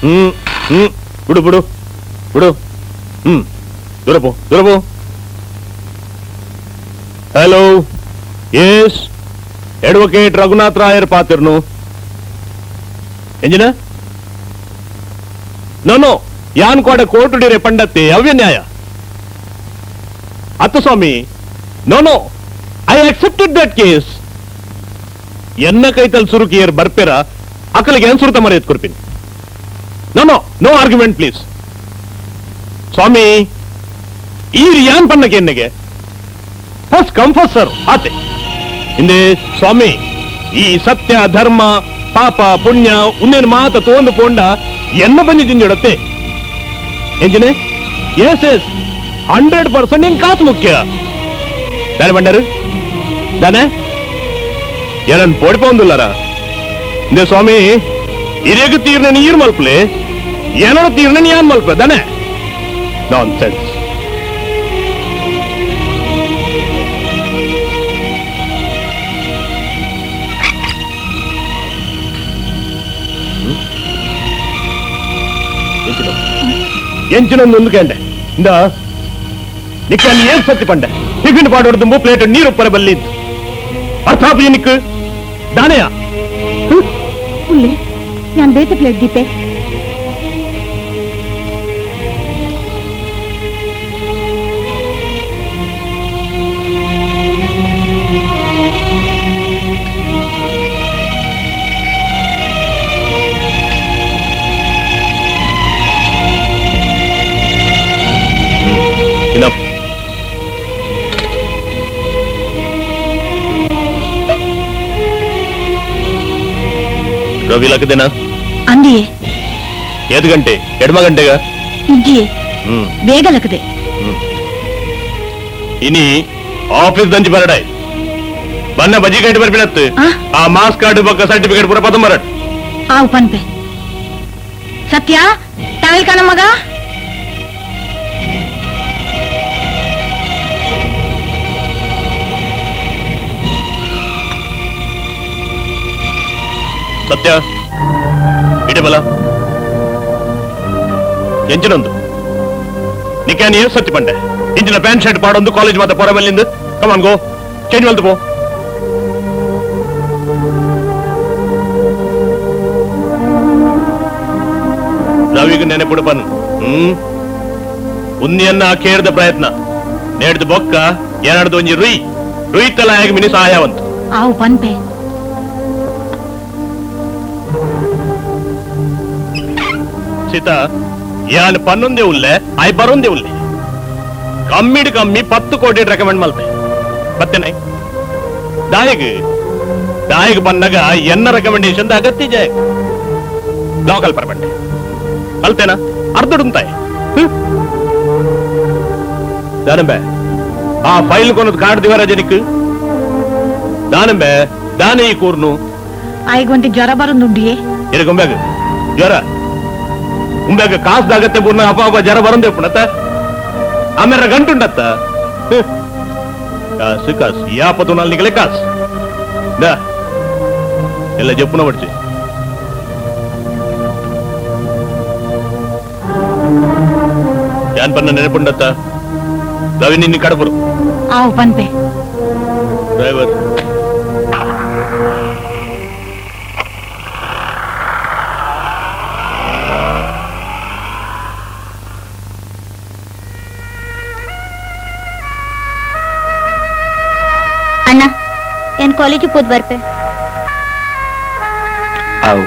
ಹ್ಮ್ ಹ್ಮ್ ಬಿಡು ಬಿಡು ಬಿಡು. ಹ್ಮ್ ದೂರಪೋ ದೂರಪೋ. Hello, S advocate Raghunath Rayar ಪಾತಿರ್ನು. ಎಂಜಿನ no ಯಾನ್ ಕೋಡ ಕೋರ್ಟ್ ಡಿರೆ ಪಂಡತ್ತೆ ಅವ್ಯ ನ್ಯಾಯ ಅತ್ತ ಸ್ವಾಮಿ. No no, I accepted that case. ಎನ್ನ ಕೈತಲ್ ಸುರುಕಿಯರ್ ಬರ್ಪೆರ ಅಕಲಿಗೆ ಏನ್ ಸುರುತ ಮರೆಯತ್ ಕೊರ್ಪಿನಿ. No no no argument please ಸ್ವಾಮಿ. ಈರ್ ಯಾನ್ ಪನ್ನಕ್ಕೆ ಎನ್ನೆಗೆ first come first sir ಆತೆ ಹಿಂದೆ ಸ್ವಾಮಿ. ಈ ಸತ್ಯ ಧರ್ಮ ಪಾಪ ಪುಣ್ಯ ಉನ್ನೇನು ಮಾತ ತೋಂದು ಪೋಂಡ ಎನ್ನ ಬನ್ನಿ ಜಿಂಜಡತ್ತೆ ಎಂಜಿನೆ. ಎಸ್ ಎಸ್ 100% ನಿನ್ ಕಾಸು ಮುಖ್ಯ. ದಾನೆ ಬಂಡಾರು ದಾನೆ ಏನನ್ ಪೋಡಿಪೋಂದುಲ್ಲಾರ ಇಂದೆ ಸ್ವಾಮಿ. ಇರೇಗ ತೀರ್ನ ನೀರು ಮಲ್ಪಲೆ, ಏನೋ ತೀರ್ನ ಯಾನ್ ಮಲ್ಪಲೆ ದಾನೆ. Non sense. ಎಂಚಿನೊಂದು ಕೇಂಡೆ ಇಂದ ನಿಕ್ಕ ಏನ್ ಸತ್ತಿ ಪಂಡೆ ಟಿಫಿನ್ ಪಾಡೋಡು ಪ್ಲೇಟ್ ನೀರು ಉಪ್ಪರ ಬಲ್ಲಿ ಅರ್ಥಾಪ ನಿಕ್ ದಾನೆಯ ಉಲ್ಲೆ ನಾನು ಬೇತೆ ಪ್ಲೇಟ್ ದೀಪೆ. Enough. Ravi ಲಕ್ಕದೇನಾ? ಅಂದಿಯೇ. ಏದು ಗಂಟೆ? ಎಡ್ಮ ಗಂಟೆಗ? ಇಜ್ಜಿಯೇ, ಬೇಗ ಲಕ್ಕದೆ. ಇನಿ ಆಫೀಸ್ ದಂಚಿ ಬರಡಾಯ್ ಬನ್ನ ಬಜ್ಜಿ ಗಂಟೆ ಬರ್ಪಿನತ್ತು. ಆ ಮಾಸ್ಕ್ ಕಾರ್ಡ್ ಬೊಕ್ಕ ಸರ್ಟಿಫಿಕೇಟ್ ಪೂರ ಪದಂ ಬರಡ್. ಆವು ಪನ್ಪೆ. ಸತ್ಯ ತಾವಿಲ್ ಕಾಣ ಮಗ. ಸತ್ಯ ಇಡಬಲ ಎಂಚಿನೊಂದು ನಿಕ್ಯಾನ್ ಏನ್ ಸತ್ಯ ಪಂಡೆ ಇಂಚಿನ ಪ್ಯಾಂಟ್ ಶರ್ಟ್ ಪಾಡೊಂದು ಕಾಲೇಜ್ ಮಾತ ಪೊರ ಬಲ್ಲಿಂದು. ಕಮಾನ್ ಗೋ ಚೇಂಜ್ ಮಲ್ತು ಪೋ. ರವಿಗೆ ನೆನಪುಡು ಪನ್. ಉನ್ನಿಯನ್ನ ಕೇರ್ದ ಪ್ರಯತ್ನ ನೇಡ್ದು ಬೊಕ್ಕ ಏನಾಡ್ದು ಒಂಜಿ ರುಯ್ ರುಯ್ ತಲ ಆಗಿ ಮಿನಿ ಸಹಾಯವಂತು. ಆವು ಪನ್ಪೆ. ಸೀತಾ ಯಾನ್ ಪನ್ನೊಂದೇ ಉಲ್ಲೆ ಆಯ್ ಬರೊಂದೇ ಉಲ್ಲೆ. ಕಮ್ಮಿಡ್ ಕಮ್ಮಿ 10 ಕೋಟಿ ರೆಕಮೆಂಡ್ ಮಲ್ತೆ ಬತ್ತೇನೆ ದಾಯಗ್ ದಾಯಗ್ ಬಂದಾಗ ಎನ್ನ ರೆಕಮೆಂಡೇಶನ್ ಅಗತ್ಯ ಜಾಯ್ ಲೋಕಲ್ ಪರ್ಬಂಡೆ ಮಲ್ತೇನ ಅರ್ಧಡುಂತಾಯ್. ದಾನಂಬೆ ಆ ಫೈಲ್ ಕೊನದು ಕಾರ್ಡ್ ದಿವರ ಜನಿಕ್ ದಾನಂಬೆ ದಾನೆ ಈ ಕೂರ್ನು. ಆಯ್ಗೊಂತಿ ಜ್ವರ ಬರೋದುಂಡಿಯೇ. ಎರಗೊಂಬ್ಯಾಗ ಜ್ವರ ಉಂಬ್ಯಾಗ ಕಾಸ್ದಾಗತ್ತೆ ಪೂರ್ಣ ಅಪ್ಪ ಅಪ್ಪ ಜ್ವರ ಬರಂದೆ ಪುಣತ್ತ ಆಮೇಲೆ ಗಂಟುಂಡತ್ತ. ಕಾಸು ಕಾಸು ಯಾಪತ್ತು ನಾಲ್ನಿಗಲೇ ಕಾಸು ದಾ ಎಲ್ಲ ಜಪ್ಪುನ ಪಡಿಸಿ. ಯಾನ್ ಪನ್ನ ನೆನಪುಂಡತ್ತ ರವಿ ನಿನ್ನ ಕಡಪುರು. ಆವು ಪನ್ಪೆ. ಡ್ರೈವರ್ ಅಣ್ಣ, ಏನ್ ಕಾಲೇಜಿಗೆ ಹೋದ್ ಬರ್ಪೆ. ಆವು.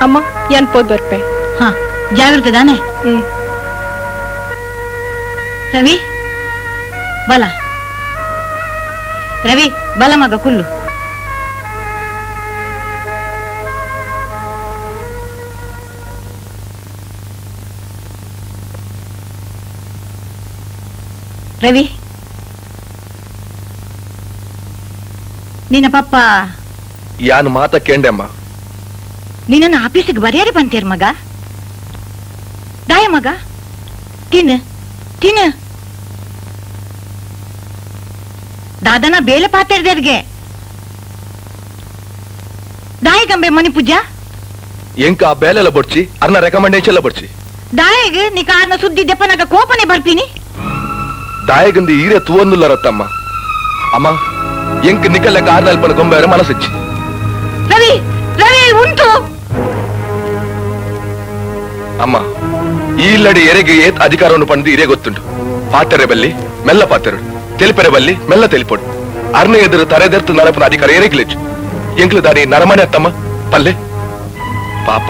ಅಮ್ಮ, ಏನ್ ಪೋದ್ ಬರ್ಪೆ. ಹಾ ಜಾಗ್ರತೆ ದಾನೆ. ರವಿ ಬಲ, ರವಿ ಬಲ ಮಗ ಕುಲ್ಲು. ರವಿ ನಿನ್ನ ಪಪ್ಪ ಯಾನ್ ಮಾತ ಕೇಂಡೆ ಅಮ್ಮ. ನಿನ್ನ ಆಫೀಸಿಗೆ ಬರ್ಯಾರಿ ಬಂತೀರ್ ಮಗ. ದಾಯ ಮಗ, ತಿನ್ನು ತಿನ್ನು. ದಾದನ ಬೇಲೆ ಪಾತೆರ್ದೆರ್ಗೆ ದಾಯ ಗಂಬೆ ಮನಿ ಪೂಜಾ. ಎಂಕ ಆ ಬೇಲೆಲ್ಲ ಬೊಡ್ಚಿ ಅರ್ನ ರೆಕಮೆಂಡೇಶನ್ ಬೊಡ್ಚಿ. ದಾಯಗ್ ನೀ ಕಾರ್ನ ಸುದ್ದಿ ದೆಪ್ಪನಾಗ ಕೋಪನೆ ಬರ್ತೀನಿ. ದಾಯಗಂದು ಈರೆ ತೂವನ್ನುಲ್ಲ ರತ್ತಮ್ಮ. ಅಮ್ಮ ಎಂಕ್ ನಿಕಲ್ಲ ಕಾರ್ನಲ್ಪನ ಗೊಂಬೆರ ಮನಸ್ಸಿಚ್ಚಿ. ರವಿ ರವಿ ಉಂಟು. ಅಮ್ಮ ಈ ಇಲ್ಲಡಿ ಎರೆಗೆ ಏತ್ ಅಧಿಕಾರವನ್ನು ಪಂದು ಇರೇ ಗೊತ್ತುಂಟು. ಪಾತೆರೆ ಬಲ್ಲಿ ಮೆಲ್ಲ ಪಾತೆರಡು, ತೆಲಿಪೆರೆ ಬಲ್ಲಿ ಮೆಲ್ಲ ತೆಲಿಪೊಡು. ಅರ್ನ ಎದುರು ತರೆದೆರ್ತು ನರಪನ ಅಧಿಕಾರ ಎರೆಗ್ಲೆಚ್ಚು. ಎಂಕ್ಲು ದಾನಿ ನರಮನೆ ಅತ್ತಮ್ಮ ಪಲ್ಲೆ. ಪಾಪ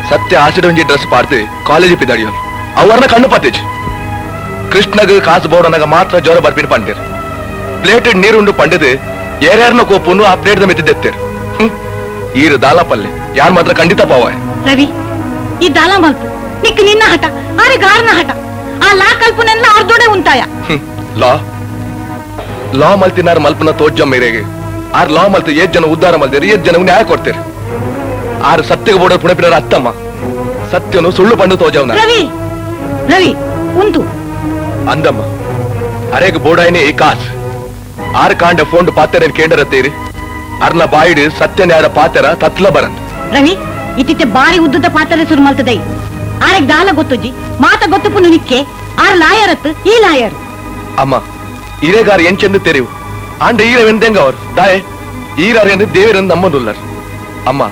ಸತ್ಯ ಆಸಿಡ್ ಒಂಜಿ ಡ್ರೆಸ್ ಪಾಡ್ದು ಕಾಲೇಜ್ ಪಿದಾಡಿಯೋರು ಅವರ್ನ ಕಣ್ಣು ಪಾತೇಜ್. ಕೃಷ್ಣಗ್ ಕಾಸು ಬೋಡನಾಗ ಮಾತ್ರ ಜ್ವರ ಬರ್ಪಿನ ಪಂಡೇರು. ಪ್ಲೇಟೆಡ್ ನೀರುಂಡು ಪಂಡದು ಏರ್ಯಾರನ ಕೋಪುನು ಆ ಪ್ಲೇಟ್ the ಮೆತ್ತಿದ್ದೆತ್ತೇರು. ಈರು ದಾಲ ಪಲ್ಲೆ ಯಾರು ಮಾತ್ರ ಖಂಡಿತ ಪಾವಾಯ. ರವಿ ಈ ದಾಲ ಮಲ್ಪು ನಿಕ್ ನಿನ್ನ ಹಠ ಆರೆ ಗಾರ್ನ ಹಠ. ಆ ಲಾ ಕಲ್ಪನೆಲ್ಲ ಅರ್ಧೋಡೆ ಉಂಟಾಯ. ಲಾ ಲಾ ಮಲ್ತಿನಾರ ಮಲ್ಪನ ತೋಜ್ಜ ಮೇರೆಗೆ ಆರ್ ಲಾ ಮಲ್ತು ಏತ್ ಜನ ಉದ್ಧಾರ ಮಲ್ತೇರಿ, ಏತ್ ಜನ ನ್ಯಾಯ ಕೊಡ್ತೇರಿ. ಆರು ಸತ್ಯಗೆ ಬೋಡ ಪುಣಪಿನಾರ ಅತ್ತಮ್ಮ ಸತ್ಯನು ಸುಳ್ಳು ಪಂಡು ತೋಜವನ. ರವಿ ರವಿ ಉಂಟು ಅಂದಮ್ಮ ಅರೆಗ್ ಬೋಡಾಯ್ನೆ ಈ ಕಾಸ್ ಆರು ಕಾಂಡ ಫೋನ್ ಪಾತೆರ ಕೇಂದ್ರತ್ತೀರಿ. ಅರ್ನ ಬಾಯಿಡು ಸತ್ಯ ನ್ಯಾಯ ಪಾತೆರ ತತ್ಲ ಬರಂದ್. ರವಿ ಇತ್ತಿತ್ತೆ ಬಾರಿ ಉದ್ದುದ ಪಾತೆರ ಸುರು ಮಲ್ತದೈ. ಆರೆಗ್ ದಾಲ ಗೊತ್ತುಜ್ಜಿ ಮಾತ ಗೊತ್ತುಪುನು ನಿಕ್ಕೆ. ಆರ್ ಲಾಯರತ್ ಈ ಲಾಯರ್. ಅಮ್ಮ ಇರೇಗಾರ ಎಂಚೆಂದು ತೆರಿವು ಆಂಡ ಈರ ವೆಂದೆಂಗ ಅವರು ದಾಯೆ ಈರಾರೆಂದು ದೇವರೆಂದು ನಮ್ಮದುಲ್ಲರ್. ಅಮ್ಮ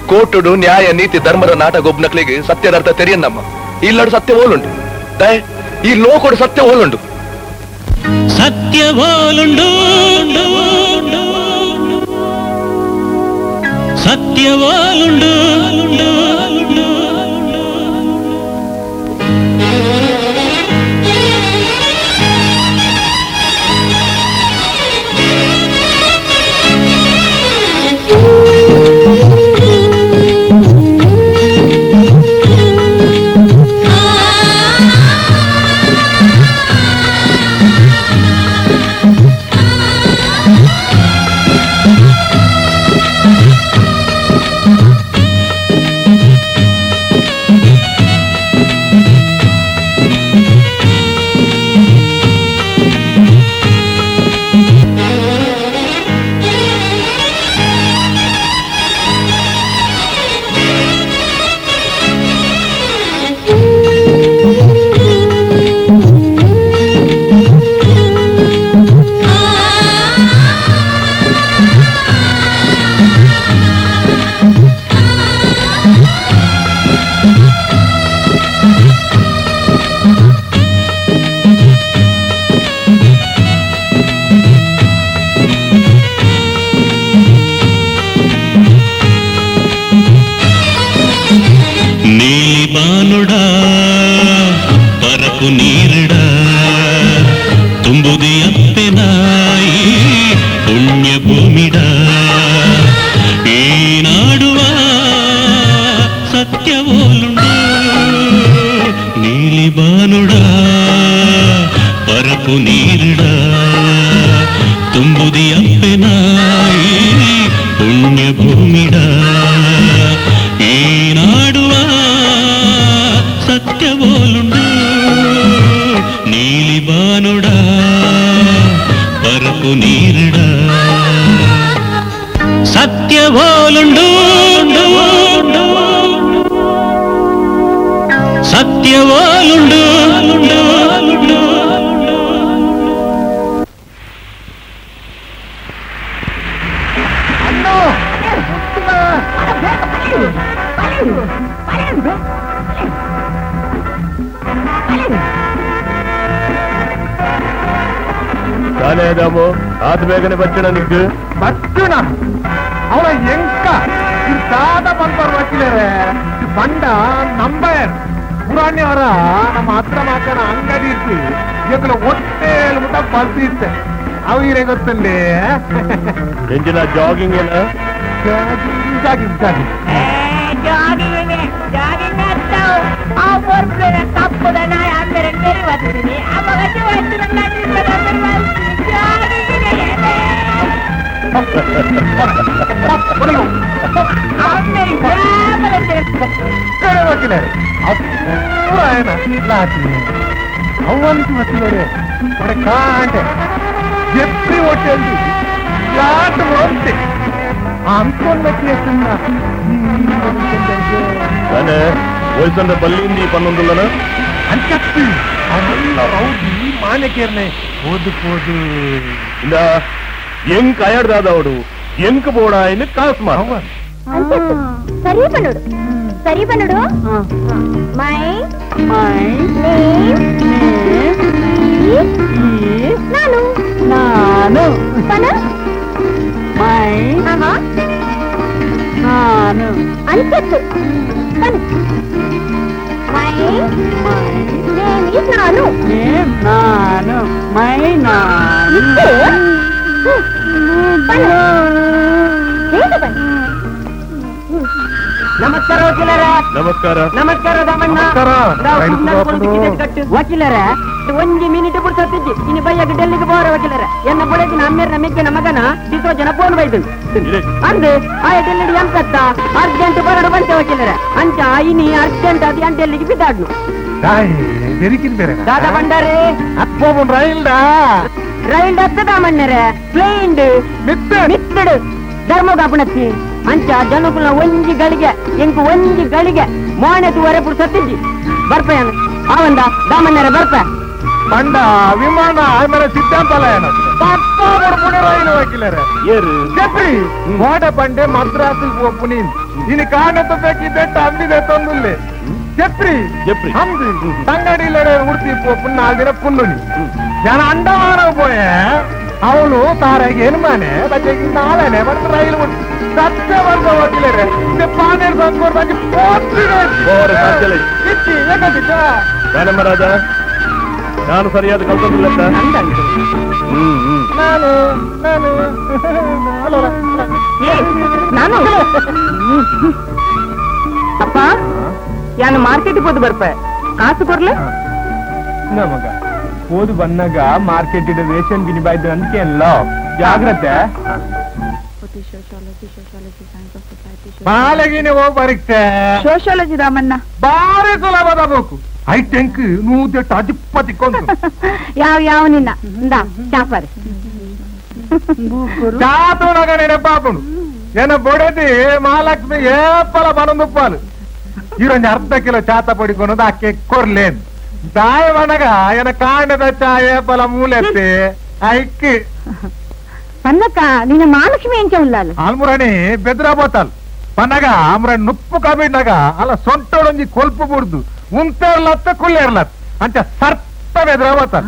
ಕೋಟುಡು ನ್ಯಾಯ ನೀತಿ ಧರ್ಮದ ನಾಟಕ ಒಬ್ಬನಕ್ಲಿಗೆ ಸತ್ಯದ ಅರ್ಥ ತೆರಿಯನ್ನಮ್ಮ. ಇಲ್ಲಡು ಸತ್ಯ ಓಲುಂಟು ದಾಯೆ ಈ ಲೋಕೋಡು ಸತ್ಯ ಓಲುಂಟು. ಸತ್ಯ ಓಲುಂಡು ಸತ್ಯ ಓಲುಂಡು. ಆದ ಬೇಗನೆ ಬಚ್ಚಣ ನಿಗ್ಗು ಬಚ್ಚಣ ಅವಳ ಎಂಕ ದಾದ ಬಂಪರ್ ವಕೀಲರೇ ಬಂಡ ನಂಬರ್ ಪುರಾಣ್ಯವರ ನಮ್ಮ ಹತ್ರ ಮಾಕಣ ಅಂಗಡಿ ಇತ್ತು ಎಂಕಲ ಹೊಟ್ಟೆಲ್ ಮುಟ್ಟ ಬರ್ತಿತ್ತೆ ಅವಿರೇ ಗೊತ್ತಂಡೆ ಎಂಜಿನ ಜಾಗಿಂಗ್ ಏನ jogging jogging jogging ತಪ್ಪುದ ನಾಯಿ ಅಂದರೆ ಬರ್ತೀನಿ ಕಾಂಡೆ ಎಪ್ಪಿ ಹೊಟ್ಟೆಯಲ್ಲಿ ಅಂತೊಂದ ಕೇಸನ್ನ ವಯಸ್ಸಂದ ಬಲ್ಲಿಂದ ಈ ಪನ್ನೊಂದುಲ್ಲನ ಅಂಚತ್ತಿ ಅವನೆಲ್ಲ ರೌಡಿ ಮಾನೆಕೇರ್ನೆ ಓದು ಪೋದು ಇಂದ ಎಂಕ್ ಅಯಡ್ದಾದವಡು ಎಂಕ್ ಬೋಡಾಯಿನ ಕಾಸು ಮಾಡ ಸರಿ ಬನ್ನುಡು ಸರಿ ಬನ್ನುಡು my my name is ನಾನು ನಾನು ಪನ ಮೈ ಆಹಾ ನಾನು ಅಂಚತ್ತು ಪನ my name is ನಾನು ನೇಮ್ ನಾನು ಮೈ ನಾನು ಪನ ಬೇಗ ಬನ್ನಿ. ನಮಸ್ಕಾರ ವಕೀಲರ. ನಮಸ್ಕಾರ. ನಮಸ್ಕಾರ ದಾಮಣ್ಣ. ವಕೀಲರ ಒಂಜಿ ಮಿನಿಟ್ ಪುರ್ಸತ್ತಿಜ್ಜಿ ಇನ್ನು ಬಯ್ಯಗೆ ಡೆಲ್ಲಿಗೆ ಬೋರ ವಕೀಲರ ಎನ್ನ ಬೊಳಗಿನ ಅಮ್ಮೇರ್ನ ಮೆಗ್ಗನ ಮಗನ ಡಿಸೋ ಜನ ಫೋನ್ ಬೈದು ಅಂದು ಆಯ ಡೆಲ್ಲಿ ಎಂತತ್ತ ಅರ್ಜೆಂಟ್ ಬರಡು ಬಂತೆ ವಕೀಲರ ಅಂಚ ಇನಿ ಅರ್ಜೆಂಟ್ ಅದು ಅಂತ ಡೆಲ್ಲಿಗೆ ಬಿದ್ದಾಡ್ನು ದಾದಾ ಬಂಡಾರೆ ರೈಲ್ ರೈಲ್ ಹತ್ತ ದಾಮಣ್ಣರೇ ಪ್ಲೇನ್ ಮಿತ್ತಡು ಧರ್ಮಗಾಪಣತ್ತಿ ಅಂಚ ಜನಕುಲ ಒಂಜಿ ಗಳಿಗೆ ಎಂಕು ಒಂಜಿ ಗಳಿಗೆ ಮೋನೆ ತುವರೆ ಪುರ್ಸತ್ತಿಜ್ಜಿ ಬರ್ಪೆಯನು ಆವಂದ ದಾಮಣ್ಣರ ಬರ್ಪೆ ಬಂಡ ವಿಮಾನ ಆಮೇಲೆ ಸಿದ್ಧಾಂತಲ ಏನ ರೈಲು ವಕೀಲರೇ ಜಪ್ರಿ ಮೋಡ ಬಂಡೆ ಮದ್ರಾಸಿಗೆ ಹೋಗ್ಪುನಿ ಇನ್ನು ಕಾಣತ ಬೇಕಿದ್ದೆ ಅಂಬಿದೆ ತಂದುಲ್ಲೆ ಜಪ್ರಿ ಜಪ್ರಿ ಅಂದು ತಂಗಡಿಲಡೆ ಉಡ್ತಿ ಪೋಪು ನಾಲ್ಕು ದಿನ ಪುಲ್ಲುನಿ ಜನ ಅಂಡಮಾನ ಪೋಯೆ ಅವಳು ತಾರಾಗಿ ಏನು ಮಾನೆ ಬಚ್ಚೆಗೆ ನಾಳೆನೆ ಮತ್ತೆ ರೈಲು ಸತ್ಯ ಬಂದ ವಕೀಲರೇ ಪಾನೇರ್ ಸಂಕೋರ್ ರಾಜ ನಾನು ಸರಿಯಾದ ಕಲ್ತದಿಲ್ಲ ನಾನು ನಾನು ನಾನು ಅಪ್ಪ ಯಾನು ಮಾರ್ಕೆಟ್ ಹೋದ್ ಬರ್ಪೆ ಕಾಸು ಕೊರ್ಲೆ ನಮಗ ಓದು ಬಂದಾಗ ಮಾರ್ಕೆಟ್ ರೇಷನ್ ಗಿನಿ ಬಾಯ್ದು ಅಂದ್ಕೆ ಜಾಗ್ರತೆ ಬಾಲಗಿನಿ ಹೋಗಿ ಪರೀಕ್ಷೆ ಸೋಶಿಯಾಲಜಿ ರಾಮಣ್ಣ ಬಾರಿ ಸುಲಭದ ಬೇಕು I ಟೆಂಕ್ ನೂದೆಟ್ಟು ಅಧಿಪತಿ ಕೊಂದು ಯಾವ ಯಾವ ನಿನ್ನ ಇಂದಾ ಚಾಪರ್ ಚಾತುನಗ ನೆನಪಾಪುನು ಏನ ಬೊಡೆದಿ ಮಹಾಲಕ್ಷ್ಮಿ ಏಪಲ ಬನಂದುಪ್ಪಾಲು ಈರೊಂಜಿ ಅರ್ಧ ಕಿಲೋ ಚಾತ ಪಡಿಕೊನದು ಅಕ್ಕೆ ಕೊರ್ಲೇನ್ ದಾಯ ಬನಗ ಏನ ಕಾಂಡದ ಚಾಯ ಪಲ ಮೂಲೆತ್ತಿ ಐಕ್ ಪನ್ನಕ್ಕ ನಿನ್ನ ಮಹಾಲಕ್ಷ್ಮಿ ಎಂಚ ಉಲ್ಲಾಲು ಆಲ್ಮುರಣಿ ಬೆದ್ರ ಬೋತಾಲ್ ಪನ್ನಗ ಆಮ್ರ నుప్పు ಕಬಿಡ್ನಾಗ ಅಲ್ಲ ಸೊಂಟೊಳೊಂಜಿ ಕೊಲ್ಪು ಬುಡ್ದು ಉಂತೇರ್ಲತ್ತ ಕುಲ್ಲೇರ್ಲತ್ ಅಂಚ ಸರ್ತ ಬೆದ್ರ ಬೋತಾಲ್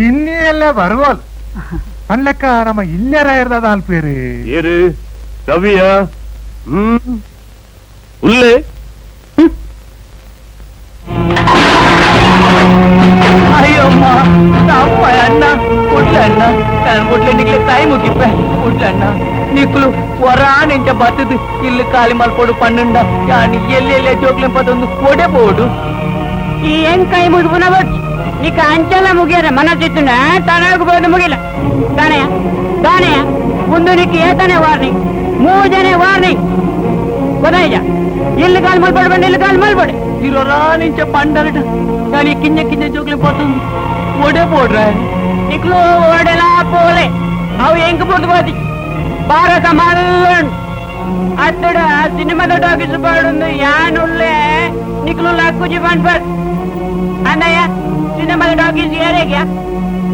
ಇನ್ನಿ ಎಲ್ಲ ಬರುವಲ್ ಪನ್ಲೆಕ್ಕ ನಮ್ಮ ಇಲ್ಲೇರ ಇರ್ದದ ಅಲ್ಪೇರಿ ಏರು ರವಿಯ ಉಲ್ಲೇ ಅಯ್ಯಮ್ಮ ಅಣ್ಣ ಕುಡ್ಲಣ್ಣ ಕುಡ್ಲೆ ನಿಕ್ಲೆ ತಾಯಿ ಮುಗಿಪ್ಪೆ ಕುಡ್ಲಣ್ಣ ನಿಕ್ಲು ಹೊರ ನಿಂಚ ಬತ್ತದು ಇಲ್ಲು ಖಾಲಿ ಮಲ್ಪೋಡು ಪನ್ನುಂಡ ಯಾನಿ ಎಲ್ಲಿ ಎಲ್ಲಿ ಜೋಕ್ಲೆ ಪದೊಂದು ಕೊಡೆ ಬೋಡು ಈ ಏನ್ ಕೈ ಮುಗಿದು ಬಚ್ಚು ನಿಕ್ಕ ಅಂಚಲ ಮುಗಿಯರ ಮನಸ್ಸಿತ್ತು ತನಗೂ ಬೋದು ಮುಗಿಲ್ಲ ದಾನೆಯ ದಾನೆಯ ಒಂದು ನಿಕ್ಕ ಏತನೇ ವಾರ್ನಿಂಗ್ ಮೂರು ಜನ ವಾರ್ನಿಂಗ್ ಗೊತ್ತಾಯ್ತ ಇಲ್ಲಿ ಕಾಲು ಮಲ್ಪಡು ಬಂದು ಇಲ್ಲಿ ಕಾಲು ಮಲ್ಪಡು ಇರೋರಾ ನಿಂಚ ಪಂಡರಟ ಯಾನಿ ಕಿಂಜ ಕಿಂಜ ಜೋಕ್ಲೆ ಪದೊಂದು ಒಡೆ ಬೋಡ್ರೆ ನಿಕ್ಲು ಓಡಲಾ ಪೋಲೆ ಅವು ಎಂಕ್ ಪುಡ್ದು పోతి ಭಾರತ ಮಲ್ಲುಂಡು ಅತ್ತಡ ಸಿನಿಮಾದ ಟಾಕೀಸ್ ಪಾಡುಂದು ಯಾನುಳ್ಳೆ ನಿಕ್ಲು ಲಕ್ಕುಜಿ ಪನ್ಪರ್ ಅಣ್ಣಯ್ಯ ಸಿನಿಮಾದ ಟಾಕೀಸ್ ಏರೇಗ್ಯ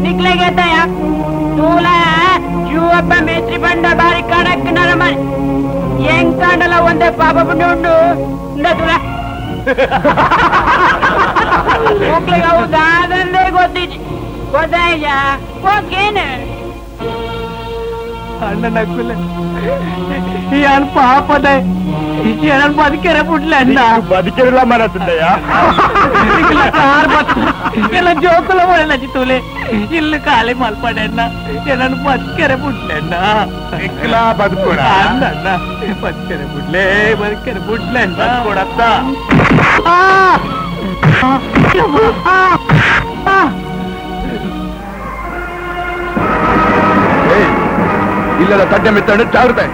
ನಿಕ್ಲೆಗೆ ಎತ್ತಯ್ಯ ತೂಲ ಜೂವಪ್ಪ ಮೇಸ್ತ್ರಿ ಬಂಡ ಬಾರಿ ಕಣಕ್ ನರಮನೆ ಎಂಕಾಂಡಲ ಒಂದೇ ಪಾಪ ಪುಣ್ಯ ಉಂಡು ಇಂದ ತುಲ ಮಕ್ಳಿಗೆ ಅವು ದಾದಂದೇ ಗೊತ್ತಿಜ್ಜಿ ಗೊತ್ತಾಯ್ಯ ಓಕೇನು ಅಣ್ಣ ನಕ್ಕುಲೆ ಯಾನ್ ಪಾಪದ ಏನನ್ ಬದುಕೆರೆ ಪುಟ್ಲೆ ಅಣ್ಣ ಬದುಕಿರಲ್ಲ ಮನಸ್ಸಿದ್ದಯ್ಯ ಎಲ್ಲ ಜೋಕುಲ ಒಳ್ಳೆ ತೂಲೆ ಇಲ್ಲು ಖಾಲಿ ಮಲ್ಪಡೆ ಅಣ್ಣ ಏನನ್ ಬದುಕೆರೆ ಪುಟ್ಲೆ ಅಣ್ಣ ನಿಕ್ಲ ಬದುಕೋಡ ಅಣ್ಣ ಅಣ್ಣ ಬದುಕೆರೆ ಪುಟ್ಲೆ ಬದುಕೆರೆ ಪುಟ್ಲೆ ಅಣ್ಣ ಬದುಕೋಡತ್ತ ಇಲ್ಲೆಲ್ಲ ತಡ್ಡೆ ಮಿತ್ತಂಡು ಜಾಗ್ರತೆ.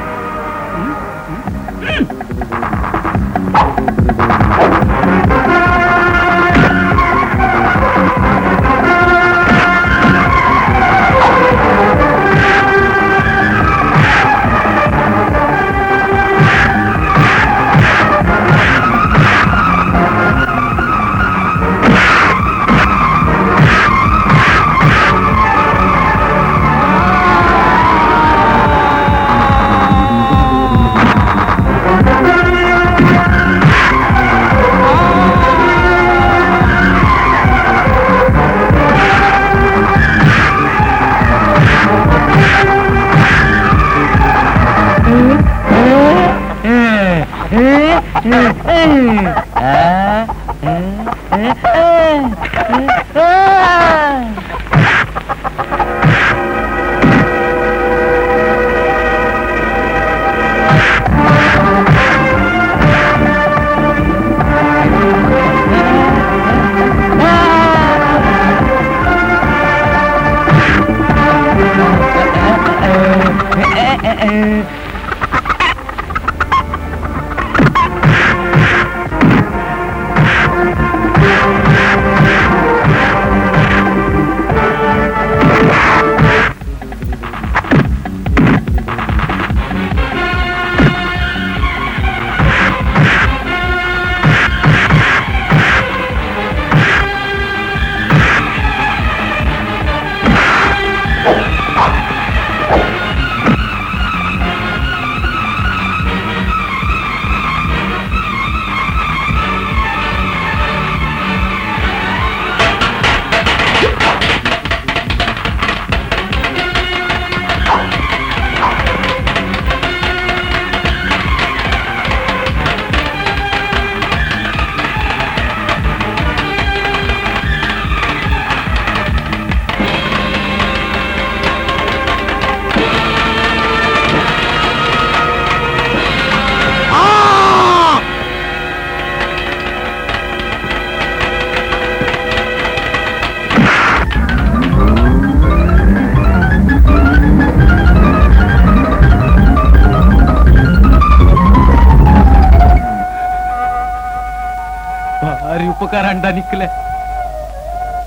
ಉಪಕಾರ ಅಂಡ ನಿಕ್ಕಲೆ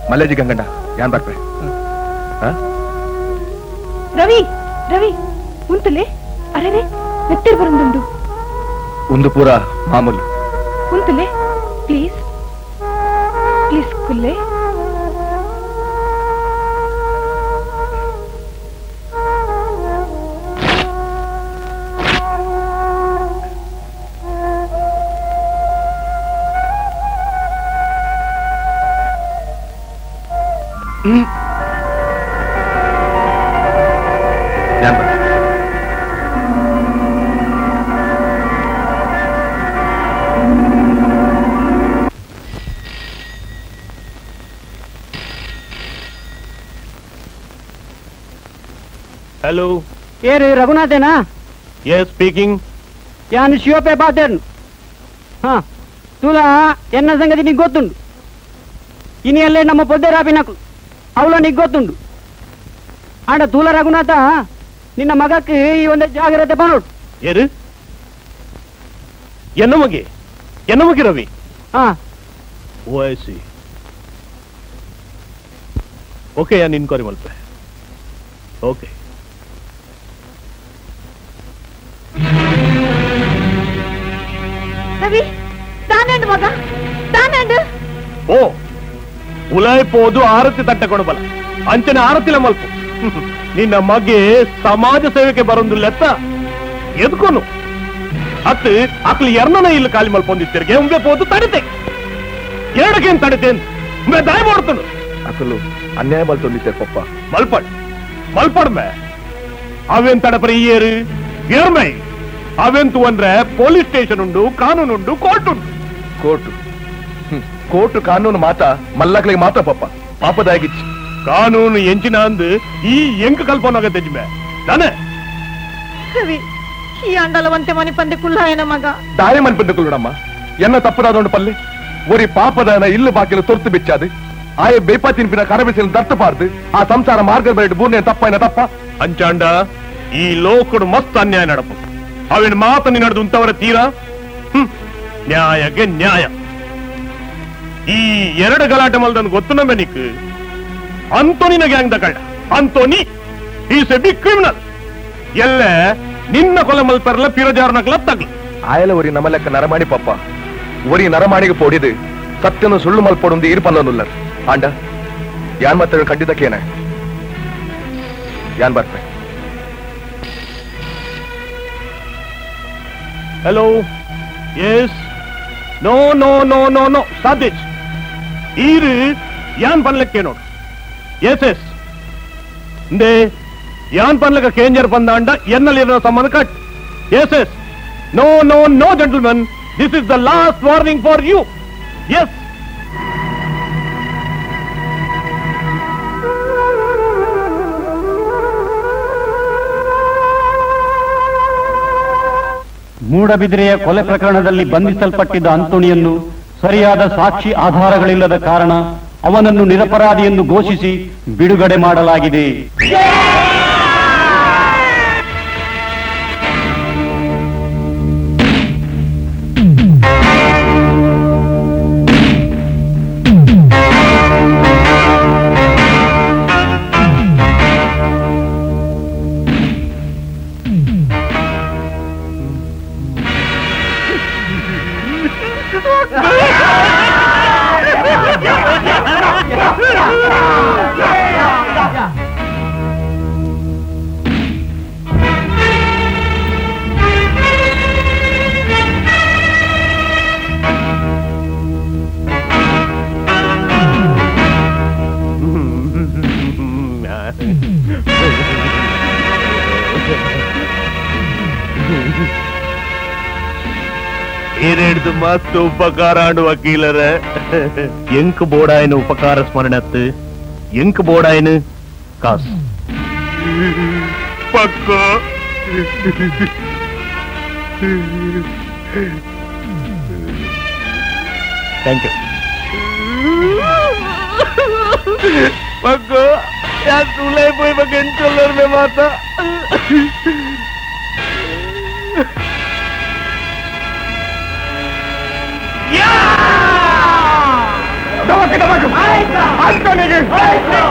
ಮಲ್ಲೇಜಿ ಗಂಗಣ್ಣ ಯಾನ್ ಬರ್ಪೆ. ರವಿ ರವಿ ಉಂತಲೆ ಅರೆರೆ ನೆತ್ತೆರ್ ಬರಂದುಂಡು. ಒಂದು ಪೂರ ಮಾಮೂಲು. ಉಂತಲೆ ಪ್ಲೀಸ್ ಪ್ಲೀಸ್ ಕುಲ್ಲೆ. ಹಲೋ, ಏರು ರಘುನಾಥೇನಾ? S speaking. ಯಾನು ಶಿವಪೇ ಪಾತೇನು. ಹಾ ತುಲಾ ಎನ್ನ ಸಂಗತಿ ನಿಂಗೆ ಗೊತ್ತುಂಡು. ಇನಿ ಅಲ್ಲೇ ನಮ್ಮ ಪೊದ್ದೆರಾಪಿನಕು ಅವಳ ನಿಂಗೆ ಗೊತ್ತುಂಡು. ಆಂಡ ತೂಲ ರಘುನಾಥ ನಿನ್ನ ಮಗಕ್ಕೆ ಈ ಒಂದೇ ಜಾಗ್ರತೆ ಪನೋಡು. ಏರು ಎನ್ನ ಮಗೆ ಎನ್ನ ಮಗೆ ರವಿ? ಹಾ. ಓ I C. Okay, ಯಾನ್ ಇನ್ಕ್ವೈರಿ ಮಲ್ಪೆ. ಓಕೆ. ರವಿ ತಾನೇಂಡು ಮಗ ತಾನೇಂಡು. ಓ ಉಲಾಯ್ ಪೋದು ಆರತಿ ತಟ್ಟೆ ಕೊಡಬಲ್ಲ ಅಂಚನೆ ಆರತಿಲ ಮಲ್ಪು. ನಿನ್ನ ಮಗೆ ಸಮಾಜ ಸೇವೆಗೆ ಬರೊಂದುಲ್ಲೆತ್ತ ಎದ್ಕೊನು ಅತ್ ಅಕ್ಲು ಎರ್ನನ ಇಲ್ಲಿ ಖಾಲಿ ಮಲ್ಪೊಂದಿತ್ತಿರ್ಗೆ ಉಂಬೆ ಪೋದು ತಡಿತೆ ಎರಡಕ್ಕೇನ್ ತಡಿತೇನ್ ಉಂಬೆ ದಾಯ ಮಾಡ್ತನು. ಅಕಲು ಅನ್ಯಾಯ ಮಲ್ತೊಂದಿತ್ತೇರ್ ಪಪ್ಪ. ಮಲ್ಪಡ್ ಮಲ್ಪಡ್ಮೆ ಅವೇನ್ ತಡಪರಿ ಏರು ಏರ್ಮೈ ಅವೆಂತು ಅಂದ್ರೆ ಪೊಲೀಸ್ ಸ್ಟೇಷನ್ ಉಂಡು, ಕಾನೂನು ಉಂಡು, ಕೋರ್ಟ್ ಉಂಟು. ಕೋರ್ಟು ಕೋರ್ಟು ಕಾನೂನು ಮಾತ ಮಲ್ಲಕ್ಲಿಗೆ ಮಾತ ಪಪ್ಪ ಪಾಪದಾಗಿಚ್ಚು. ಕಾನೂನು ಎಂಚಿನ ಅಂದು ಈ ಎಂಕ ಕಲ್ಪನಾಗ ತೆಜ್ಮೆ ತಾನೆ. ರವಿ ಈ ಅಂಡಲವಂತೆ ಮನೆ ಪಂದೆ ಕುಲ್ಲಾಯನ ಮಗ ದಾಯ ಮನೆ ಪಂದೆ ಕುಲ್ಲಡಮ್ಮ ಎನ್ನ ತಪ್ಪದಾದೊಂಡು ಪಲ್ಲೆ ಒರಿ ಪಾಪದಾನ ಇಲ್ಲು ಬಾಕಿಲು ತೊರ್ತು ಬಿಚ್ಚಾದು ಆಯೆ ಬೇಪಾ ತಿನ್ಪಿನ ಕರಬಿಸಿಲು ದರ್ತಪಾರ್ದು ಆ ಸಂಸಾರ ಮಾರ್ಗ ಬೇಡ ಬೂರ್ನೆ ತಪ್ಪಾಯನ ತಪ್ಪ. ಅಂಚಾಂಡ ಈ ಲೋಕಡು ಮಸ್ತ್ ಅನ್ಯಾಯ ನಡಪು ಅವಿನ ಮಾತನ್ನು ನಡೆದು ಉಂಟವರ ತೀರಾ ನ್ಯಾಯಕ್ಕೆ ನ್ಯಾಯ. ಈ ಎರಡು ಗಲಾಟೆ ಮಲ್ದನ್ ಗೊತ್ತು ನಮ್ಮ ನಿಕ್ ಅಂತೋನಿನ ಗ್ಯಾಂಗ್ the ಕಳ್ಳ Antony is a big criminal. ಎಲ್ಲ ನಿನ್ನ ಕೊಲೆ ಮಲ್ಪರ್ಲ ಪಿರಜಾರ್ನಕ್ಲ ತಗ್ಲು ಆಯಲ ಒರಿ ನಮಲೆಕ್ಕ ನರಮಾಣಿ ಪಪ್ಪ ಒರಿ ನರಮಾಣಿಗೆ ಪೋಡಿದು ಸತ್ಯನು ಸುಳ್ಳು ಮಲ್ಪೊಡೊಂದು ಈರ್ಪಲ್ಲೊಂದುಲ್ಲರ್ ಆಂಡ ಯಾನ್ ಮತ್ತೆ ಖಂಡಿತಕ್ಕೇನೆ ಯಾನ್ ಬರ್ಪೆ. Hello, yes, no no no no no ಸಾಧ್ಯ್ ಈರು ಯಾನ್ ಪನ್ಲಕ್ಕೆ ನೋಡು. ಎಸ್ ಎಸ್ ಇಂದೇ ಯಾನ್ ಪನ್ಲಕ ಕೇಂಜರ್ ಬಂದಾಂಡ ಎನ್ನಲ್ಲಿರೋ ಸಂಬಂಧ cut. Yes yes, no no no gentleman. This is the last warning for you. Yes. ಮೂಡಬಿದಿರೆಯ ಕೊಲೆ ಪ್ರಕರಣದಲ್ಲಿ ಬಂಧಿಸಲ್ಪಟ್ಟಿದ್ದ ಅಂತೋಣಿಯನ್ನು ಸರಿಯಾದ ಸಾಕ್ಷಿ ಆಧಾರಗಳಿಲ್ಲದ ಕಾರಣ ಅವನನ್ನು ನಿರಪರಾಧಿ ಎಂದು ಘೋಷಿಸಿ ಬಿಡುಗಡೆ ಮಾಡಲಾಗಿದೆ. ಏನೇಡ್ದು ಮಸ್ತ್ ಉಪಕಾರ ಆಂಡು ವಕೀಲರ. ಎಂಕ್ ಬೋಡಾಯನ ಉಪಕಾರ ಸ್ಮರಣತ್ತು, ಎಂಕ್ ಬೋಡಾಯನ ಕಾಸು ಪಕ್ಕ. Thank you ಪಕ್ಕ. ಯಾರು ತುಲೈ ಪೋಯ್ ಬಕ್ಕ ಎಂಚೊಲ್ಲರ್ ಮೇ ಮಾತಾ.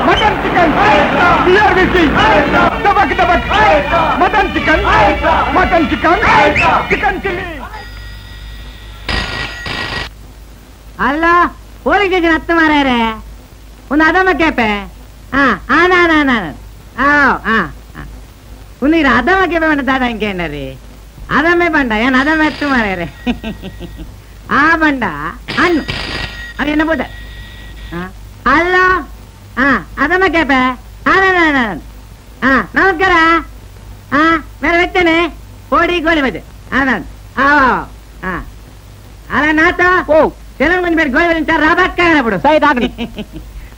Mutton chicken beer whisky ಟಬಕ್ ಟಬಕ್ mutton chicken mutton chicken chicken chilli. ಅಲ್ಲ ಪೊಲೀಸ್ ಸ್ಟೇಷನ್ ಹತ್ತು ಮಾರಾಯರೆ ಒಂದು ಅದಮ್ಮ ಕೇಪೆ. ಹಾ ಒಂದು ಇರ ಅದಮ್ಮ ಕೇಪೆ ಬಂಡ ದಾದ ಇಂಕೇಂಡ್ರಿ ಅದಮ್ಮೆ ಬಂಡ ಏನ್ ಅದಮ್ಮ ಎತ್ತು ಮಾರಾಯರೆ. ಆ ಬಂಡ ಹಣ್ಣು ಅದು ಎನ್ನಬೋದ ಅಲ್ಲ. ಹಾ ಅದಮ್ಮ ಕೇಪೆ. ಹಾ ನಮಸ್ಕಾರ. ಹಾ ಬೇರೆ ವ್ಯಕ್ತನೆ ಕೋಡಿ ಗೋಳಿ ಬಜೆ. ಹಾ ಅಲ್ಲ ನಾತ ಓ ತೆಲಂಗಾಣ ಬೇರೆ ಗೋಳಿ ಬಜೆ ರಾಬಾಕ್ಕ ಬಿಡು ಸೈಡ್ ಆಗಲಿ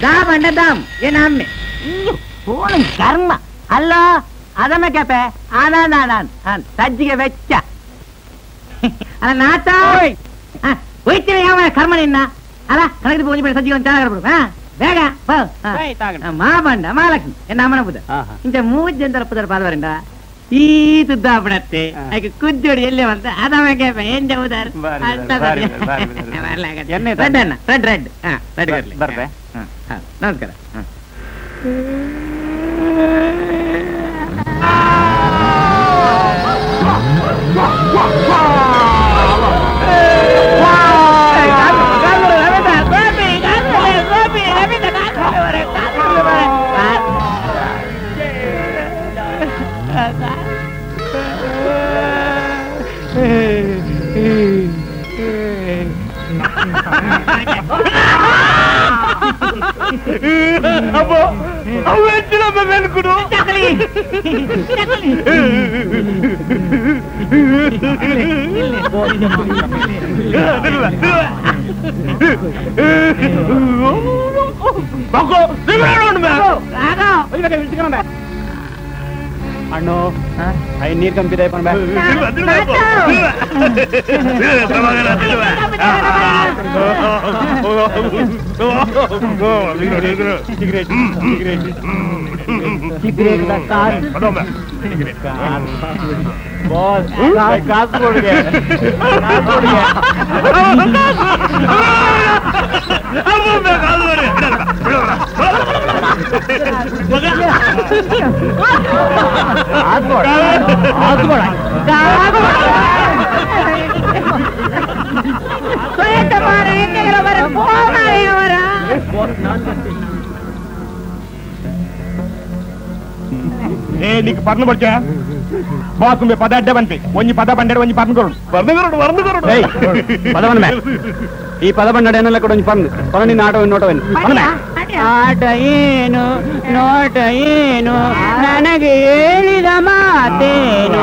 ದಾಮ್ ಅಂಡ ದಾಮ್ ಏನ ಅಮ್ಮೆ ಫೋನ್ ಕರ್ಮ ಅಲ್ಲ ಅದಮ್ಮ ಕೇಪೆ. ಸಜ್ಜಿಗೆ ವೆಚ್ಚ ಅಲ್ಲ ನಾತ ಹೋಯ್ತೀವಿ ಯಾವ ಕರ್ಮ ನಿನ್ನ ಅಲ್ಲ ಕನಕದ ಪೂಜೆ ಬೇಡ ಸಜ್ಜಿಗೆ ಒಂದು ಚೆನ್ನಾಗಿ ಬಿಡು. ಹಾ ಬೇಗ ಮಾ ಬಂಡ ಮಹಾಲಕ್ಷ್ಮಿ ಎನ್ನ ಅಮ್ಮನ ಬುದ್ಧ ಇಂಚ ಮೂಜ್ ಅಂತ ಪುದರ್ ಪಾದವರಿಂದ ಈ ತುದ್ದಾಪಣತ್ತೆ ಅದಕ್ಕೆ ಕುದ್ದೋಡಿ ಎಲ್ಲೇ ಬಂತ ಅದಮ್ಮ ಕೇಪೆ ಏನ್ ಜವಾಬ್ದಾರಿ ರೆಡ್ ಅಣ್ಣ ರೆಡ್ ರೆಡ್. ಹಾ ರೆಡ್ ಬರ್ಬೆ. ನಮಸ್ಕಾರ. ಅಬ್ಬೋ ಅವು ಹೆಚ್ಚಿನ ಮೇಲ್ಕುಡು. ಅಣ್ಣು I ನೀರ್ ಕಂಪಿದೆ నీకు పర్ను పడిచా బాస్ పద అడ్డే పంపి ಒಂಜಿ ಪದ ಬಂಡೆಡ್ ಒಂಜಿ ಪರ್ನು ಕೊಡು ವರ್ಣ ಕೊರಡು ವರ್ಣ ಕೊರಡು ಪದವನ್ನ ಈ ಪದ ಬಂಡೆಡ್ ಏನಲ್ಲ ಕೊಡು ಒಂಜಿ ಪರ್ನು ಪರ್ಣಿನ ಆಟವನ್ನು ನೋಟವನ್ನು ಆಟ ಏನು ನೋಟ ಏನು ನನಗೆ ಹೇಳಿದ ಮಾತೇನು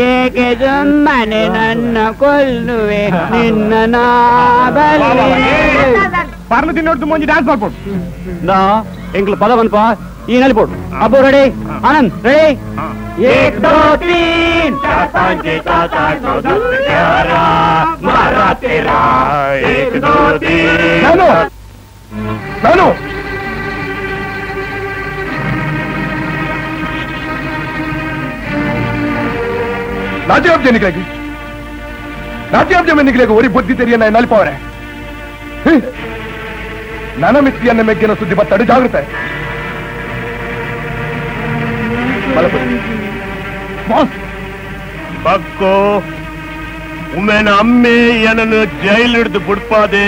ಏಕೆ ಏಕೆ ಸುಮ್ಮನೆ ನನ್ನ ಕೊಲ್ಲುವೆ ನಿನ್ನ ನಾ ಬಲ್ಲೆ. ಪರ್ಲು ತಿನ್ನೋಡ್ದು ಮುಂಜಿ ಡ್ಯಾನ್ಸ್ ಮಾಡ್ಬೋದು. ನಾ ಎಂಕ್ಲು ಪದ ಬನ್ಪ ಈ ನಲಿಪೋಡು. ಅಬ್ಬು ರೆಡಿ, ಆನಂದ್ ರೆಡಿ, 1 2 3 4 5 7 8 9 10 11 12 13 1 2 3. ನಾನು ನಾನು ನಾಟ್ಯಾಬ್ಜನಿಗಾಗಿ ನಾಟ್ಯಾಬ್ಜನಿಗಳಿಗೆ ಒರಿ ಬುದ್ಧಿ ತೆರಿಯನ್ನ ನಲಿಪವರೆ ನನ್ನ ಮಿತ್ತಿಯನ್ನ ಮೆಗ್ಗಿನ ಸುದ್ದಿ ಬತ್ತಾಡು. ಜಾಗೃತೆ ಬಕ್ಕೋ ಉಮೇನ ಅಮ್ಮೆ ಏನನ್ನು ಜೈಲು ಹಿಡಿದು ಬುಡ್ಪಾದೆ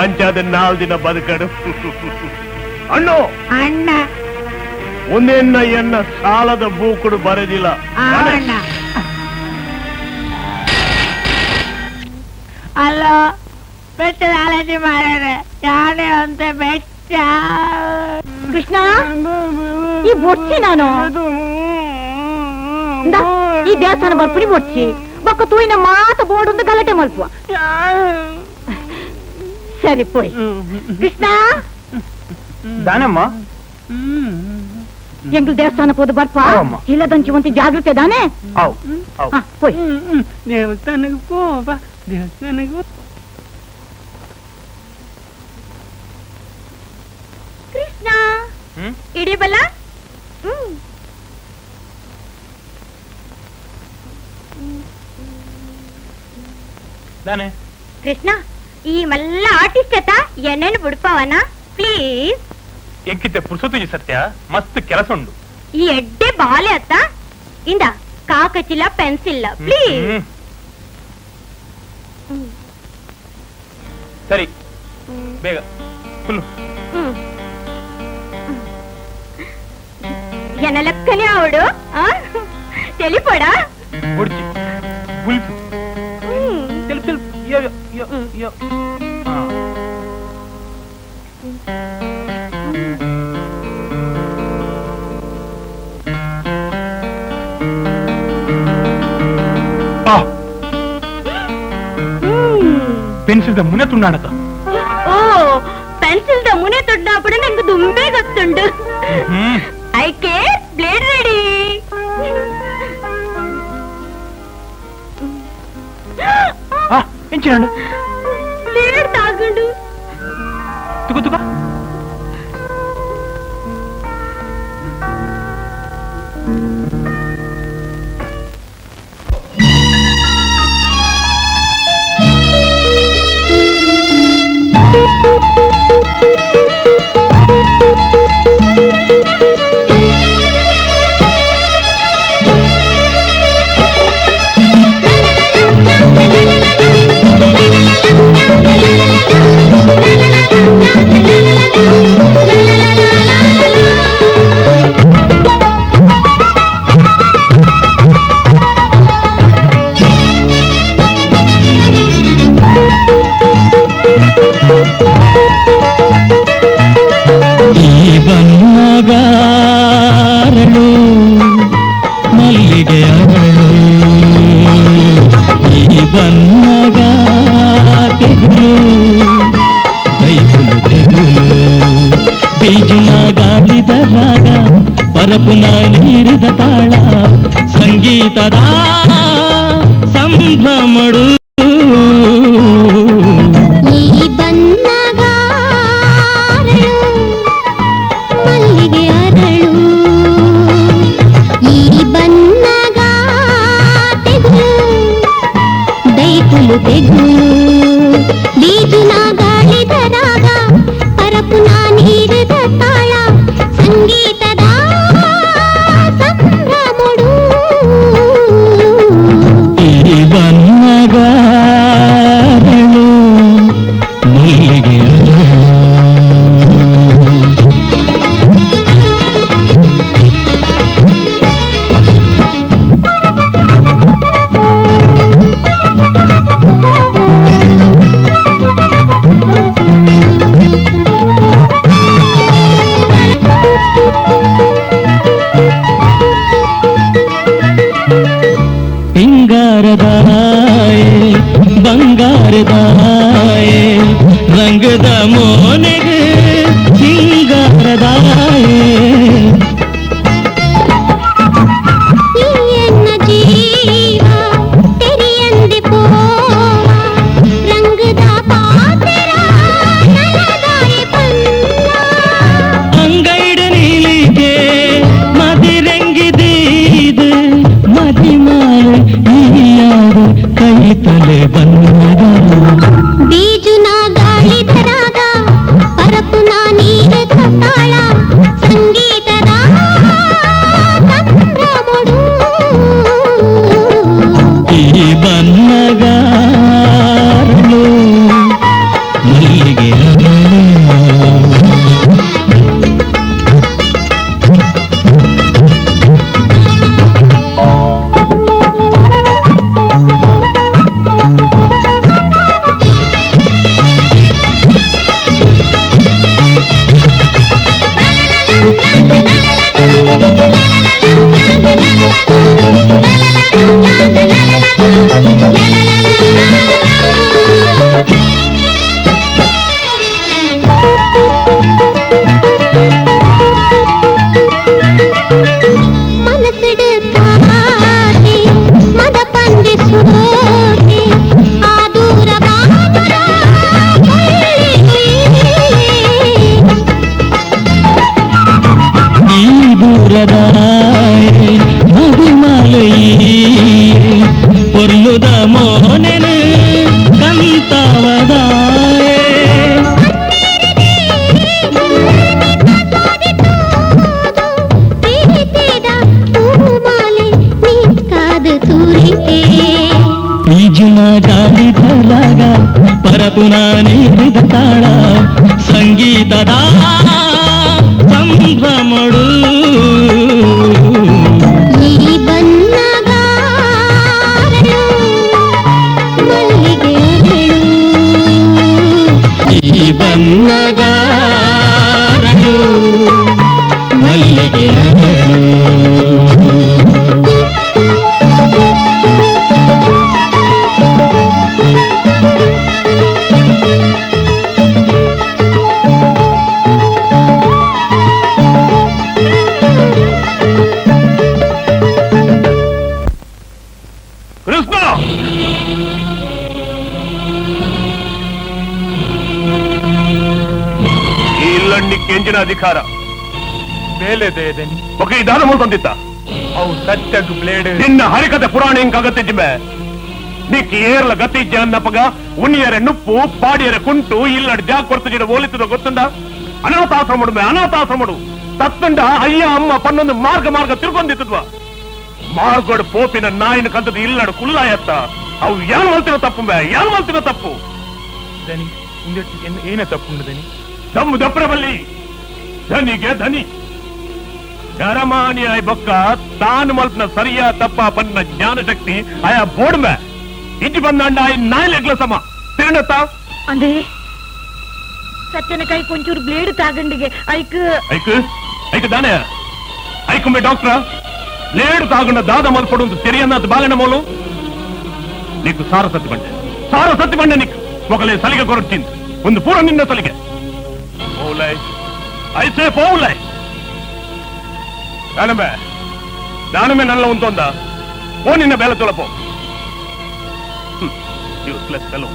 ಅಂಚಾದ 4 ದಿನ ಬದುಕಡು. ಅಣ್ಣು ಅಣ್ಣ ಒಂದೇನ ಎನ್ನ ಸಾಲದ ಬೂಕುಡು ಬರೆದಿಲ್ಲ. ಅಲ್ಲ ಬೆಟ್ಟದ ಆಲೋಚನೆ ಮಾಡ್ಯಾರ ಯಾನೇ ಅಂತ ಬೆಟ್ಟ. ಕೃಷ್ಣ ಈ ಬೊಡ್ಚಿ ನಾನು ಈ ದೇವಸ್ಥಾನ ಬರ್ಪುನಿ ಬೊಡ್ಚಿ ಬೊಕ್ಕ ತೂಯಿನ ಮಾತ ಬೋರ್ಡ್ ಒಂದು ಗಲಾಟೆ ಮಲ್ಪುವ. ಸರಿ ಪೋಯ್ ಕೃಷ್ಣ. ದಾನಮ್ಮ ಎಂಗ್ಳು ದೇವಸ್ಥಾನ ಹೋದ ಬರ್ಪ ಇಲ್ಲದಂಚಿ ಒಂತಿ ಜಾಗೃತೆ ದಾನೆ. ಪೋಯ್ ದೇವಸ್ಥಾನಕ್ಕೆ ಹೋಗ ದೇವಸ್ಥಾನಕ್ಕೆ. ಕೃಷ್ಣ ಇಡೀಬಲ್ಲ. ಕೃಷ್ಣ ಈ ಮಲ್ಲ ಆರ್ಟಿಸ್ಟ್ ಅತ್ತ ಎಣ್ಣೆನು ಬುಡ್ಪವನ ಪ್ಲೀಸ್. ಎಂಕಿತೆ ಪುರ್ಸೊತ್ತು ಸತ್ಯ ಮಸ್ತ್ ಕೆಲಸ ಉಂಡು. ಈ ಎಡ್ಡೆ ಬಾಲೆ ಅತ್ತ ಇಂದ ಕಾಕಚಿಲ್ಲ ಪೆನ್ಸಿಲ್ ಪ್ಲೀಸ್. ಸರಿ ಬೇಗ ಫುಲ್. ಎನ್ನ ಲೆಕ್ಕನೆ ಅವಡು తెలిపడా ಬುಡ್ಚಿ ಬುಲ್ಪು తెలుపు తెలుపు ಯೋ ಯೋ ಯೋ. ಪೆನ್ಸಿಲ್ the ಮುನೆ ತುಂಡಾಣತ. ಓ ಪೆನ್ಸಿಲ್ the ಮುನೆ ತುಂಡಾಪುಡು ನಂಗೆ ದುಂಬೆ ಗೊತ್ತುಂಡು. ಐಕೆ ಬ್ಲೇಡ್ ರೆಡಿ. ಎಂಚಿನಾಂಡು ಬ್ಲೇಡ್ ತಾಗುಂಡು. ತುಕು ತುಕ ಬನ್ನಗಾರಳು ಮಲ್ಲಿಗೆ ಅರಳು ಈ ಬನ್ನಗ ತೆಗುಲು ದೈಗುಲು ತೆಗುಲು ಬೀಜುನ ಗಾಳಿದ ರಾಗ ಪರಪುನ ನೀರಿದ ತಾಳ ಸಂಗೀತದ ಸಂಭ್ರಮಡು. ಬೀಜುನ ಗಾಳಿದ ರಾಗ ಪರಪುನ ನೀರಿದ ತಾಳ ಸಂಗೀತದ ಸಂಭ್ರಮಡು. ಈ ಬನ್ನಗಾರಳು ಮಲ್ಲಿಗೆ Thank you. ಪಿಂಗಾರದಾಯೆ ಬಂಗಾರದಾಯೆ ರಂಗದ ಮೋನೆಗೆ ಸಿಂಗಾರದಾಯೆ. ಕೈತಲೆ ಬನ್ನದ ಬೀಜುನ ಗಾಳಿದ ರಾಗ ಪರಪುನ ನೀರ ತಾಳ ಸಂಗೀತದ ಸಂಭ್ರಮೊಡು ಈ ಬನ್ನಗಾರನು ಮಲ್ಲಿಗೆ பொருளுத மோனெனு கந்தாவதாயே ಈಜಿನ ಗಾಳಿದ ರಾಗ ಪರಪುನ ನೀರಿದ ತಾಳ ಸಂಗೀತದ ಸಂಭ್ರಮಡು ಬನ್ನಗಾರನು ಮಲ್ಲಿಗೆ ಕೃಷ್ಣ. ಕೆಂಜಿನ ಅಧಿಕಾರ ఒక ಈ ದಾನ ತಂದಿತ್ತ ನಿನ್ನ ಹರಿಕತೆ ಪುರಾಣ ಹಿಂಗಾಗತ್ತಿಜ್ಮೆ ನಿಕ್ ಏರ್ಲ ಗತಿ ಅನ್ನಪ್ಪಗ ಉಣ್ಣಿಯರೆ ನುಪ್ಪು ಪಾಡಿಯರೆ ಕುಂಟು ಇಲ್ಲಡ್ ಜಾಗ್ ಕೊಡ್ತಿಜಿಡ ಓಲಿತದ ಗೊತ್ತುಂಡ ಅನಾಥಾಶ್ರಮಡು ಮೇ ಅನಾಥಾಶ್ರಮಡು ತತ್ತುಂಡ ಅಯ್ಯ ಅಮ್ಮ ಪನ್ನೊಂದು ಮಾರ್ಗ ಮಾರ್ಗ ತಿರ್ಗೊಂದಿತ್ತದ್ವ ಮಾರ್ಗೋಡ್ ಪೋಪಿನ ನಾಯಿನ ಕಂತದ ಇಲ್ಲಡ್ ಕುಲ್ಲಾಯತ್ತ ಅವು ಯಾರು ಮಲ್ತಿನ ತಪ್ಪು ಮೇ ಯಾರು ಮಲ್ತಿನ ತಪ್ಪು ಏನೇ ತಪ್ಪು ದನಿ ದಮ್ಮು ದಪ್ಪರಬಲ್ಲಿ ಧನಿಗೆ ಧನಿ ಗರಮಾನಿ ಆಯ್ ಬೊಕ್ಕ ತಾನು ಮಲ್ಪನ ಸರಿಯಾ ತಪ್ಪ ಪನ್ನ ಜ್ಞಾನಶಕ್ತಿ ಆಯಾ ಬೋರ್ಡ್ ಮೇ ಇಜ್ಜಿ ಬಂದಾಂಡ ಆಯ್ ನಾಯಿಲೆಗ್ಲ ಸಮ ತಿರುಣತ್ತ ಅಂದೇ ಸತ್ಯನ ಕೈ ಕೊಂಚೂರು ಬ್ಲೇಡ್ ತಾಗಂಡಿಗೆ ಐಕ್ ಐಕ್ ಐಕ್ ದಾನೆ ಐಕುಂಬೆ ಡಾಕ್ಟರ್ ಬ್ಲೇಡ್ ತಾಗಂಡ ದಾದ ಮಲ್ಪಡು ತೆರಿಯನ್ನಾತ್ ಬಾಲನ ಮೋಲು ನೀಕು ಸಾರ ಸತ್ತಿ ಬಂಡೆ ಸಾರ ಸತ್ತಿ ಬಂಡೆ ನಿಕ್ ಮೊಗಲೇ ಸಲಿಗೆ ಕೊರಟಿಂದ ಒಂದು ಪೂರ ನಿನ್ನ ಸಲಿಗೆ ಪೌಲೈ ಐಸೆ ಪೌಲೈ ದಾನಮೆ ದಾನಮೆ ನಲ್ಲ ಉಂತೊಂದ ಓ ನಿನ್ನ ಬೇಲೆ ತೊಳಪೋ ಯೂಸ್ಲೆಸ್ ಫೆಲೋ.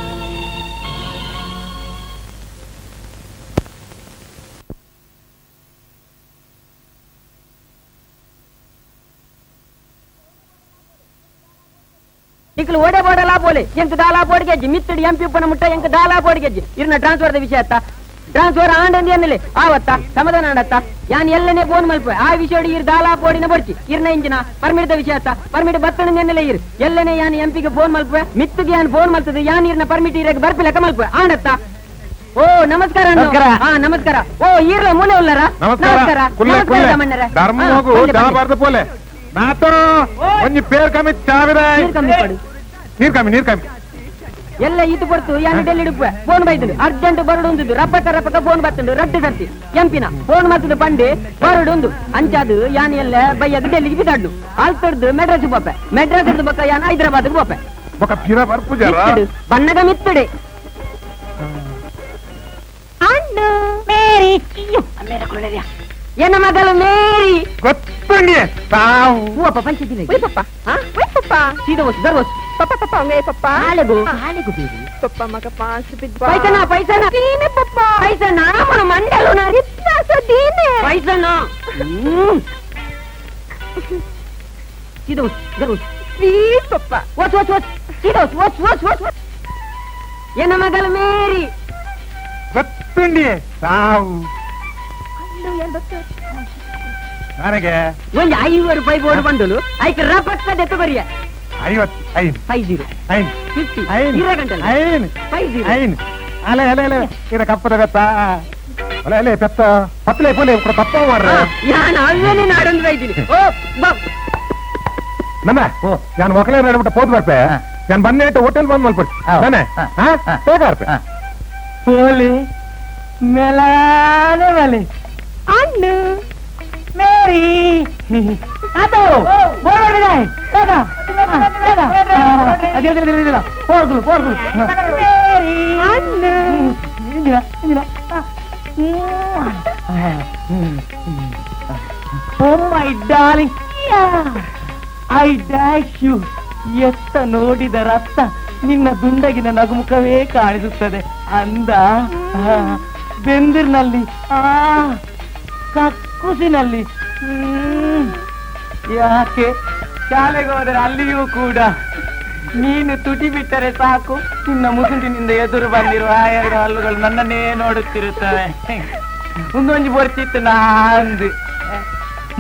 ನಿಕ್ಲು ಓಡೆ ಬೋಡಲಾ ಪೋಲೆ ಎಂಕ್ ದಾಲಾ ಪೋಡಿಗೆಜ್ಜಿ ಮಿತ್ತಡಿ ಎಂಪಿ ಉಪ್ಪನ ಮುಟ್ಟ ಎಂಕ್ ದಾಲಾ ಪೋಡಿಗೆಜ್ಜಿ ಇರ್ನ ಟ್ರಾನ್ಸ್ಫರ್ the ವಿಷಯ ಅತ್ತ ಟ್ರಾನ್ಸ್ಫರ್ ಆಂಡಂದಿ ಅನ್ನಲೆ ಆವತ್ತ ಸಮಾಧಾನ ಆಡತ್ತ ಯಾನ್ ಎಲ್ಲನೇ ಫೋನ್ ಮಲ್ಪ ಆ ವಿಷಯ ಇರ್ ದಾಲಾ ಪೋಡಿನ ಬಡ್ಚಿ ಇರ್ನ ಇಂಜಿನ ಪರ್ಮಿಟ್ the ವಿಷಯ ಅತ್ತ ಪರ್ಮಿಟ್ ಬತ್ತಣ ಎನ್ನಲೆ ಇರ್ ಎಲ್ಲನೇ ಯಾನ್ ಎಂಪಿಗೆ ಫೋನ್ ಮಲ್ಪ ಮಿತ್ತಗೆ ಯಾನ್ ಫೋನ್ ಮಲ್ತದೆ ಯಾನ್ ಇರ್ನ ಪರ್ಮಿಟ್ ಇರಕ್ಕೆ ಬರ್ಪಿಲಕ ಮಲ್ಪ ಆಂಡತ್ತ. ಓ ನಮಸ್ಕಾರ ಹಾ ನಮಸ್ಕಾರ. ಓ ಈರ್ಲ ಮೂಲೆ ಉಲ್ಲರ ನಮಸ್ಕಾರ ನಮಸ್ಕಾರ. ಧರ್ಮಗೂ ದಾಬಾರ್ದು ಪೋಲೆ ನಾತೋ ಒಂಜಿ ಪೇರ್ ಕಮ್ಮಿ ಚಾವಿರ ನೀರ್ ಕಮ್ಮಿ ನೀರ್ ಕಮ್ಮಿ. ಎಲ್ಲ ಇದು ಪಡ್ತು ಯಾನು ಡೆಲ್ಲಿ ಇಡುಪ್ಪೆ ಫೋನ್ ಬೈತುಂಡು ಅರ್ಜೆಂಟ್ ಬರಡು ಉಂದು ರಪ್ಪಕ ರಪ್ಪಕ ಫೋನ್ ಬತ್ತುಂಡು ರಡ್ಡು ಸರ್ತಿ ಎಂಪಿನ ಫೋನ್ ಮತ್ತದು ಪಂಡೆ ಬರಡು ಉಂದು ಅಂಚಾದು ಯಾನ್ ಎಲ್ಲ ಬೈಯಗ್ ಡೆಲ್ಲಿಗೆ ಬಿದ್ದಾಡ್ಲು ಆಲ್ತಡ್ದು ಮೆಡ್ರಾಸ್ ಪೋಪೆ ಮೆಡ್ರಾಸ್ ಹಿಡ್ದು ಬೊಕ್ಕ ಯಾನ್ ಹೈದರಾಬಾದ್ ಪೋಪೆ ಬೊಕ ಪಿರ ಬರ್ಪುಜಾರ ಬನ್ನಗ ಮಿತ್ತಡೆ ಅಣ್ಣು ಮೇರಿ ಎನ್ನ ಮಗಳು ಮೇರಿ ಗೊತ್ತಂಗೆ ತಾವು ಹೂವಪ್ಪ ಪಂಚದಿಲ್ಲ ಒಯ್ ಪಪ್ಪ ಒಯ್ ಪಪ್ಪ ಸೀದಾ ವಸ್ ದರ್ವಸ್ ಪಪ್ಪ ಪಪ್ಪ ಹಂಗೆ ಪಪ್ಪ ಹಾಳೆಗು ಹಾಳೆಗು ಬೇರಿ ಪಪ್ಪ ಮಗ ಪಾಸ್ ಬಿದ್ದ ಪೈಸನಾ ಪೈಸನಾ ದೀನೆ ಪಪ್ಪ ಪೈಸನಾ మన ಮಂಡಲು నా ಇತ್ಲಾಸ ದೀನೆ ಪೈಸನಾ ಸೀದಾ ವಸ್ ದರ್ವಸ್ ಸ್ವೀಟ್ ಪಪ್ಪ ವಸ್ ವಸ್ ವಸ್ ಸೀದಾ ವಸ್ ವಸ್ ವಸ್ ವಸ್ ವಸ್ ಎನ್ನ ಮಗಳು ಮೇರಿ ಗೊತ್ತುಂಡಿ ತಾವು ನನಗೆ ಒಂದು 50 ರೂಪಾಯಿ ಬೋರ್ಡ್ ಬಂದಳು ಐಕೆ ರಪಕ್ಕ ದೆತ್ತ ಬರಿಯ 55 50 5 50 5 ಇರ ಗಂಟೆ 5 50 5 ಅಲೆ ಅಲೆ ಅಲೆ ಇರ ಕಪ್ಪದ ಗತ್ತ ಅಲೆ ಅಲೆ ಪೆತ್ತ ಪತ್ತಲೆ ಪೋಲೆ ಕೂಡ ತಪ್ಪ ಮಾರ್ರೆ ಯಾನ್ ಅವ್ವೇನೆ ನಾಡೊಂದು ಬೈದಿನಿ ಓ ಬಾ ನನ್ನ ಯಾನ್ ಒಕಲೆ ನಡ್ಬಿಟ್ಟ ಪೋದ್ ಬರ್ಪೆ ಯಾನ್ ಬಂದೇಟ ಹೋಟೆಲ್ ಬಂದ್ ಮಲ್ಪಟ್ಟು ನಾನೇ ಹೇಗಾರ್ಪೆ ಪೋಲಿ ಮೇಲಾನೆ ಮೇಲೆ ಅಣ್ಣು ಮೇರಿ ಆತೋ ಬೋರ್ಡ್ ದಾದಾ ದಾದಾ ಅದೇ ಅದೇ ಅದೇ ಪೋರ್ಗುಲು ಪೋರ್ಗುಲು ಮೇರಿ ಅಣ್ಣು ಇಂದಿನ ಇಂದಿನ oh my darling I dash you ಎತ್ತ ನೋಡಿದ ರಕ್ತ ನಿನ್ನ ದುಂಡಗಿನ ನಗುಮುಖವೇ ಕಾಣಿಸುತ್ತದೆ ಅಂದ ಬೆಂದಿರ್ನಲ್ಲಿ ಆ ಕಕ್ಕುಸಿನಲ್ಲಿ ಯಾಕೆ ಶಾಲೆಗೆ ಹೋದರೆ ಅಲ್ಲಿಯೂ ಕೂಡ ನೀನು ತುಟಿ ಬಿಟ್ಟರೆ ಸಾಕು ನಿನ್ನ ಮುಸುಂಡಿನಿಂದ ಎದುರು ಬಂದಿರುವ ಆ ಎರಡು ಹಲ್ಲುಗಳು ನನ್ನನ್ನೇ ನೋಡುತ್ತಿರುತ್ತವೆ. ಒಂದೊಂದು ಬರ್ತಿತ್ತು ನಾಂದು.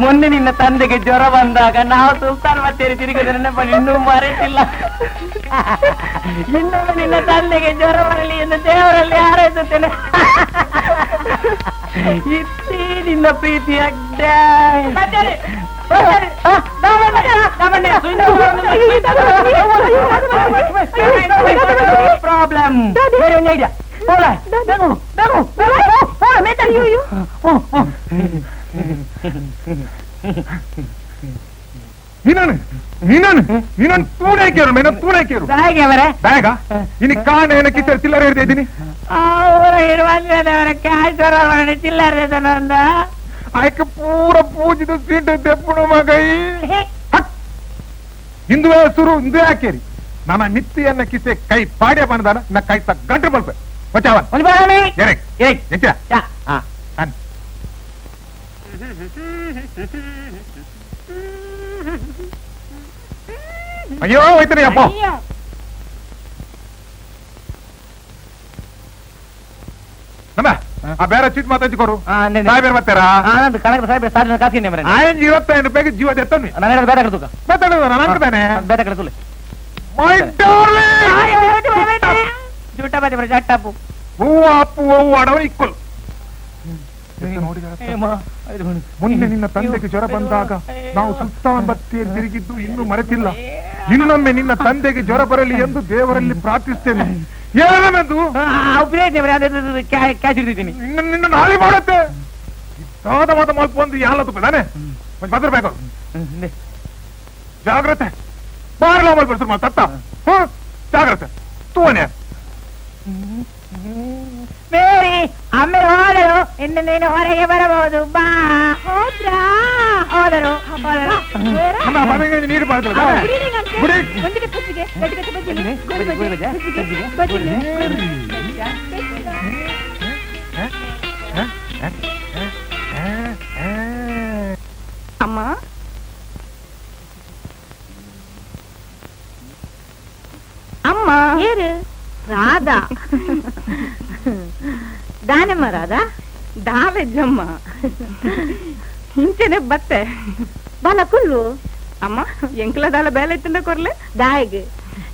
ಮೊನ್ನೆ ನಿನ್ನ ತಂದೆಗೆ ಜ್ವರ ಬಂದಾಗ ನಾವು ಸುಲ್ತಾನ್ ಮತ್ತೇರಿ ತಿರುಗಿದ ನೆನಪನ್ನು ಇನ್ನೂ ಮರೆತಿಲ್ಲ. ಇನ್ನೂ ನಿನ್ನ ತಂದೆಗೆ ಜ್ವರ ಬರಲಿ ಎಂದು ದೇವರಲ್ಲಿ ಹಾರೈಸುತ್ತೇನೆ. ಇತ್ತೀ ನಿನ್ನ ಪ್ರೀತಿಯ ಪ್ರಾಬ್ಲಮ್. ಬೇರೆ ಒಂದು ಐಡಿಯಾ. ನೀನನ್ ನೀನನ್ ನೀನನ್ ತೂಣೆ ಕೇರು ಮೇನ ತೂಣೆ ಕೇರು ಬ್ಯಾಗ ಇನಿ ಕಾಣ ಏನ ಕಿಸರ್ ಚಿಲ್ಲರೆ ಹಿಡ್ತಾ ಇದ್ದೀನಿ. ಚಿಲ್ಲರೆ ಆಯ್ಕೆ ಪೂರ ಪೂಜಿದ ಸೀಟು ತೆಪ್ಪುಣ ಮಗೈ ಹಿಂದುವೆ ಸುರು ಹಿಂದುವೆ ಹಾಕೇರಿ ನನ್ನ ಮಿತ್ತಿಯನ್ನ ಕಿಸೆ ಕೈ ಪಾಡ್ಯ ಬಂದಾನ ನ ಕೈ ತ ಗಂಟು ಬಲ್ಪೆ ಬಚಾವನ್ ಅಯ್ಯೋ ಹೋಯ್ತಾನೆ ಅಪ್ಪ. ನಮ್ಮ ಆ ಬೇರೆ ಚೀಟ್ ಮಾತಾಡ್ಕೊರು ಸಾಹೇಬ್ ಬರ್ತಾರಾ? ಆಯನ್ 25 ರೂಪಾಯಿಗೆ ಜೀವ ಎತ್ತನ್ನಿ ಹೂವು ಅಪ್ಪು ಹೂವು ಆಡವ ಇಕ್ವಲ್. ಮೊನ್ನೆ ನಿನ್ನ ತಂದೆಗೆ ಜ್ವರ ಬಂದಾಗ ನಾವು ಸುಲ್ತಾನ್ ಬತ್ತಿಯಲ್ಲಿ ತಿರುಗಿದ್ದು ಇನ್ನೂ ಮರೆತಿಲ್ಲ. ಇನ್ನೊಮ್ಮೆ ನಿನ್ನ ತಂದೆಗೆ ಜ್ವರ ಬರಲಿ ಎಂದು ದೇವರಲ್ಲಿ ಪ್ರಾರ್ಥಿಸ್ತೇನೆ. ಏನದು ನಿನ್ನ ನಾಳೆ ಮಾಡುತ್ತೆ ಮಾತ ಮಲ್ಪ ಒಂದು ಯಾಲದು ತಾನೆ ಬದರ್ಬೇಕು. ಜಾಗ್ರತೆ ಬಾರಲ ಮಲ್ಪ ತತ್ತ ಜಾಗ್ರತೆ ತೂವನೆ. ಮೇರಿ ಅಮ್ಮೆ ಹೋದರು, ಇನ್ನು ನೀನು ಹೊರಗೆ ಬರಬಹುದು. ಬಾ. ಹೋದ್ರಾ? ಹೋದರು. ನೀರು ಅಮ್ಮ ಅಮ್ಮ ಏರು ರಾಧಾ ದಾನಮ್ಮ ರಾಧಾ ದಾಲೆಜ್ಜಮ್ಮ ಇಂಚೆನೆ ಬತ್ತೆ ಬಾಲ ಕುಲ್ಲು ಅಮ್ಮ ಎಂಕ್ಲ ದಾಲ ಬೇಲೆ ಇತ್ತಂದ ಕೊರ್ಲೆ ದಾಯಿಗೆ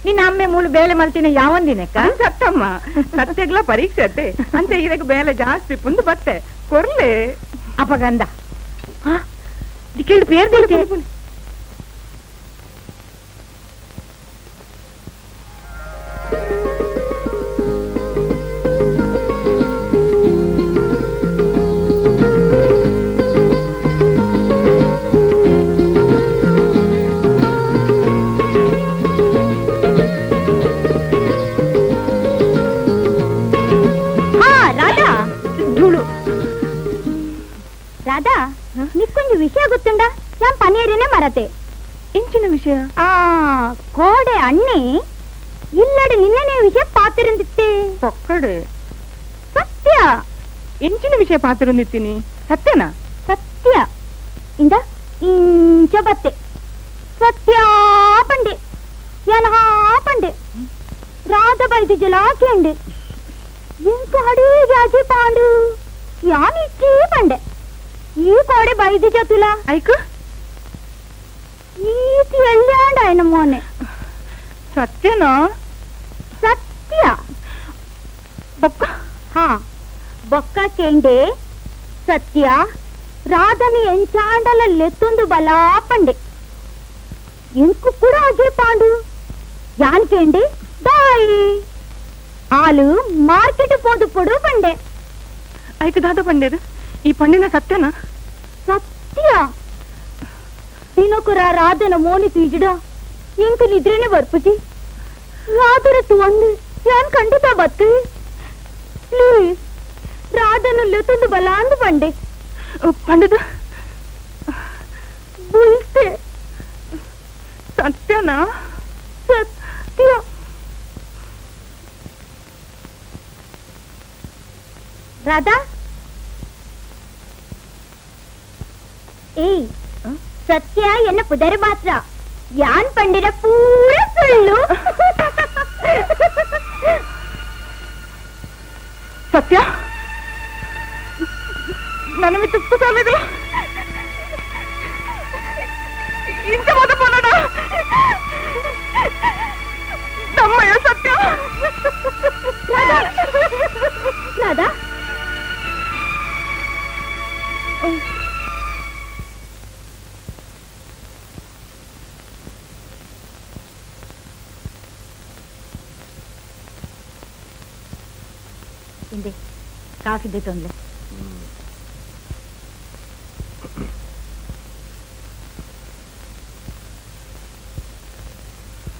ನಿನ್ನ ಅಮ್ಮೆ ಮೂಳು ಬೇಲೆ ಮಲ್ತಿನ ಯಾವೊಂದಿನಕ್ಕ ಸತ್ತಮ್ಮ ಸತ್ಯಗ್ಲ ಪರೀಕ್ಷೆ ಅತ್ತೆ ಅಂತ ಇದಕ್ಕೆ ಬೇಲೆ ಜಾಸ್ತಿ ಪುಂದು ಬತ್ತೆ ಕೊರ್ಲೆ ಅಪಗಂದ ಕೇಳಿ ಪೇರ್ ದೇತೆ. ಅಣ್ಣೆ ಇಲ್ಲಡೆ ನಿನ್ನನೆ ವಿಷಯ ಪಾತಿರಂದಿತ್ತೆ ಪೊಕ್ಕಡು ಸತ್ಯ ಎಂಚಿನ ವಿಷಯ ಪಾತಿರಂದಿತ್ತೀನಿ ಸತ್ಯನಾ ಸತ್ಯ ಇಂದ ಇಂಚ ಬತ್ತೆ ಸತ್ಯ ಪಂಡೆ ಯನಹಾ ಪಂಡೆ ರಾಧ ಬೈದು ಜಲಾಕೆಂಡೆ ಇಂಕ ಅಡಿ ಜಾಜಿ ಪಾಂಡು ಯಾನಿಚ್ಚಿ ಪಂಡೆ ಈ ಕೋಡೆ ಬೈದು ಜತುಲ ಐಕು ಈತಿ ಎಲ್ಯಾಂಡ ಆಯ್ನ ಮೋನೆ ಸತ್ಯನಾ ಸತ್ಯ ಬೊಕ್ಕ ಹಾ ಬೊಕ್ಕ ಕೆಂಡೆ ಸತ್ಯ ರಾಧನಿ ಎಂಚಾಂಡಲ ಲೆತ್ತೊಂದು ಬಲಾ ಪಂಡೆ ಇಂಕು ಕೂಡ ಅಜೆ ಪಾಂಡು ಯಾನ್ ಕೇಂಡೆ ಬಾಯಿ ಆಲು ಮಾರ್ಕೆಟ್ ಪೋದು ಪೊಡು ಪಂಡೆ ಐಕು ದಾದ ಪಂಡೇರು ಈ ಪಂಡಿನ ಸತ್ಯನಾ ಸತ್ಯ ದಿನಕುರ ರಾಧನ ಮೋನಿ ತೀಜಿಡ ಇಂಕು ನಿದ್ರೆನೆ ಬರ್ಪುಜಿ ರಾಧರ ತುವಂದು ಯಾನ್ ಖಂಡಿತ ಬತ್ತು ಪ್ಲೀಸ್ ರಾಧನ ಲೆತ್ತೊಂದು ಬಲ ಅಂದು ಪಂಡೆ ಪಂಡದ ಬುಲ್ತೆ ಸತ್ಯನಾ ಸತ್ಯ ರಾಧಾ ಏಯ್ ಸತ್ಯ ಎನ್ನ ಪುದರ್ ಮಾತ್ರ ಯಾನ್ ಪಂಡಿರ ಪೂರ ಸುಳ್ಳು ಸತ್ಯ ನನ್ನ ತುಪ್ಪ ಸಾಲಿದ್ರು ಇಂತ ಮಾತ ಪೋನಡ ನಮ್ಮಯ್ಯ ಸತ್ಯ ರಾಧಾ ಇಂದೆ ಕಾಫಿ they ತೊಂದ್ರೆ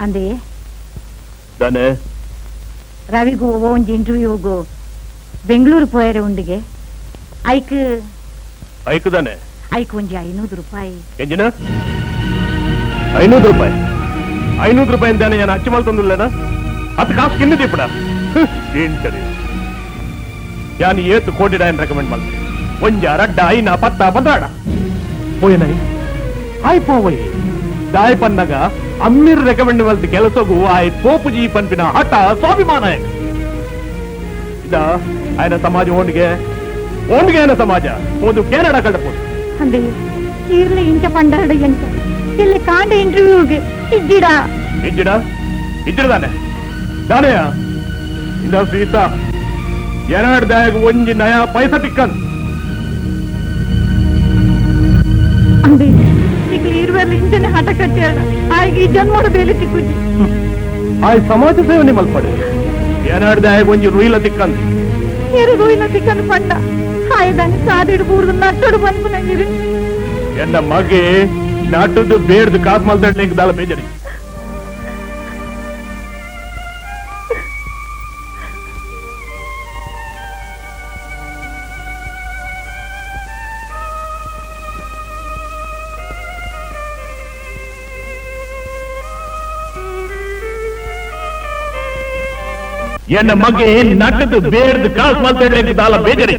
ಅಂದೆ ದಾನೆ ರವಿಗೂ ಒಂಜಿ ಇಂಟರ್ವ್ಯೂಗು ಬೆಂಗಳೂರು ಪೋಯರೆ ಉಂಡಿಗೆ ಐಕ್ ಐಕ್ ದಾನೆ ಐಕ್ ಒಂಜಿ 500 ರೂಪಾಯಿ ಎಂಜಿನ 500 ರೂಪಾಯಿ 500 ರೂಪಾಯಿ ಅಂದಾನೆ ನಾನು ಅಚ್ಚು ಮಲ್ತೊಂದಿಲ್ಲನ ಅದು ಕಾಸು ಕಿನ್ನದಿ ಇಪ್ಪಡ ఏంటది ಯಾನು ಏತು ಕೋಟಿ ಡಾಯನ್ ರೆಕಮೆಂಡ್ ಮಾಡ್ತೀನಿ ಒಂಜ ರಡ್ಡ ಐನ ಪತ್ತ ಪಂದ್ರಾಡ ಪೋಯನೈ ಆಯ್ ಪೋವೈ ದಾಯ್ ಪನ್ನಗ ಅಮ್ಮೀರ್ ರೆಕಮೆಂಡ್ ಮಲ್ತ ಕೆಲಸಗು ಆಯ್ ಪೋಪುಜಿ ಪನ್ಪಿನ ಹಠ ಸ್ವಾಭಿಮಾನ ಇದ ಆಯನ ಸಮಾಜ ಓಂಡಿಗೆ ಓಂಡಿಗೆ ಆಯನ ಸಮಾಜ ಹೋದು ಕೆನಡಾ ಕಂಡಪೋದು ಅಂದೆ ಈರ್ಲೆ ಇಂಚ ಪಂಡಾಡ ಎಂಚ ಇಲ್ಲಿ ಕಾಂಡ ಇಂಟರ್ವ್ಯೂಗೆ ಇಜ್ಜಿಡ ಇಜ್ಜಿಡ ಇಜ್ಜಿಡದಾನೆ ದಾನೆಯ ಇಂದ ಸೀತಾ ಎರಡು ದಾಯಗ ಒಂಜಿ ನಯಾ ಪೈಸಾ ತಿಕ್ಕನ್ ಅಂದೆ ಈಗ ಇರುವಲ್ಲಿ ಇಂಚನೆ ಹಠ ಕಟ್ಟಾಡ ಆಯ್ಗೆ ಈ ಜನ್ಮದ ಬೇಲೆ ತಿಕ್ಕುಜಿ ಆಯ್ ಸಮಾಜ ಸೇವನೆ ಮಲ್ಪಡೆ ಎರಡು ದಾಯಗ ಒಂಜಿ ರುಯಿಲ ತಿಕ್ಕನ್ ಏರು ರುಯಿಲ ತಿಕ್ಕನ್ ಪಂಡ ಆಯ್ದಾನೆ ಸಾದಿಡು ಬೂರ್ದು ನಟ್ಟಡು ಬಂದ್ಪುನಂಗಿರಿ ಎನ್ನ ಮಗೆ ನಾಟದ್ದು ಬೇಡ್ದು ಕಾಸು ಮಲ್ತಡ್ಲಿಕ್ಕೆ ದಾಲ ಬೇಜರಿ ಎನ್ನ ಮಗೆ ನಟದು ಬೇಡ್ದು ಕಾಸು ಮಲ್ತಡ್ಲಿಕ್ಕೆ ದಾಲ ಬೇಜರಿ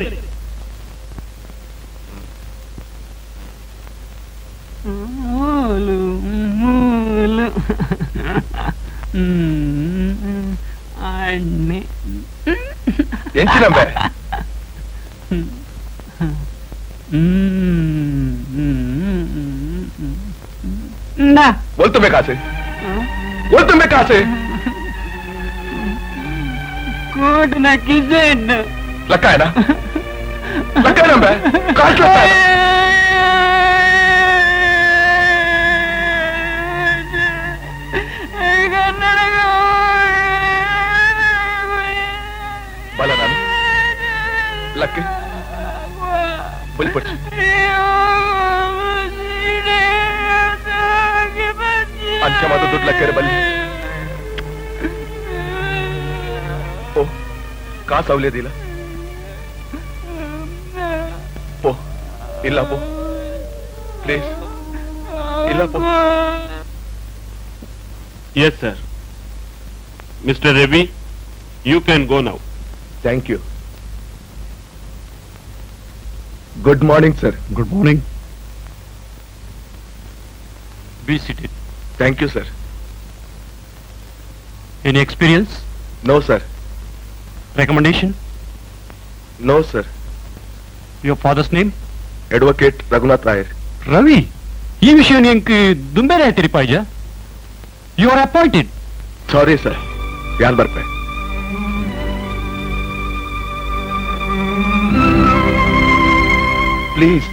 ಎಂಚಿನಂಬೆ ಒಲ್ತುಂಬೆ ಕಾಸು ಒಲ್ತುಂಬೆ ಕಾಸು ಕೋಟಿನ ಕಿಸೆಡ್ ಲಕ್ಕಾಯನ ಲಕ್ಕಾಯನಂಬೆ ಕಾಸು ಲಕ್ಕಾಯನ ಬಲ ನಾನು ಲಕ್ಕೆ ಬಲಿಪಡ್ಚು ಅಂಚೆ ಮಾತ್ರ ದುಡ್ಡು ಲಕ್ಕೇರೆ ಬಲ್ಲಿ ಓ ಕಾಸು ಅವಲೇದಿಲ್ಲ ಪೋ ಇಲ್ಲ ಪೋ ಪ್ಲೀಸ್ ಇಲ್ಲ ಪೋ yes sir Mister Ravi, you can go now. Thank you. Good morning sir. Good morning. Be seated. Thank you sir. Any experience? No sir. Recommendation? No sir. Your father's name? Advocate Raghunath Rayar. Ravi, ಈ ವಿಷಯ ನಿಂಗೆ ದುಂಬೇರೆ ತಿರಿಪಾಯ್ಜ. You are appointed. Sorry sir, ಯಾನ್ ಬರ್ಪೆ. Please.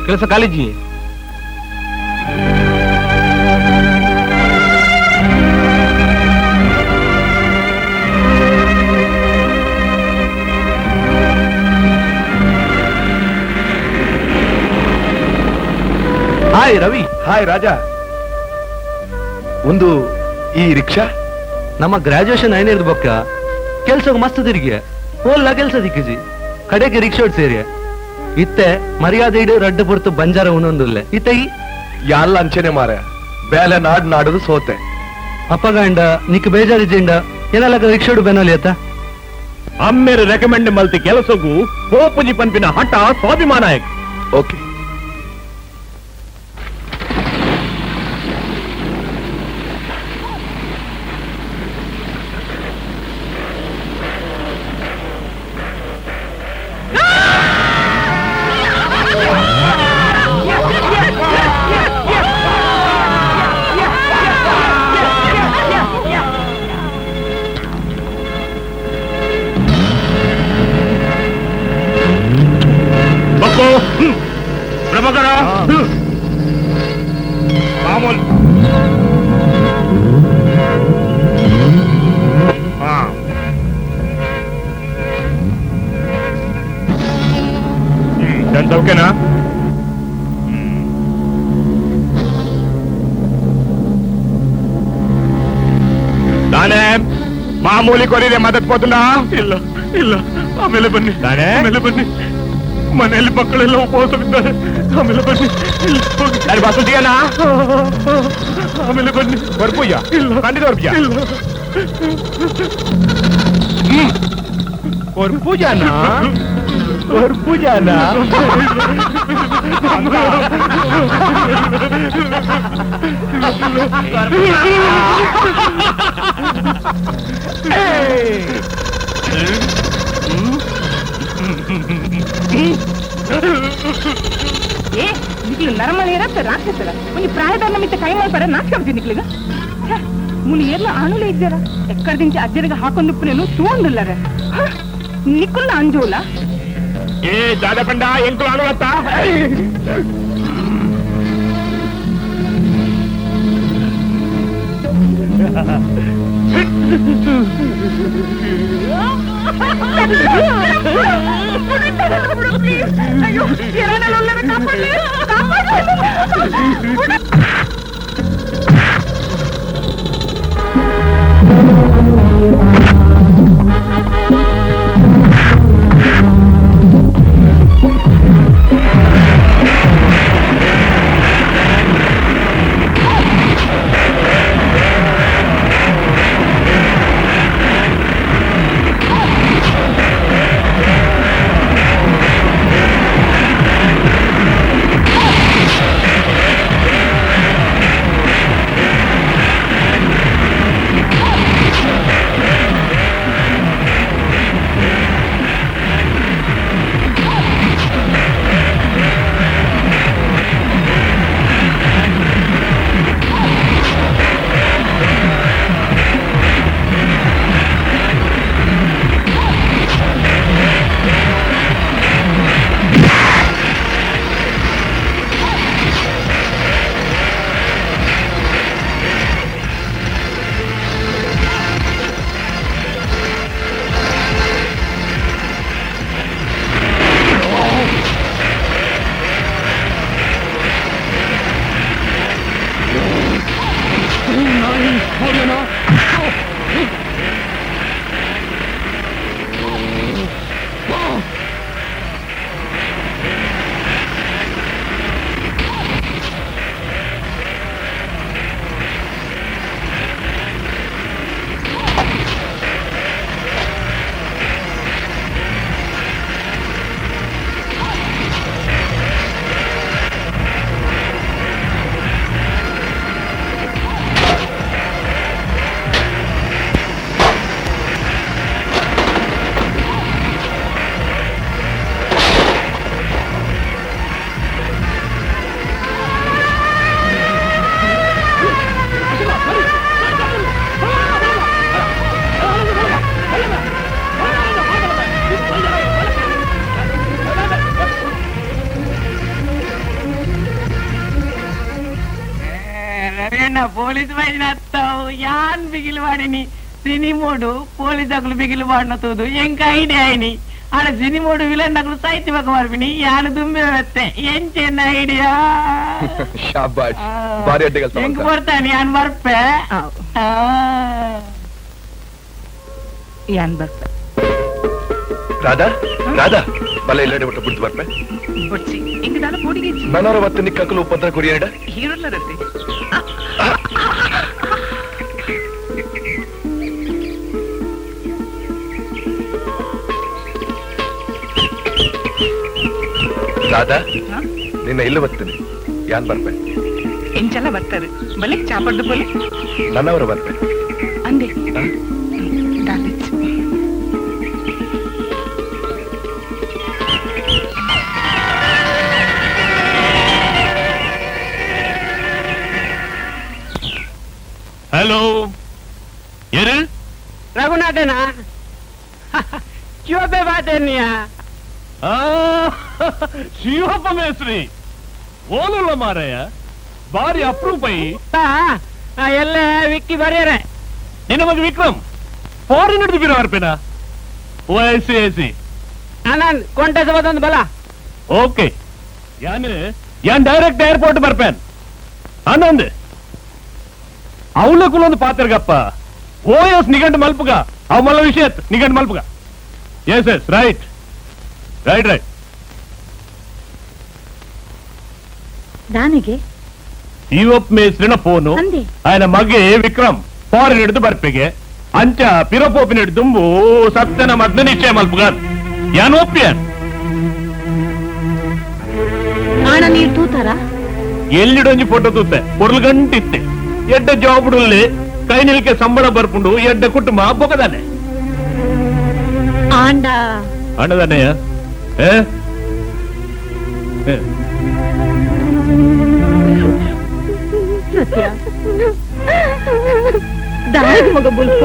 ಕೆಲಸ college. Hi Ravi. Hi Raja. ಒಂದು ಈ rickshaw ನಮ್ಮ graduation ಐನೇರ್ದು ಬೊಕ್ಕ ಕೆಲ್ಸಕ್ಕೆ ಮಸ್ತ್ ತಿರುಗಿ ಓಲ್ಲ ಕೆಲ್ಸ ದಿಕ್ಕಿಜಿ ಕಡೆಗೆ ರಿಕ್ಷಾ ಸೇರಿ ಇತ್ತೆ ಮರ್ಯಾದೆ ಇಡು ರಡ್ಡು ಪುರ್ತು ಬಂಜಾರ ಉಣೊಂದುಲ್ಲೆ ಇತ್ತೆ ಈ ಯಾಲ್ಲ ಅಂಚೆನೆ ಮಾರ ಬೇಲೆ ನಾಡ್ ನಾಡದು ಸೋತೆ. ಅಪ್ಪಗಂಡ ನಿಕ್ ಬೇಜಾರಿಜಿಂಡ ಏನಲ್ಲ ರಿಕ್ಷಾಡು ಬೆನೋಲಿ ಅತ್ತ ಅಮ್ಮೇರು ರೆಕಮೆಂಡ್ ಮಲ್ತಿ ಕೆಲಸಗೂ ಪೋಪುಜಿ ಪನ್ಪಿನ ಹಠ ಸ್ವಾಭಿಮಾನ. ಓಕೆ. ಓಕೆನಾ? ತಾನೇ ಮಾಮೂಲಿ ಕೊರಿದೆ ಮದತ್ ಪೋತುಂಡಾ? ಇಲ್ಲ ಇಲ್ಲ, ಆಮೇಲೆ ಬನ್ನಿ. ಆಮೇಲೆ ಬನ್ನಿ, ಮನೆಯಲ್ಲಿ ಮಕ್ಕಳೆಲ್ಲ ಉಪವಾಸವಿದ್ದಾರೆ. ಆಮೇಲೆ ಬನ್ನಿ. ನಾನು ಬಸದಿಯಲ್ಲ. ಆಮೇಲೆ ಬನ್ನಿ. ಬರ್ಪೂಜ ಇಲ್ಲ, ಖಂಡಿತ ಬರ್ಪೂಜ ಇಲ್ಲ. ಬರ್ಪೂಜಾನ ಬರ್ಪೂಜಾನ ಏ ನಿಕ್ಲು ನರಮಲೇರ ರಾಕ್ಷಸರ ಒಂಜಿ ಪ್ರಾಯದಾರ ನಮಿತ್ತ ಕೈ ಮಲ್ಪರ ನಾಚಿಕೆ ಆಪುಜಿ ನಿಕ್ಲಿಗ. ಮುನಿ ಏರ್ಲ ಆಣುಲೇ ಇದ್ದಾರ ಎಕ್ಕಡದಿಂಚ ಅಜ್ಜರಿಗೆ ಹಾಕೊಂದುಪ್ಪನೇನು ತೂಂದುಲ್ಲರ ನಿಕ್ಕುಲ್ಲ ಅಂಜೋಲ. ಏ ದಾದ ಪಂಡ ಎಂಕುಲು ಆಣುಲತ್ತ. ಅಯ್ಯೋ ಕಾಪಾಡಲಿ. Police ಬೈದಿನತ್ತಾವು ಯಾನ್ ಬಿಗಿಲು ವಾಡಿನಿ ಸಿನಿಮೋಡು ಪೊಲೀಸ್ ಅಕಲು ಬಿಗಿಲು ವಾಡಿನ ತೂದು ಎಂಕ ಐಡಿಯಾ ಐನಿ ಆಡ ಸಿನಿಮೋಡು ವಿಲನ್ ನಕಲು ಸಾಹಿತ್ಯ ಬಕ ಮಾರ್ಪಿನಿ ಯಾನು ದುಂಬೆ ಬತ್ತೆ ಎಂಚೆನ್ನ ಐಡಿಯಾ ಶಾಬಾಷ್ ಬಾರಿ ಅಡ್ಡೆ ಕೆಲಸ ಎಂಕ್ ಬರ್ತಾನೆ ಯಾನ್ ಬರ್ಪೆ ಯಾನ್ ಬರ್ಪೆ ರಾಧಾ ರಾಧಾ ಬಲ ಇಲ್ಲಡೆ ಒಟ್ಟು ಬಿಡ್ದು ಬರ್ಪೆ ಬೊಚ್ಚಿ ಇಂಕ ದಾಲ ಪೋಡಿಗೆ ನನರ ವತ್ತು ನಿಕ್ಕಕಲು ಉಪದ್ರ ಕೊರಿಯಡ ಹೀರಲ್ಲರತ್ತೆ ರಾಧಾ ನಿನ್ನ ಇಲ್ಲ ಬರ್ತೀನಿ ಯಾನ್ ಬರ್ಪೆ ಎಂಚೆಲ್ಲ ಬರ್ತಾರೆ ಬಲೆ ಚಾಪಡ್ದು ಬೋಲೆ ನನ್ನವರ ಬರ್ಪೆ ಅಂದೆ ಹಲೋ ಯಾರು ರಘುನಾಥನ ಶಿವಪ್ಪೆ ಬಾತೇನಿಯ ಶಿವಪ್ಪ ಮೇಸ್ತ್ರಿ ಓಲುಲ್ಲ ಮಾರಾಯ ಬಾರಿ ಅಪ್ರೂಪೈ ಎಲ್ಲ ವಿಕ್ಕಿ ಬರೆಯರೆ ನಿನ್ನ ಮಗ ವಿಕ್ರಮ್ ಫಾರಿನ್ ಹಿಡಿದು ಬಿರೋ ಅರ್ಪೇನಾ ಓ I C I C Anand ಕೊಂಟಸ ಬದೊಂದು ಬಲ ಓಕೆ ಯಾನ್ ಯಾನ್ ಡೈರೆಕ್ಟ್ ಏರ್ಪೋರ್ಟ್ ಬರ್ಪೇನ್ ಆನಂದ್ ಅವಲಕ್ಕುಲೊಂದು ಪಾತ್ರಗಪ್ಪ ಓ ಎಸ್ ನಿಗಂಟು ಮಲ್ಪುಗ ಅವ್ ಮಲ್ಲ ವಿಷಯ ನಿಗಂಟು ಮಲ್ಪುಗ yes yes right right right ದಾನಿಗೆ ಇವಪ್ ಮೇಸ್ರಿನ ಫೋನು ఆయన ಮಗೆ ವಿಕ್ರಮ್ ಫಾರಿನ್ ಹಿಡಿದು ಬರ್ಪೆಗೆ ಅಂಚ ಪಿರಪೋಪಿನ ಹಿಡಿದುಂಬು ಸತ್ಯನ ಮದ್ನ ನಿಶ್ಚಯ ಮಲ್ಪುಗ ಯಾನ್ ಒಪ್ಪಿಯನ್ ಆಣ ನೀರ್ ತೂತಾರ ಎಲ್ಲಿಡೊಂಜಿ ಫೋಟೋ ತೂತೆ ಪೊರ್ಲು ಗಂಟಿತ್ತೆ ಎಡ್ಡ ಜಾಬುಡುಲ್ಲೆ ಕೈ ನಿಲ್ಕೆ ಸಂಬಳ ಬರ್ಪುಂಡು ಎಡ್ಡ ಕುಟುಂಬ ಬೊಕದಾನೆ ಆಂಡ ಅಣ್ಣದಾನೆಯ ಸತ್ಯ ದಾಗ್ ಮಗ ಬುಲ್ಪ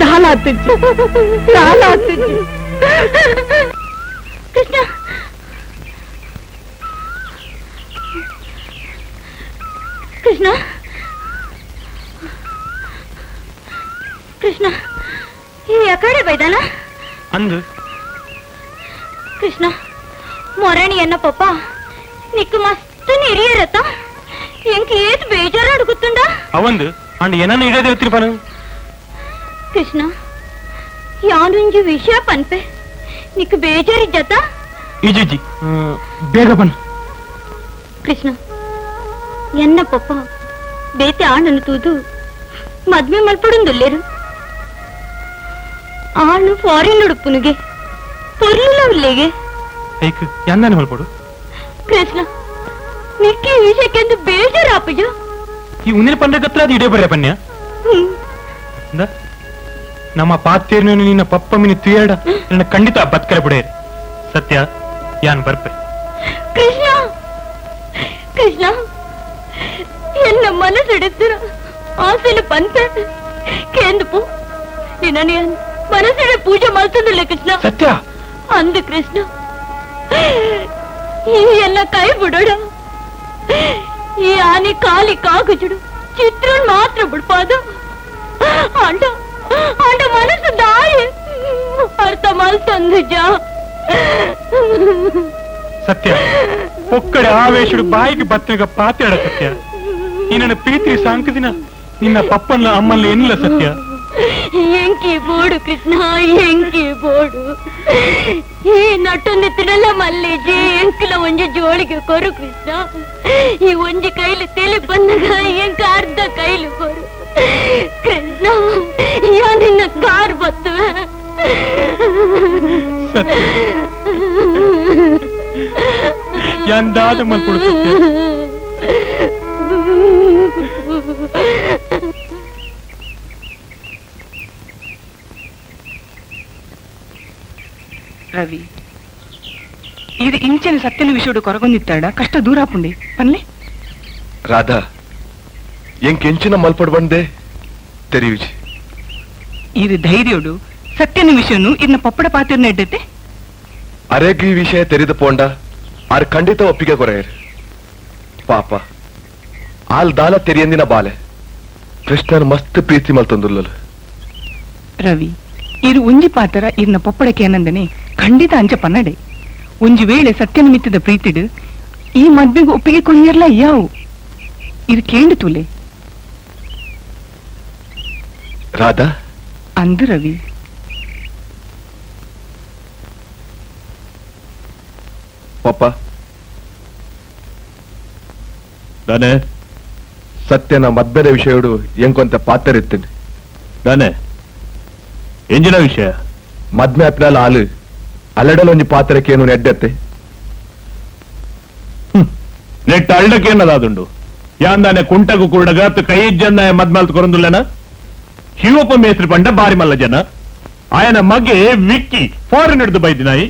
ದಾಲ ಆತಿಜ್ಜಿ ದಾಲ ಆತಿಜ್ಜಿ ಕೃಷ್ಣ ಕೃಷ್ಣ ಕೃಷ್ಣ ಈ ಅಕಡೆ ಬೈದಾನ ಅಂದು ಕೃಷ್ಣ ಮೊರಣಿ ಎನ್ನ ಪಪ್ಪ ನಿಕ್ಕು ಮಸ್ತ್ ನಿರಿಯರತ್ತ ಎಂಕ್ ಏತ್ ಬೇಜಾರು ಅಡುಗುತ್ತುಂಡ ಅವಂದು ಅಂಡ್ ಏನನ್ನ ಇಡದೆ ತಿರುಪನು ಕೃಷ್ಣ ಯಾನುಂಜಿ ವಿಷಯ ಪನ್ಪೆ ನಿಕ್ಕು ಬೇಜಾರಿಜ್ಜತ ಇಜಿಜಿ ಬೇಗ ಬನ್ ಕೃಷ್ಣ ಎನ್ನ ಪಪ್ಪ ಬೇತೆ ಆಣನು ತೂದು ಮದ್ವೆ ಮಲ್ಪಡುಂದುಲ್ಲೇರು ಆಣು ಫಾರಿನ್ ಉಡುಪುನುಗೆ ಪೊರ್ಲುಲವುಲ್ಲೇಗೆ ಐಕ್ ಯಾನ್ನಾನೆ ಮಲ್ಪಡು ಕೃಷ್ಣ ನಿಕ್ಕೆ ಈ ವಿಷಯಕ್ಕೆಂದು ಬೇಜಾರಾಪುಜ ಈ ಉನ್ನಿನ ಪಂಡ ಗತ್ರ ಅದು ಇಡೇ ಬರ್ರೆ ಪನ್ಯ ನಮ್ಮ ಪಾತೇರ್ನ ನಿನ್ನ ಪಪ್ಪ ಮಿನಿ ತುಯೇಡ ನನ್ನ ಖಂಡಿತ ಬತ್ಕರೆ ಬಿಡೇರಿ ಸತ್ಯ ಯಾನ್ ಬರ್ಪೆ ಕೃಷ್ಣ ಕೃಷ್ಣ ಎನ್ನ ಮನಸ್ಸಿಡಿಸ್ತಿರ ಆಸೆನ ಪನ್ಪೆ ಕೇಂದಪು ನಿನ್ನ ಮನಸ್ಸಿಡ ಪೂಜೆ ಮಾಡ್ತಂದಿಲ್ಲ ಕೃಷ್ಣ ಸತ್ಯ ಅಂದು ಕೃಷ್ಣ ಈ ಎಲ್ಲ ಕೈ ಬಿಡೋಣ ಈ ಆನೆ ಕಾಲಿ ಕಾಗುಜುಡು ಚಿತ್ರ ಮಾತ್ರ ಬಿಡ್ಪಾದು ಅಂಡ ಅಂಡ ಮನಸ್ಸು ದಾಯಿ ಅರ್ಥ ಮಲ್ತಂದು ಜಾ ಸತ್ಯ ಒಕ್ಕಡೆ ಆವೇಶುಡು ಬಾಯಿಗೆ ಬತ್ತಗ ಪಾತಾಡ ಸತ್ಯ ನಿನ್ನ ಪ್ರೀತಿ ಸಾಂಕದಿನ ನಿನ್ನ ಪಪ್ಪನ್ನ ಅಮ್ಮಲ್ಲ ಏನಿಲ್ಲ ಸತ್ಯ ಎಂಕಿ ಬೋಡು ಕೃಷ್ಣ ಎಂಕಿ ಬೋಡು ಈ ನಟೊಂದು ತಿನ್ನಲ್ಲ ಮಲ್ಲಿಜಿ ಎಂಕಲ ಒಂಜಿ ಜೋಳಿಗೆ ಕೊರು ಕೃಷ್ಣ ಈ ಒಂಜಿ ಕೈಲಿ ತೆಲಿ ಬಂದಾಗ ಎಂಕ ಅರ್ಧ ಕೈಲಿ ಕೊರು ಕೃಷ್ಣ ಯಾ ನಿನ್ನ ಕಾರ್ ಬತ್ತುವೆ ಎಂದಾದ ಮಲ್ಪಡು ಸತ್ಯ ರವಿ ಇದು ಇಂಚಿನ ಸತ್ಯನ ವಿಷಯಡು ಕೊರಗೊಂದಿತ್ತಾಡ ಕಷ್ಟ ದೂರ ಆಪುಂಡಿ ಪನ್ಲೆ ರಾಧಾ ಎಂಕೆಂಚಿನ ಮಲ್ಪಡ್ ಬಂದೆ ತೆರಿಯುಜಿ ಇದು ಧೈರ್ಯೋಡು ಸತ್ಯನ ವಿಷಯನು ಇದನ್ನ ಪಪ್ಪಡ ಪಾತಿರ್ನ ಇಡ್ಡತ್ತೆ ಅರೆಗ್ ಈ ವಿಷಯ ತೆರೆದ ಪೋಂಡ ಆರ್ ಖಂಡಿತ ಒಪ್ಪಿಗೆ ಕೊರೆಯರ್ ಪಾಪ ಆಲ್ ದಾಲ ತೆರಿಯಂದಿನ ಬಾಲೆ ಕೃಷ್ಣನ ಮಸ್ತ್ ಪ್ರೀತಿ ಮಲ್ತೊಂದುಲ್ಲಲು. ರವಿ ಇರು ಒಂಜಿ ಪಾತ್ರ ಇರ್ನ ಪೊಪ್ಪಡಕ್ಕೆ ಏನಂದನೆ ಖಂಡಿತ ಅಂಚ ಪನ್ನಡೆ. ಒಂಜಿ ವೇಳೆ ಸತ್ಯನ ಮಿತ್ತದ ಪ್ರೀತಿಡು ಈ ಮದ್ವೆಗೆ ಒಪ್ಪಿಗೆ ಕೊಯ್ಯರ್ಲ ಯಾವು ಇರು ಕೇಂಡು ತುಲೆ. ರಾಧಾ ಅಂದು ರವಿ. ಪಪ್ಪ ದಾನೆ ಸತ್ಯನ ಮದ್ವೆದ ವಿಷಯಡು ಎಂಕೊಂತ ಪಾತ್ರ ಇತ್ತೇನೆ. ದಾನೆ ಎಂಜಿನ ವಿಷಯ? ಮದ್ವೆ ಅಪ್ನಾಲ ಆಲು ಅಲ್ಲಡಲ ಒಂಜಿ ಪಾತ್ರಕ್ಕೆ ಏನು ನೆಡ್ಡತ್ತೆ. ನೆಟ್ಟ ಅಳ್ಳಕ್ಕೆ ಏನದಾದುಂಡು ಯಾಂದಾನೆ ಕುಂಟಗು ಕುರುಡಗ ಕೈ ಜನ ಮದ್ಮಲ್ತ್ ಕೊರಂದುಲ್ಲೇನ? ಶಿವಪ್ಪ ಮೇಸ್ತ್ರಿ ಪಂಡ ಬಾರಿ ಮಲ್ಲ ಜನ. ಆಯನ ಮಗೆ ವಿಕ್ಕಿ ಫಾರಿನ್ ಹಿಡಿದು ಬೈದಿನಾಯಿ.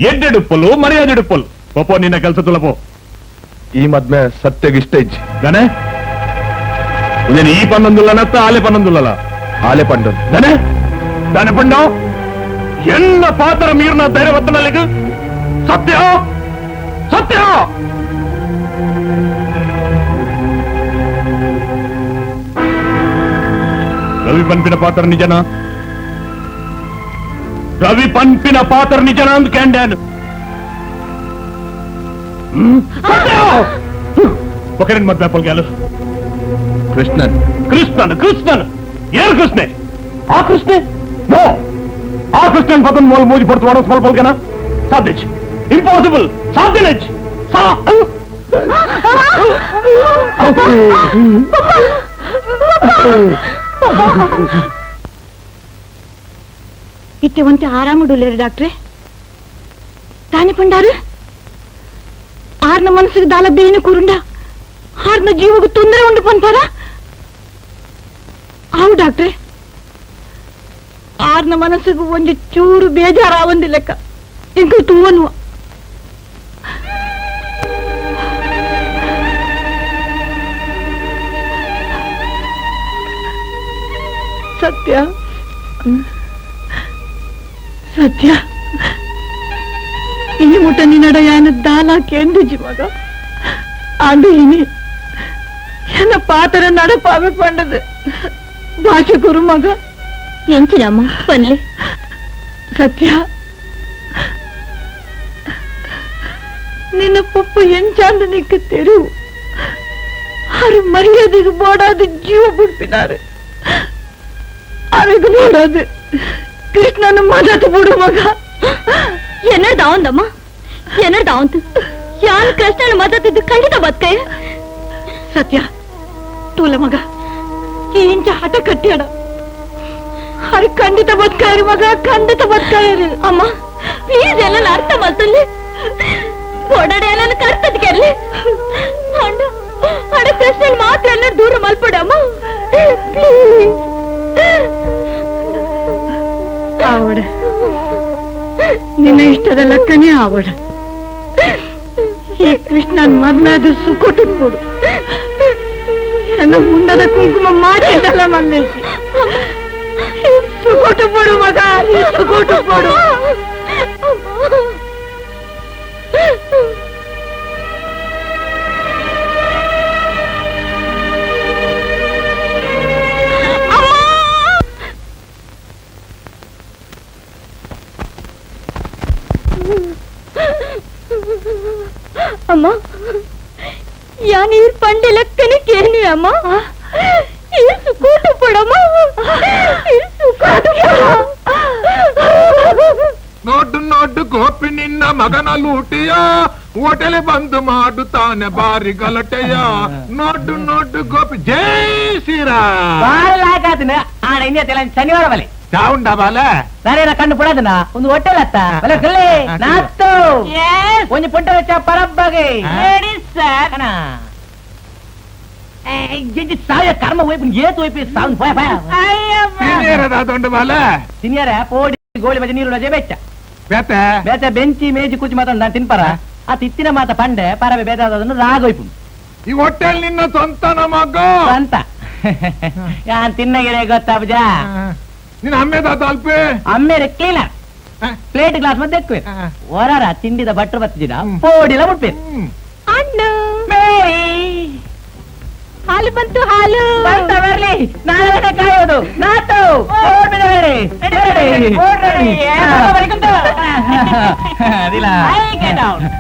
ಎಡ್ಡೆಡುಪ್ಪಲು ಮರ್ಯಾದೆಡುಪ್ಪಲು. ಪೋಪೋ ನಿನ್ನ ಕೆಲಸ ತುಲಪೋ. ಈ ಮದ್ಮೆ ಸತ್ಯಗೆ ಇಷ್ಟ ಇಜ್ಜಿ. ದಾನೆ నేను ಈ ಪನ್ನೊಂದುಲ್ಲನತ್ತ ಆಲೆ ಪನ್ನೊಂದುಲ್ಲಲ? ಆಲೆ ಪಂಡ. ದಾನೆ ದಾನೆ ಪಂಡ ಎನ್ನ ಪಾತ್ರ ಮೀರ್ನ ಧೈರ್ಯವತ್ತನಲ್ಲಿಗೆ. ಸತ್ಯ ಸತ್ಯ ರವಿ ಪನ್ಪಿನ ಪಾತ್ರ ನಿಜನ? ರವಿ ಪನ್ಪಿನ ಪಾತ್ರ ನಿಜನ ಅಂತ ಕ್ಯಾಂಡ್ಯಾನ್. ఒకరిని మధ్య పలికాలు. ಕೃಷ್ಣನ್ ಕೃಷ್ಣನ್ ಕೃಷ್ಣನ್ ಏರು ಕೃಷ್ಣೆ? ಆ ಕೃಷ್ಣೆ ನೋ. ಆ ಕೃಷ್ಣನ್ ಪತನ್ ಮೋಲ್ ಮೂಜಿ ಪಡ್ತು ಮಾಡೋ ಸ್ವಲ್ಪ ಪಲ್ಕನ ಸಾಧ್ಯ ಇಂಪಾಸಿಬಲ್. ಸಾಧ್ಯನೇ. ಇತ್ತೆ ಒಂತೆ ಆರಾಮಡುಲ್ಲೇರು ಡಾಕ್ಟ್ರೆ. ತಾನೆ ಪಂಡಾರು ಆರ್ನ ಮನಸ್ಸಿಗೆ ದಾಲ ಬೇಯಿನ ಕೂರುಂಡ ಆರ್ನ ಜೀವకు ತೊಂದರೆ ಉಂಡು ಪನ್ಪಾರ? ಆವು ಡಾಕ್ಟ್ರೆ, ಆರ್ನ ಮನಸ್ಸಿಗೆ ಒಂಜಿ ಚೂರು ಬೇಜಾರಾವಂದಿ ಲೆಕ್ಕ ಇಂಕ ತೂವನುವ. ಸತ್ಯ ಸತ್ಯ ಈ ಮುಟ ನಿನ್ನಡ ಯಾನ ದಾಲ ಕೇಂದಿಜಿ ಮಗ. ಆಂಡು ಇನಿ ಎನ್ನ ಪಾತ್ರ ನಡಪಾವೆ ಪಂಡದು ಭಾಷೆ ಗುರು ಮಗ. ಎಂಚಿನಮ್ಮ ಪನ್ಲೆ. ಸತ್ಯ ನಿನ್ನ ಪಪ್ಪ ಎಂಚಾಂದು ನಿಕ್ಕ ತೆರು ಆರು ಮರ್ಯಾದೆಗೆ ಬೋಡಾದ ಜೀವ ಬಿಡ್ಪಿನಾರು. ಆರೋಗ್ಯ ನೋಡೋದು ಕೃಷ್ಣನ ಮದತ್ ಬಿಡು ಮಗ. ಎನ್ನರ್ದಾವಂದಮ್ಮ ಎನ್ನರ್ದಾವಂತು ಯಾನ್ ಕೃಷ್ಣನ ಮದತ್ತಿದ್ದು ಖಂಡಿತ ಬದುಕಯ್ಯ. ಸತ್ಯ ತೂಲ ಮಗ ಈ ಇಂಚ ಹಠ ಕಟ್ಟ್ಯಾಡ. ಅರೆ ಖಂಡಿತ ಬದುಕಾಯರು ಮಗ, ಖಂಡಿತ ಬದುಕಾಯರು. ಅಮ್ಮ ಪ್ಲೀಸ್ ಎಲ್ಲ ಅರ್ಥ ಮಾಡ್ತಲ್ಲಿ ಓಡಾಡ ಎಲ್ಲ ಕರ್ತದ್ಕೆರ್ಲಿ. ಅಣ್ಣ ಅಡ ಕೃಷ್ಣನ್ ಮಾತ್ರ ಎಲ್ಲ ದೂರ ಮಲ್ಪಡಮ್ಮ ಪ್ಲೀಸ್. ಆವಡ ನಿನ್ನ ಇಷ್ಟದ ಲೆಕ್ಕನೇ ಆವಡ. ಈ ಕೃಷ್ಣನ್ ಮದ್ನಾದ ಸುಖ ಕೊಡು. ನನ್ನ ಮುಂಡದ ಕುಂಕುಮ ಮಾಡಿದಲ್ಲ ಮಲ್ಲೇಶಿ. ಸುಖ ಕೊಡು ಮಗ, ಸುಖ ಕೊಡು. ಅಮ್ಮ ಯಾನ್ ಈರ್ ಪಂಡೆ ಲೆಕ್ಕನೆ ಕೇನು ಅಮ್ಮ. ಈ ಸುಕೋಟು ಪಡಮ್ಮ, ಈ ಸುಕೋಟು ಪಡ. ನೋಡು ನೋಡು ಗೋಪಿ ನಿನ್ನ ಮಗನ ಲೂಟಿಯ ಹೋಟೆಲ್ ಬಂದು ಮಾಡುತ್ತಾನೆ ಬಾರಿ ಗಲಟೆಯ. ನೋಡು ನೋಡು ಗೋಪಿ ಜೈ ಶ್ರೀರಾಮ್. ಶನಿವಾರ ಬಲೆ ಚಾ ಬಾಲೆ ಸರಿ ಕಣ್ಣು ಪಡದನ ಒಂದು ಹೋಟೆಲ್ ಅತ್ತ ಬಲೆ ಕಲ್ಲೆ ನಾತ್ತು ಒಂಜಿ ಪುಟ್ಟ ವೆಚ್ಚ ಪರಬ್ಬಗೆ ಸರ್. ಸಾಯ ಕರ್ಮ ಹೋಯ್ಪು ಏತು ಹೋಯ್ಪು ಸಾವು ಪೋಯ ಪೋಯ. ತಿನಿಯರ ದಾದೊಂಡು ಬಾಲೆ ತಿನಿಯರ ಪೋಡಿ ಗೋಳಿ ಬಜೆ ನೀರು ರಜೆ ಬೆಚ್ಚ ಬೇತೆ ಬೇತೆ ಬೆಂಚಿ ಮೇಜಿ ಕುಚಿ ಮಾತ ನಾನು ತಿನ್ಪರ ಆ ತಿತ್ತಿನ ಮಾತ ಪಂಡೆ ಪರಬೆ ಬೇತಾದನ್ನು ರಾಗೋಯ್ಪು. ಈ ಹೋಟೆಲ್ ನಿನ್ನ ಸ್ವಂತನ ಮಗ ಸ್ವಂತ ಯಾನ್ ತಿನ್ನಗಿರೆ ಗೊತ್ತಾಬುಜಾ. ನಿನ್ನ ಅಮ್ಮೆದಾದ ಅಲ್ಪೆ ಅಮ್ಮೇರೆ cleaner plate glass ಮತ್ತೆ ಹೊರರ ತಿಂಡಿದ ಭಟ್ರು ಬತ್ತಿದ ಪೋಡಿಲ ಮುಟ್ಪೇರು. ಅಣ್ಣ ಮೇರಿ ಹಲೋ ಹಾಲು ಬಂತು ಹಾಲು ಬಂತ ಬರ್ಲಿ ನಾಳೆ ಕಾಯೋದು ನಾತು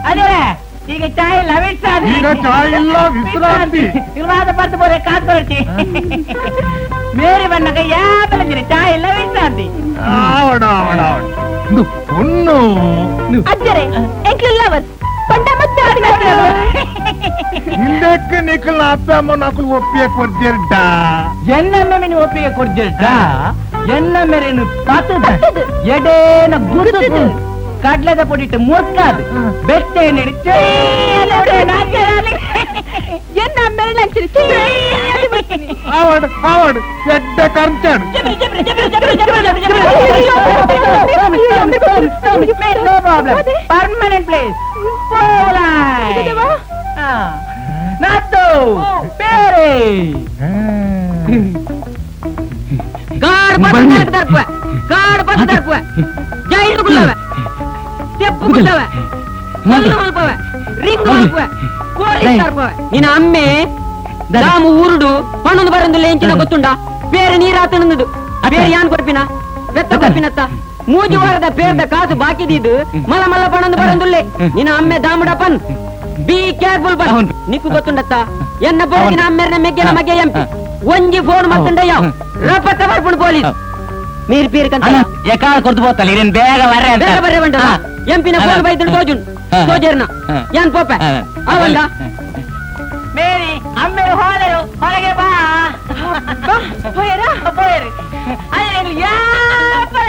ಅದೇ ಈಗ ಚಾಯ್ ಇಲ್ಲ ವಿಶ್ರಾಂತಿ ಈಗ ಚಾಯ್ ಇಲ್ಲ ವಿಶ್ರಾಂತಿ ಇಲ್ವಾದ ಪತ್ತು ಬೋರೆ ಕಾದು ಬರ್ತಿ ಮೇರಿ ಬಣ್ಣಗ ಯಾಪಲಂಜಿರಿ ಚಾಯ್ ಇಲ್ಲ ವಿಶ್ರಾಂತಿ ಆವಡ ಆವಡ ಆವಡ ಪೊಣ್ಣು ಅಜ್ಜರೆ ಎಂಕ್ಲು ಲವರ್ಸ್ ಪಂಡ ಮತ್ತೆ ಹಿಂದಕ್ಕೆ ನಿಖಲ್ ಅಪ್ಪ ಅಮ್ಮ ನಾಕುಲು ಒಪ್ಪಿಗೆ ಕೊಡ್ತಿರ್ಡ ಎನ್ನಮ್ಮೆ ಮಿನಿ ಒಪ್ಪಿಗೆ ಕೊಡ್ತಿರ್ಡ ಎನ್ನ ಮೇರೇನು ಪತದ ಎಡೇನ ಗುರುತು ಕಡ್ಲೆದ ಪೊಡಿಟ್ಟು ಮುರ್ಕಾದು ಬೆಟ್ಟೆ ನಡಿ ಎನ್ನ ಮೇರೆ ಆವಡ್ ಆವಡ್ ಎಡ್ಡ ಕಂಚಾಡು ಪರ್ಮನೆಂಟ್ ಪ್ಲೇಸ್ ನಾತು ಬೇರೆ ಕಾಡು ಪತ್ತು ತರ್ಪುವ ಕಾಡು ಪತ್ತು ತರ್ಪುವ ಜೈಲು ಗುಲ್ಲವ ಸ್ಟೆಪ್ ಗುಲ್ಲವ ಕಲ್ಲು ಮಲ್ಪವ ರಿಂಗ್ ಮಲ್ಪುವ ಪೊಲೀಸ್ ತರ್ಪುವ ನಿನ್ನ ಅಮ್ಮೆ ದಾಮು ಊರುಡು ಪಣ್ಣೊಂದು ಬರಂದಿಲ್ಲ ಎಂಚಿನ ಗೊತ್ತುಂಡ ಬೇರೆ ನೀರಾತನದು ಬೇರೆ ಯಾನ್ ಕೊರ್ಪಿನ ಬೆತ್ತ ಕೊರ್ಪಿನತ್ತ ಮೂಜಿ ವಾರದ ಪೇರ್ದ ಕಾಸು ಬಾಕಿದಿದ್ದು ಮಲ ಮಲ್ಲ ಪಣ್ಣೊಂದು ಬರಂದುಲ್ಲೆ ನಿನ್ನ ಅಮ್ಮೆ ದಾಮುಡಪ್ಪನ್ ಬಿ ಕೇರ್ಫುಲ್ ಬನ್ ನಿಕ್ಕು ಗೊತ್ತುಂಡತ್ತ ಎನ್ನ ಬೋಗಿನ ಅಮ್ಮೆರ್ನ ಮೆಗ್ಗೆನ ಮಗೆ ಎಂಪಿ ಒಂಜಿ ಫೋನ್ ಮತ್ತುಂಡ ಯಾವ ರಪತ್ತ ಬರ್ಪುಂಡು ಪೊಲೀಸ್ ಮೀರ್ ಪೀರ್ ಕಂತ ಎಕಾಲ ಕೊರ್ದು ಬೋತಲ್ಲ ಇರೇನ್ ಬೇಗ ಬರ್ರೆ ಅಂತ ಬೇಗ ಬರ್ರೆ ಬಂಡ ಎಂಪಿನ ಫೋನ್ ಬೈದುಂಡು ತೋಜುನ್ ತೋಜರ್ನ ಯಾನ್ ಪೋಪೆ ಆವಂಡ ಮೇರಿ ಅಮ್ಮೆರು ಹೋದರು ಹೊರಗೆ ಬಾ ಹೋಯರಾ போயிரு அது யாப்பல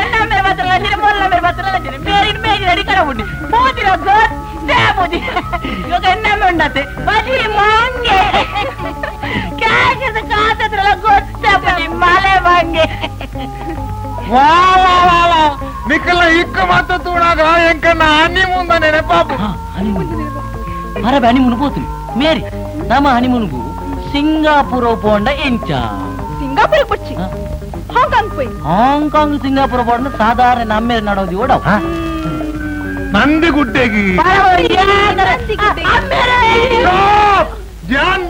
என்ன மேல பத்தல சரி மொல்ல மேல பத்தல சரி மேரி மேரி அடிக்கற உண்டு போதிர கோத்தே போதி இவங்க என்ன உண்டாத்து பஜி மாங்கே கேக்குது காத்தத்துல கோத்தே போதி மலை வாங்கே வா வா வா வா ನಿಕ್ಕಲ್ಲ ಇಕ್ಕ ಮಾತ ತೂಣಾಗ ಎಂಕನ್ನ ಹನಿಮೂನ್ ತಾನೇನೆ ಪಾಪ ಮರಬೆ ಹನಿಮೂನ್ పోతుంది మేరీ నమ హనీమూన్ కు సింగాపూర్ పోండ ఎంచా ಸಿಂಗಾಪುರ ಪೊಚ್ಚಿ ಹಾಂಗ್ಕಾಂಗ್ ಪೋಯಿ Hong Kong Singapore పోండ సాధారణ నమ్మే నడవది ఓడ ನಂದಿಗುಡ್ಡೆಗಿ ಜಾನ್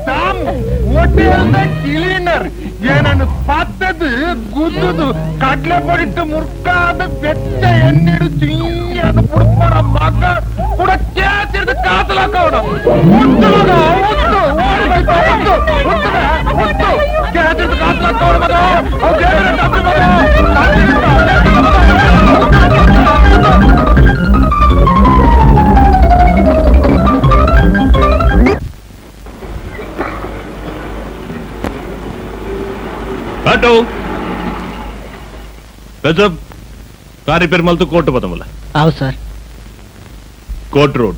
ದಾಮ್ ಹೋಟೆಲ್ ಕ್ಲೀನರ್ ಏನನ್ನು ಪತ್ತದು ಗುದ್ದುದು ಕಡ್ಲೆ ಪೊಡಿಟ್ಟು ಮುರ್ಕಾದ ಬೆಚ್ಚ ಎಣ್ಣಿಡು ಚಿಂಗಿಯದು ಪುಡ್ಪಣ ಮಗ ಕೂಡ ಕೇಸಿಡ್ದು ಕಾತಲಾಕವಣ ಉತ್ತು ಮಗ ಉತ್ತು ಓಡಿ ಬೈತ ಉತ್ತು ಉತ್ತು ಉತ್ತು ಕೇಸಿಡ್ದು ಕಾತಲಾಕವಣ ಮಗ ಅವು ದೇವರ ಡಬ್ಬಿ ಮಗ auto ಗಜಬ್ car repair ಮಲ್ತು court ಪದಮಲ್ಲ ಅವು sir court road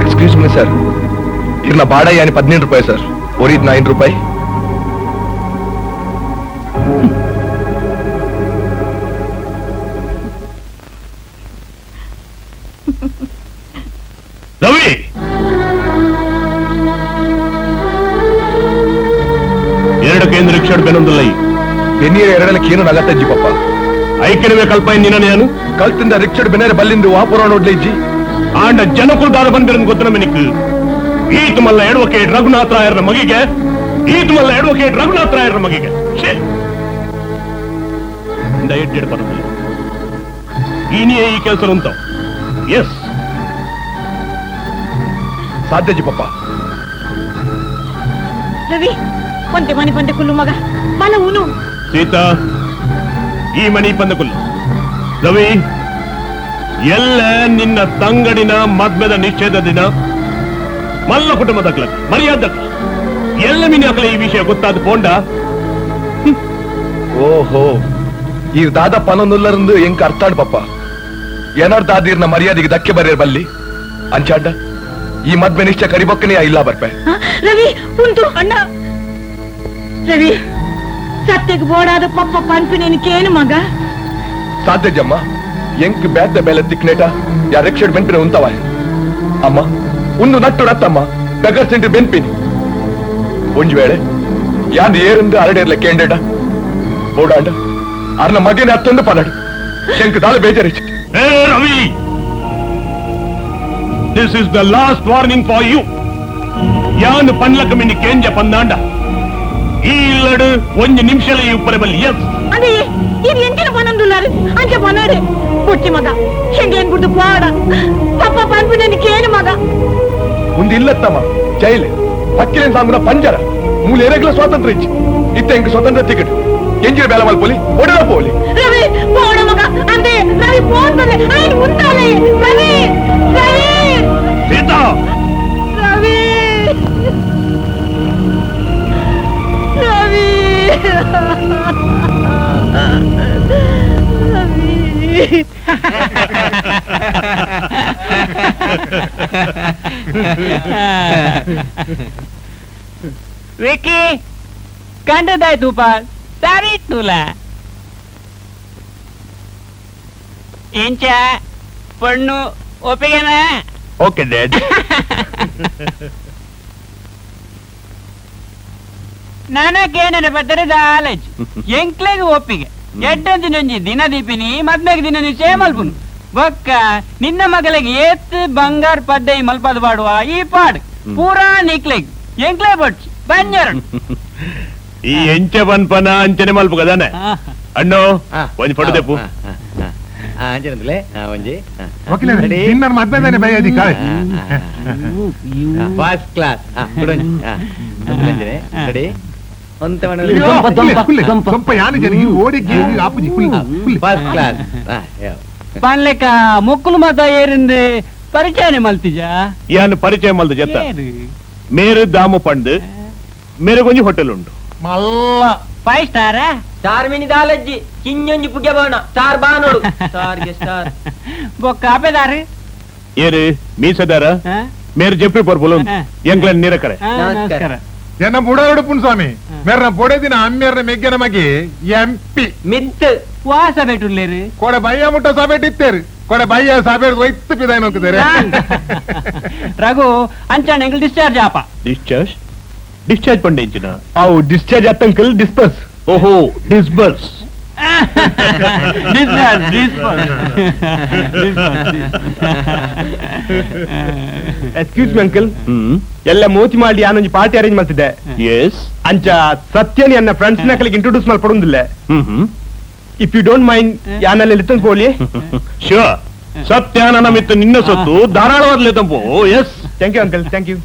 excuse me sir ಇರ್ನ ಬಾಡಯ್ಯ 18 ರೂಪಾಯಿ ಸರ್ ಒರಿದ್ 9 ರೂಪಾಯಿ ರವಿ ಎರಡು ಕೇಂದ್ರ ರಿಕ್ಷಾ ಬೆನೊಂದಿಲ್ಲ ಬೆನ್ನೀರ ಎರಡಲ್ಲ ಕೇನು ನಗತ್ತಜ್ಜಿ ಪಪ್ಪ ಐಕಣವೇ ಕಲ್ಪ ನಿನ್ನ ನಾನು ಕಲ್ತಿಂದ ರಿಕ್ಷಡ್ ಬೆನ್ನೇರ ಬಲ್ಲಿಂದು ವಾಪುರ ನೋಡ್ಲಿಜ್ಜಿ ಆಂಡ ಜನಕುಲ್ ದಾರ ಬಂದಿರನ್ ಗೊತ್ತ ನಮನಿಕ್ ಈತ ಮಲ್ಲ ಅಡ್ವೊಕೇಟ್ ರಘುನಾಥ ರಾಯರ ಮಗಿಗೆ ಈತ ಮಲ್ಲ ಅಡ್ವೊಕೇಟ್ ರಘುನಾಥ ರಾಯರ ಮಗಿಗೆ ಎಡ್ಡೆಡ್ ಬರೋದಿಲ್ಲ ಈನಿಯೇ ಈ ಕೆಲಸ ಉಂಟು ಎಸ್ ಸಾಧ್ಯ ಜಿ ಪಪ್ಪ ರವಿ ಒಂತೆ ಮನಿ ಪಂದೆ ಕುಲ್ಲು ಮಗ ಮನ ಉನು ಸೀತಾ ಈ ಮನಿ ಪಂದ ಕುಲ್ಲು ರವಿ ಎಲ್ಲ ನಿನ್ನ ತಂಗಡಿನ ಮದ್ಮೆದ ನಿಶ್ಚಯದ ದಿನ ಮಲ್ಲ ಕುಟುಂಬದ ಮರ್ಯಾದ ಎಲ್ಲ ಮಿನಿ ಅಕಲ ಈ ವಿಷಯ ಗೊತ್ತಾದ ಪೋಂಡ ಓಹೋ ಈ ದಾದ ಪನೊಂದುಲ್ಲರಂದು ಎಂಕ ಅರ್ಥಾಡ್ ಪಪ್ಪ ಏನಾರ್ ದಾದೀರ್ನ ಮರ್ಯಾದೆಗೆ ಧಕ್ಕೆ ಬರೆಯರ್ ಬಲ್ಲಿ ಅಂಚಾಂಡ ಈ ಮದ್ವೆ ನಿಶ್ಚಯ ಕರಿಬೊಕ್ಕನೇ ಇಲ್ಲ ಬರ್ಪೆ ರವಿ ಉಂಟು ಅಣ್ಣ ರವಿ ಸತ್ಯಕ್ಕೆ ಬೋಡಾದ ಪಪ್ಪ ಪನ್ಪು ಕೇನು ಮಗ ಸಾಧ್ಯ ಜಮ್ಮ ಎಂಕ್ ಬ್ಯಾತ ಬೇಲೆ ತಿಕ್ನೇಟ ಯಾ ರಿಕ್ಷಡ್ ಬೆನ್ಪಿನ ಉಂತವ ಅಮ್ಮ ಒಂದು ನಟ್ಟು ನತ್ತಮ್ಮ ಬೆಗರ್ ಸೆಂಟ್ರಿ ಬೆನ್ಪಿನಿ ಒಂಜಿ ವೇಳೆ ಯಾನ್ ಏರಿಂದ ಅರಡೇರ್ಲೆ ಕೇಂಡೇಟ ಬೋಡಾಂಡ ಅರ್ನ ಮಗನ ಅತ್ತೊಂದು ಪನಡು ಎಂಕ್ ದಾಲ ಬೇಜಾರಿಚ್ಚು. Ravi, this is the last warning for you. ಯಾನ್ ಪನ್ಲಕ ಮಿನಿ ಕೇಂಜ ಪಂದಾಂಡ ಈ ಇಲ್ಲಡು ಒಂಜಿ ನಿಮಿಷಲೇ ಉಪ್ಪರೆ ಬಲ್ಲಿ. ಎಸ್ ಅದೇ ಇದು ಎಂಚಿನ ಪನಂದುಲ್ಲಾರು ಅಂಚೆ ಪನಾಡೆ ಬುಟ್ಟಿ ಮಗ ಶೆಂಗ್ಲೇನ್ ಬುಡ್ದು ಪಾಡ ಪಪ್ಪ ಪನ್ಪಿನ ಕೇನು ಮಗ ಒಂದು ಇಲ್ಲತ್ತಮ್ಮ ಜೈಲೆ ಪಕ್ಕಿಲೇನ್ ಸಾಂಗುನ ಪಂಜರ ಮೂಲ ಎರೆಗ್ಲ ಸ್ವಾತಂತ್ರ್ಯ ಇಚ್ಚಿ ಇತ್ತ ಎಂಕ್ ಸ್ವತಂತ್ರ ಟಿಕೆಟ್ ಎಂಜಿನ ಬೇಲ ಮಲ್ಪೊಲಿ ಒಡಲ ಪೋಲಿ. ರವಿ ಪೋಡ ಮಗ ಅಂದೆ ರವಿ ಪೋಂತಲೆ ಆಯ್ತು ಮುಂದಾಲೆ. ರವಿ ರವಿ ಸೀತಾ ರವಿ ರವಿ ರವಿ ವಿಕ್ಕಿ ಕಂಡದಾಯ್ತು ಪಾಲ್ ಸಾರಿ ತುಲ ಎಂಚ ಪಣ್ಣು ಒಪ್ಪಿಗೆನಾ? Okay dad. ನನಗೇನರ ಬತ್ತರದ ಆಲಜ್ ಎಂಕ್ಲೆಗ್ ಒಪ್ಪಿಗೆ ಎಡ್ಡೊಂದು ದಿನ ದೀಪಿನಿ ಮದ್ಮೆಗ್ ದಿನ ನಿಶ್ಚಯ ಮಲ್ಪುನು ಬೊಕ್ಕ ನಿನ್ನ ಮಗಳಿಗೆ ಏತ್ ಬಂಗಾರ ಪದ್ದೈ ಮಲ್ಪದ ಪಾಡುವ ಈ ಪಾಡು ಪೂರಾ ನಿಕ್ಲೆಗ್ ಎಂಕ್ಲೆ ಬಡ್ಚು ಬಂಜರ ಈ ಎಂಚ ಬನ್ಪನ ಅಂಚನೆ ಮಲ್ಪ ಕದಾನೆ ಅಣ್ಣೋ ಒಂಜಿ ಫೋಟೋ ತೆಪ್ಪು. ಅಂಚನಂತಲೇ ಒಂಜಿ ನಿನ್ನ ಮದ್ಮೆದಾನೆ ಬೈಯದಿ ಕಾಯ್ first class ready ಪನ್ಲೆಕ್ಕ ಮೊಕ್ಕಲು ಮಾತ ಏರಿಂದ ಪರಿಚಯನೆ ಮಲ್ತಿಜ ಯಾನು ಪರಿಚಯ ಮಲ್ದ ಜತ್ತ ಮೇರು ದಾಮು ಪಂಡು ಮೇರೆ ಕೊಂಜಿ ಹೋಟೆಲ್ ಉಂಟು ಮಲ್ಲ five star star mini ದಾಲಜ್ಜಿ ಕಿಂಜೊಂಜಿ ಪುಗೆ ಬಾಣ ಸ್ಟಾರ್ ಬಾನೋಡು ಸ್ಟಾರ್ಗೆ ಸ್ಟಾರ್ ಬೊಕ್ಕ ಆಪೆದಾರು ಏರು ಮೀಸದಾರ ಮೇರು ಜೆಪ್ರಿ ಪರ್ಪುಲು ಎಂಕ್ಲನ್ ನೀರಕರೆ. ನಮಸ್ಕಾರ. ಎನ್ನ ಬುಡೋಡು ಪುಣ್ಸ್ವಾಮಿ ಮೇರ್ನ ಬೊಡೆದಿನ ಅಮ್ಮೇರ್ನ ಮೆಗ್ಗೆನ ಮಗಿ ಎಂಪಿ ಮಿತ್ ವಾ ಸಬೇಟುಲ್ಲೇರು ಕೊಡೆ ಬಯ್ಯ ಮುಟ್ಟ ಸಬೇಟ್ ಇತ್ತೇರು ಕೊಡೆ ಬಯ್ಯ ಸಬೇಟ್ ಒಯ್ತು ಪಿದಾಯ ನೋக்குದೇರೆ. ರಘು ಅಂಚಾಣ ಎಂಗ್ಲ ಡಿಸ್ಚಾರ್ಜ್ ಆಪ. ಡಿಸ್ಚಾರ್ಜ್ ಡಿಸ್ಚಾರ್ಜ್ ಪಂಡೆ ಇಂಚಿನ ಅವು ಡಿಸ್ಚಾರ್ಜ್ ಅತ್ತಂಕಲ್ ಡಿಸ್ಪರ್ಸ್. ಓಹೋ disburse discharge disburse. Excuse me uncle, ಎಲ್ಲ ಮೋತಿ ಮಾಡಿ ಯಾನೊಂಜಿ ಪಾರ್ಟಿ ಅರೇಂಜ್ ಮಾಡ್ತಿದ್ದೆ. ಎಸ್ ಅಂಚ ಸತ್ಯನಿ ಅನ್ನ ಫ್ರೆಂಡ್ಸ್ ನಕಲಿಗೆ ಇಂಟ್ರೊಡ್ಯೂಸ್ ಮಾಡ್ಕೊಡುದಿಲ್ಲ. If you don't mind ಯಾನಲ್ಲಿ ಲಿತ್ತನ್ ಪೋಲಿ. ಶ್ಯೂರ್, ಸತ್ಯ ನನ್ನ ಮಿತ್ತು ನಿನ್ನ ಸೊತ್ತು ಧಾರಾಳವಾದ ತಂಪು. Yes, thank you uncle, thank you.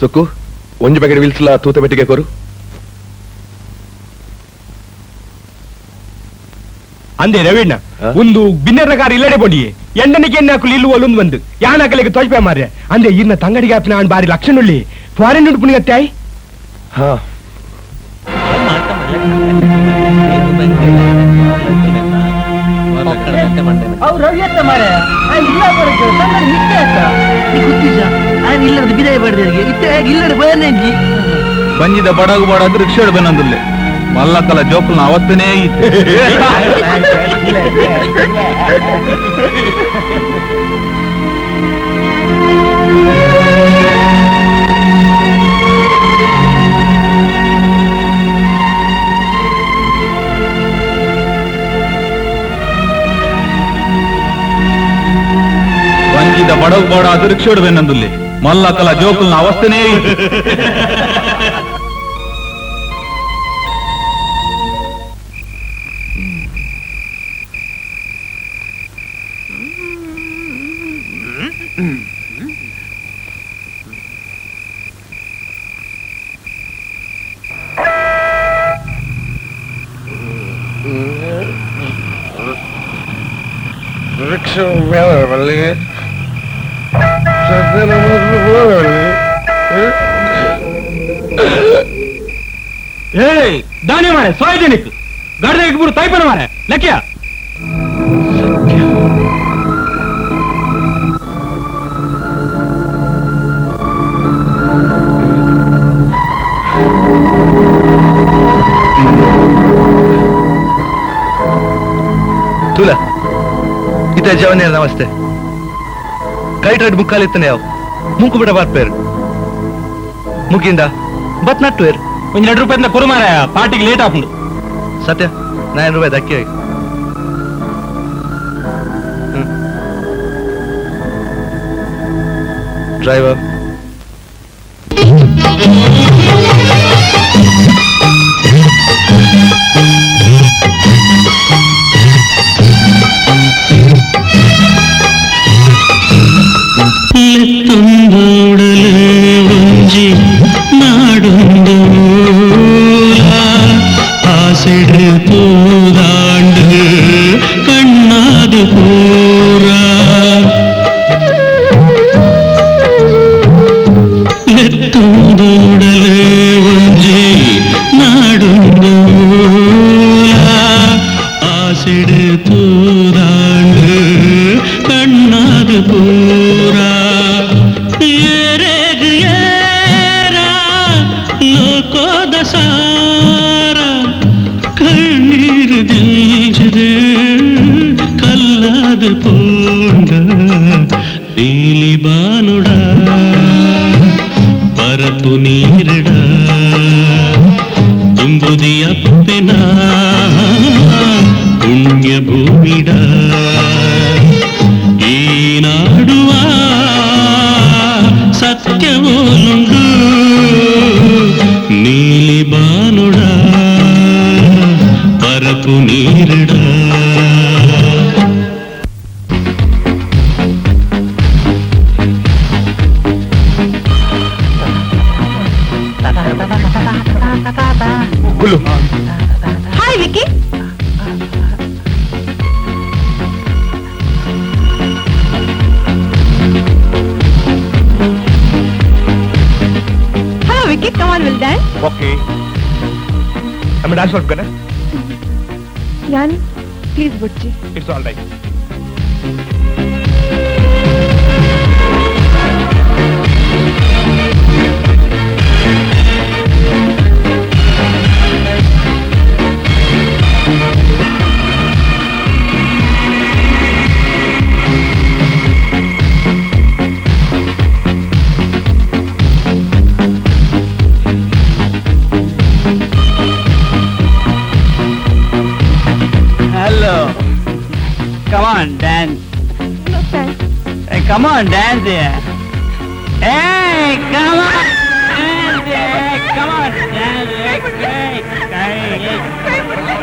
Sukku ಒಂಜಿ ಬಗೆಡ್ ವಿಲ್ಸ್ಲ ತೂತ ಬೆಟ್ಟಿಗೆ ಕೊರು ಅಂದೆ ರವೀಣ್ಣ ಒಂದು ಬಿನ್ನರ ಕಾರ್ ಇಲ್ಲಡೆ ಬೋಡಿ ಎಂಡನಿಗೆ ಎಣ್ಣಾಕುಲು ಇಲ್ಲು ಒಲ್ಲೊಂದು ಬಂದು ಯಾನಾಕಲಿಗೆ ತೋಜ್ಪೆ ಮಾರ್ರೆ ಅಂದೆ ಇನ್ನ ತಂಗಡಿಗೆ ಆಪಿನ ಬಾರಿ ಲಕ್ಷಣುಳ್ಳಿ ಫಾರಿನ್ ಉಂಟು ಪುಣಿಗತ್ತಾಯ್. ಹಾ ಅವ್ರು ರವಿ ಅತ್ತ ಮಾರ್ರೆ ಇಲ್ಲ ಬರಕ್ಕೆ ತಂಗಡಿ ನಿಕ್ಕೆ ಅತ್ತ ನೀ ಕುತ್ತಿಜ ఆయన ಇಲ್ಲದ ಬಿದಾಯ ಬಡ್ದರಿಗೆ ಇತ್ತ ಇಲ್ಲದ ಬಯನೆಂಜಿ ಬಂಜಿದ ಬಡಗು ಬಾಡಾದ್ರೆ ರಿಕ್ಷಾ ಬೆನಂದುಲ್ಲೆ ಮಲ್ಲಕಲ ಜೋಕುಲ್ನ ಅವತ್ತನೇ ಇತ್ತು. ಬಂಜಿದ ಬಡಗು ಬಾಡಾದ್ರೆ ರಿಕ್ಷಾ ಬೆನಂದುಲ್ಲೆ ಮಲ್ಲಕಲ ಜೋಕುಲ್ನ ಅವಸ್ಥೆನೇ ಇತ್ತು. ದಾನಿ ಮಾರೆ ಸೋಯಜನಿಕ್ ಗಾಡಿದ ಬೂರು ತಾಯ್ಪನ ಮಾರೆ ಲಕ್ಯ. ತುಲ ಇತ ಜವನೇ ನಮಸ್ತೆ. ಕೈಟ್ ರೈಡ್ ಮುಕ್ಕಾಲಿತ್ತನೆ ಯಾವ ಮುಂಕು ಬಿಡ ಬಾರ್ಪೇರು ಮುಗಿಂದ ಬತ್ ನಟ್ಟುವೇರು. ಒಂದ್ 2 ರೂಪಾಯಿ ಕೊರು ಮಾರ, ಪಾರ್ಟಿಗೆ ಲೇಟ್ ಆಪುಂಡು. ಸತ್ಯ 9 ರೂಪಾಯಿ ದಕ್ಕಿ. ಡ್ರೈವರ್ ೊಂಜಿ ನಾಡುಂದು ಆಸಿಡು ತೂದಾಂಡು ಕಣ್ಣಾದು ಪೂರ ಲೆತ್ತೊಂದೂಡಲು ಒಂಜಿ ನಾಡುಂದು ಆಸಿಡು ತೂದಾಂಡು ಕಣ್ಣಾದು ಪೂರ ಸಾರ ಕಣ್ಣೀರು ದಿಂಜಿದೆ ಕಲ್ಲಾದ ಪೂಂಡ ನೀಲಿ ಬಾನುಡ ಪರಪು ನೀರಿಡ ತುಂಬುದಿಯಪ್ಪೆನ ಪುಣ್ಯ ಭೂಮಿಡ ಈ ನಾಡುವ ಸತ್ಯವೋನುಂಡು ನೀಲಿ ಬಾನುಡ ಪರಪು ನೀರಿಡ. Hi Vicky. Hello Vicky, come on, we'll dance. Okay. I'm dance ಮಾಡ್ಬೇಕನ? ಯಾನ್ please ಬುಚ್ಚಿ. It's all right. Hello. Come on, dance. No thanks. Hey, come on, dance here. Hey, come on, dance here. Come on, dance here. Hey, hey,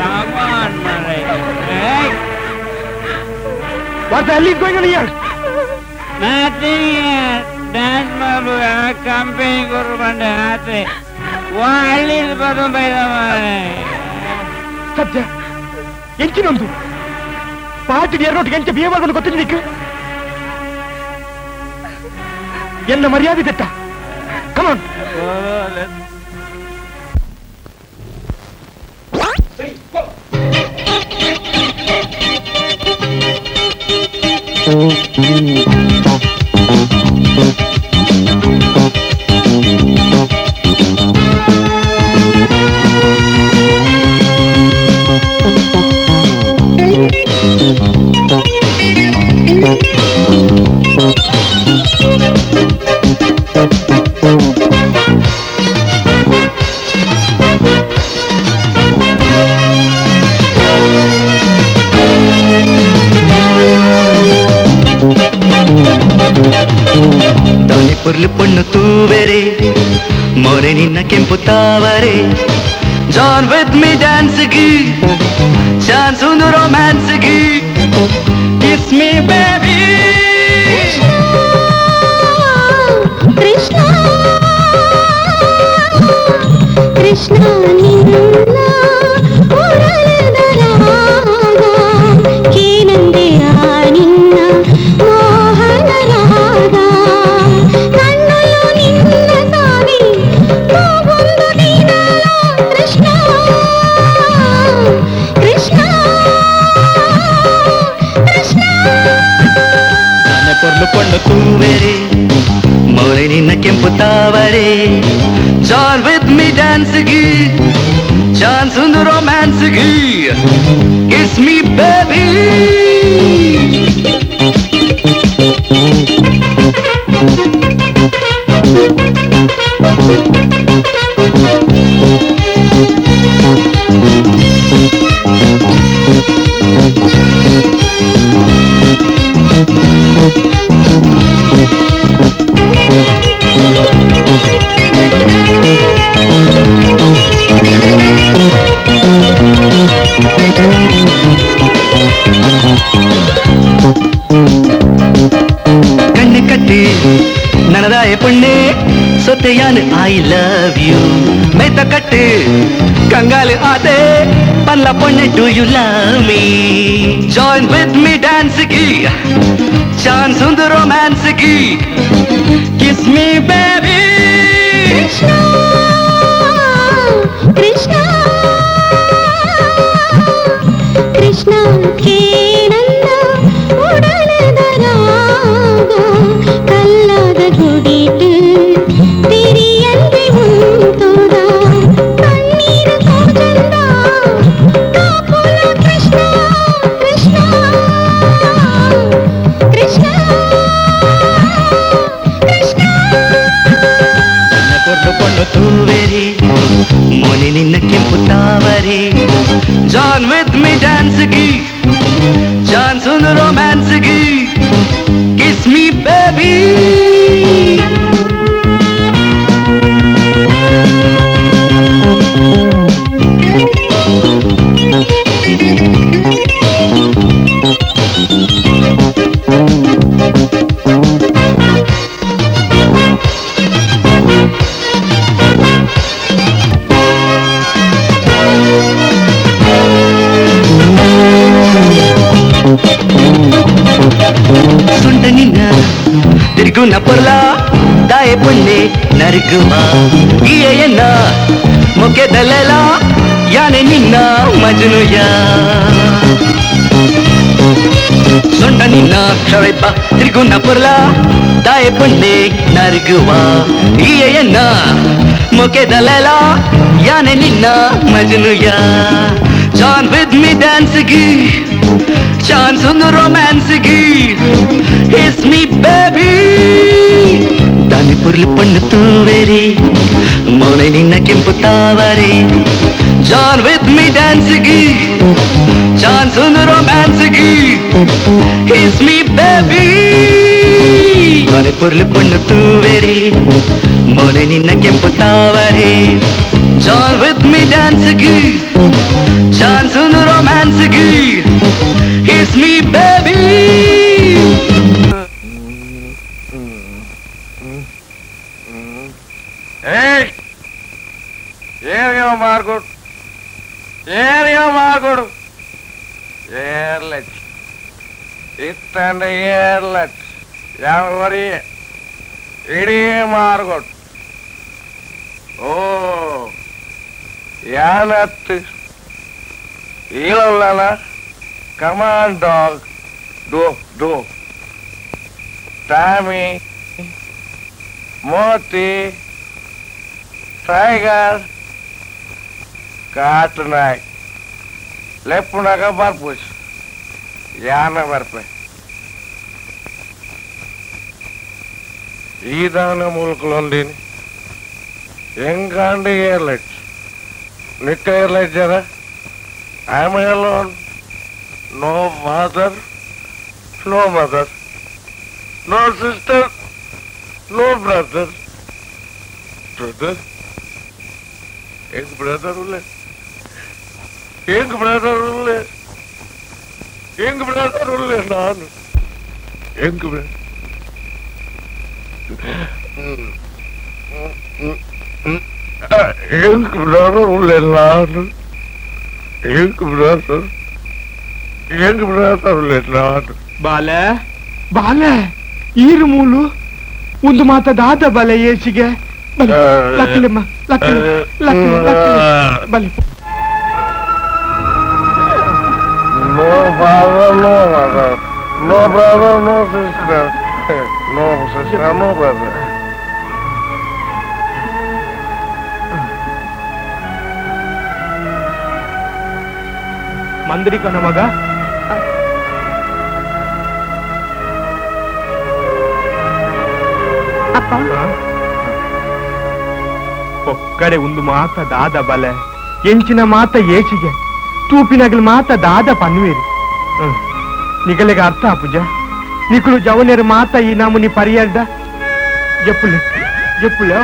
come on, Murray. Hey. What the hell is going on here? Nothing here. Dance mabu, company guru bande aate. Wali badu baida mare. ಸತ್ಯ ಎಂಚಿನೊಂದು party ಎರಡೊಟ್ಟಿಗೆ ಎಂಚ behave ಆಗೋದು ಗೊತ್ತಿಲ್ಲ ನಿಕ್. ಎಲ್ಲ ಮರ್ಯಾದೆ ತೆತ್ತ. ಕಮಾನ್. ಪುರ್ಲು ಪೊಣ್ಣು ತೂವೆರೆ ಮೊರೆ ನಿನ್ನ ಕೆಂಪು ತಾವರೆ John with me ಡ್ಯಾನ್ಸ್ಗೆ chance ಒಂದು ರೊಮ್ಯಾನ್ಸ್ಗೆ kiss me baby. Krishna Krishna ನಿನ್ನ ಉರಳದ ರಾಗ ಕೇನಂದೆಯ ನಿನ್ನ ಮೋಹನ ರಾಗ ಕಣ್ಣಲ್ಲೂ ನಿನ್ನ ಸಾವಿ ಒಂದು ದಿನ ಕೃಷ್ಣ ಪೊರ್ಲು ಪೊಣ್ಣು ತೂವೆರೆ ಮೌನೆ ನಿನ್ನ ಕೆಂಪು ತಾವರೆ John with me ಡ್ಯಾನ್ಸ್ಗೆ chance ಒಂದು ರೊಮ್ಯಾನ್ಸ್ಗೆ kiss me baby. ಕಣ್ಣು ಕಟ್ಟಿ ನನದಾಯ ಪೊಣ್ಣೆ ಸೊತ್ತೆಯಾನು I love you ಮೇತ ಕಟ್ಟು ಕಂಗಾಲು ಆದೆ ಪಲ್ಲ ಪೊಣ್ಣೆ do you love me join with me ಡ್ಯಾನ್ಸ್ಗೆ chance ಒಂದು ರೊಮ್ಯಾನ್ಸ್ಗೆ kiss me baby. Krishna Krishna Krishna ಕೇಳನ್ನ ಉಡಲದ ರಾಗ ಕಲ್ಲಾದ ಗುಡಿಟು ತಿರಿಯಂದೆ ಉಂತುದ ಕಣ್ಣೀರ ತೋಜಂದ ಕಾಪುಲ ಕೃಷ್ಣ ಕೃಷ್ಣ ಕೃಷ್ಣ ಕೃಷ್ಣ. ಪೊರ್ಲು ಪೊಣ್ಣು ತೂವೆರಿ ಮೋನೆ ನಿನ್ನ ಕೆಂಪು ತಾವರೆ John with me ಡ್ಯಾನ್ಸ್ಗೆ chance ಒಂದು ರೊಮ್ಯಾನ್ಸ್ಗೆ kiss me baby. ಸುಂಟ ನಿನ್ನ ತಿರುಗುನ ಪೊರ್ಲ ದಾಯ ಪೊಣ್ಣೆ ನರುಗುವ ಈಯನ್ನ ಮೊಕೆದಲೆಲ ಯಾನೆ ನಿನ್ನ ಮಜನುಯ ಸೊಂಟ ನಿನ್ನ ಕ್ಷವೆಪ್ಪ ತಿರುಗುನ ಪೊರ್ಲ ದಾಯ ಪೊಣ್ಣೆ ನರುಗುವ ಈಯನ್ನ ಮೊಕೆದಲೆಲ ಯಾನೆ ನಿನ್ನ ಮಜನುಯ John with me ಡ್ಯಾನ್ಸ್ಗೆ chance ಒಂದು ರೊಮ್ಯಾನ್ಸ್ಗೆ kiss me baby. ದಾನಿ ಪುರ್ಲು ಪಣ್ಣು ತೂವೆರಿ ಮೌನೆ ನಿನ್ನ ಕೆಂಪು ತಾವರೆ John with me ಡ್ಯಾನ್ಸ್ಗೆ chance ಒಂದು ರೊಮ್ಯಾನ್ಸ್ಗೆ kiss me baby. ದಾನಿ ಪುರ್ಲು ಪಣ್ಣು ತೂವೆರಿ ಮೌನೆ ನಿನ್ನ ಕೆಂಪು ತಾವರೆ John with me ಡ್ಯಾನ್ಸ್ಗೆ chance ಒಂದು ರೊಮ್ಯಾನ್ಸ್ಗೆ kiss me baby. ಏರಿಯೋ ಮಾರ್ಗೋಡು ಏರಿಯೋ ಮಾರ್ಗೋಡು ಏರ್ಲಚ್ ಇತ್ತಂಡ ಏರ್ಲಚ್ ಯಾವ ಇಡೀ ಮಾರ್ಗೋಡು ಓ ಯಾನತ್ತು ಈಳಲ್ಲ come on dog do do Tommy Moti tiger ಕಾಟು ನಾಯ್ ಲೆಪ್ಪುನಾಗ ಬರ್ಪುಸ್ ಯಾನ ಬರ್ಪೆ ಈ ದಾನ ಮೂಲಕಲೊಂದೀನಿ ಹೆಂಗಾಂಡಿ ಏರ್ಲೈಟ್ ನಿಕ್ಕ ಏರ್ಲೈಟ್ ಜನ I am alone. No father, no mother, no sister, no brother. Brother? Ek brother ulle. Ek brother ulle. Ek brother ulle nanu. Ek brother. Ek brother ulle nanu. Ek brother. ಹೆಂಗ್ brother ಬಾಲೆ ಬಾಲೆ ಈರು ಮೂಲು ಒಂದು ಮಾತ ದಾದ ಬಾಲೆ ಏಸಿಗೆ ಲಕ್ಕಲಿಮ್ಮ ಲಕ್ಕಲಿ ಲಕ್ಕಲಿ ಬಲೆ. No father, no mother, no brother, no sister, ಶ್ರಮ ಬಾಬಾ. ಮಂದ್ರಿಕನ ಮಗ ಅಪ್ಪ ಒಕ್ಕಡೆ ಒಂದು ಮಾತ ದಾದ ಬಲೆ ಎಂಚಿನ ಮಾತ ಏಚಿಗೆ ತೂಪಿನಗಲ್ ಮಾತ ದಾದ ಪನ್ವೇರಿ ನಿಗಲಿಗೆ ಅರ್ಥ ಪೂಜ ನಿಕುಲು ಜವನೇರು ಮಾತ ಈ ನಾಮುನಿ ಪರಿಯರ್ದ ಜಪ್ಪುಲೆ ಜಪ್ಪುಲೆ.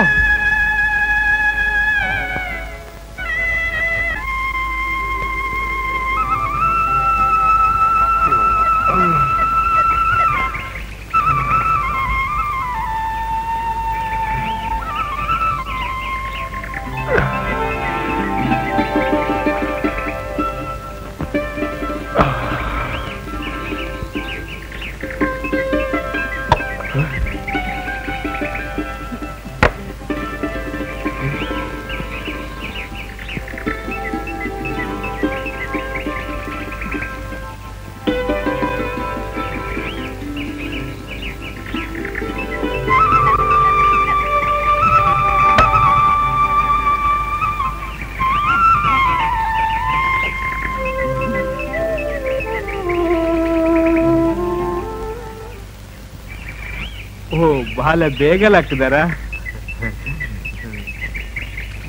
ಬಾಲೆ ಬೇಗಲಾಕ್ತಿದಾರ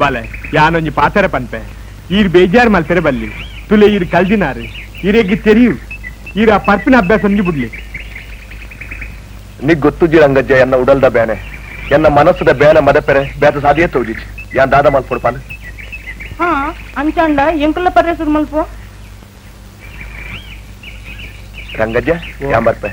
ಬಾಲೆ ಯಾನೊಂಜಿ ಪಾತರ ಪನ್ಪೆ ಈರ್ ಬೇಜಾರ್ ಮಲ್ತೆರೆ ಬಲ್ಲಿ ತುಲೆ ಈರ್ ಕಲ್ದಿನಾರು ಈರೆಗ್ಗಿ ತೆರಿಯು ಈರ ಆ ಪರ್ಪಿನ ಅಭ್ಯಾಸ ಒಂಜಿ ಬಿಡ್ಲಿ. ನಿಗ್ ಗೊತ್ತು ರಂಗಜ್ಜ ಎನ್ನ ಉಡಲ್ದ ಬೇನೆ ಎನ್ನ ಮನಸ್ಸದ ಬೇನೆ ಮದಪೆರೆ ಬೇತ ಸಾದಿಯೇ ತೋಜಿಜಿ ಯಾನ್ ದಾದ ಮಲ್ಪೊಡು ಪಾನು. ಹಾ ಅಂಚಾಂಡ ಎಂಕುಲ ಪರ್ರೆ ಸುರು ಮಲ್ಪು ರಂಗಜ್ಜ ಯಾನ್ ಬರ್ಪೆ.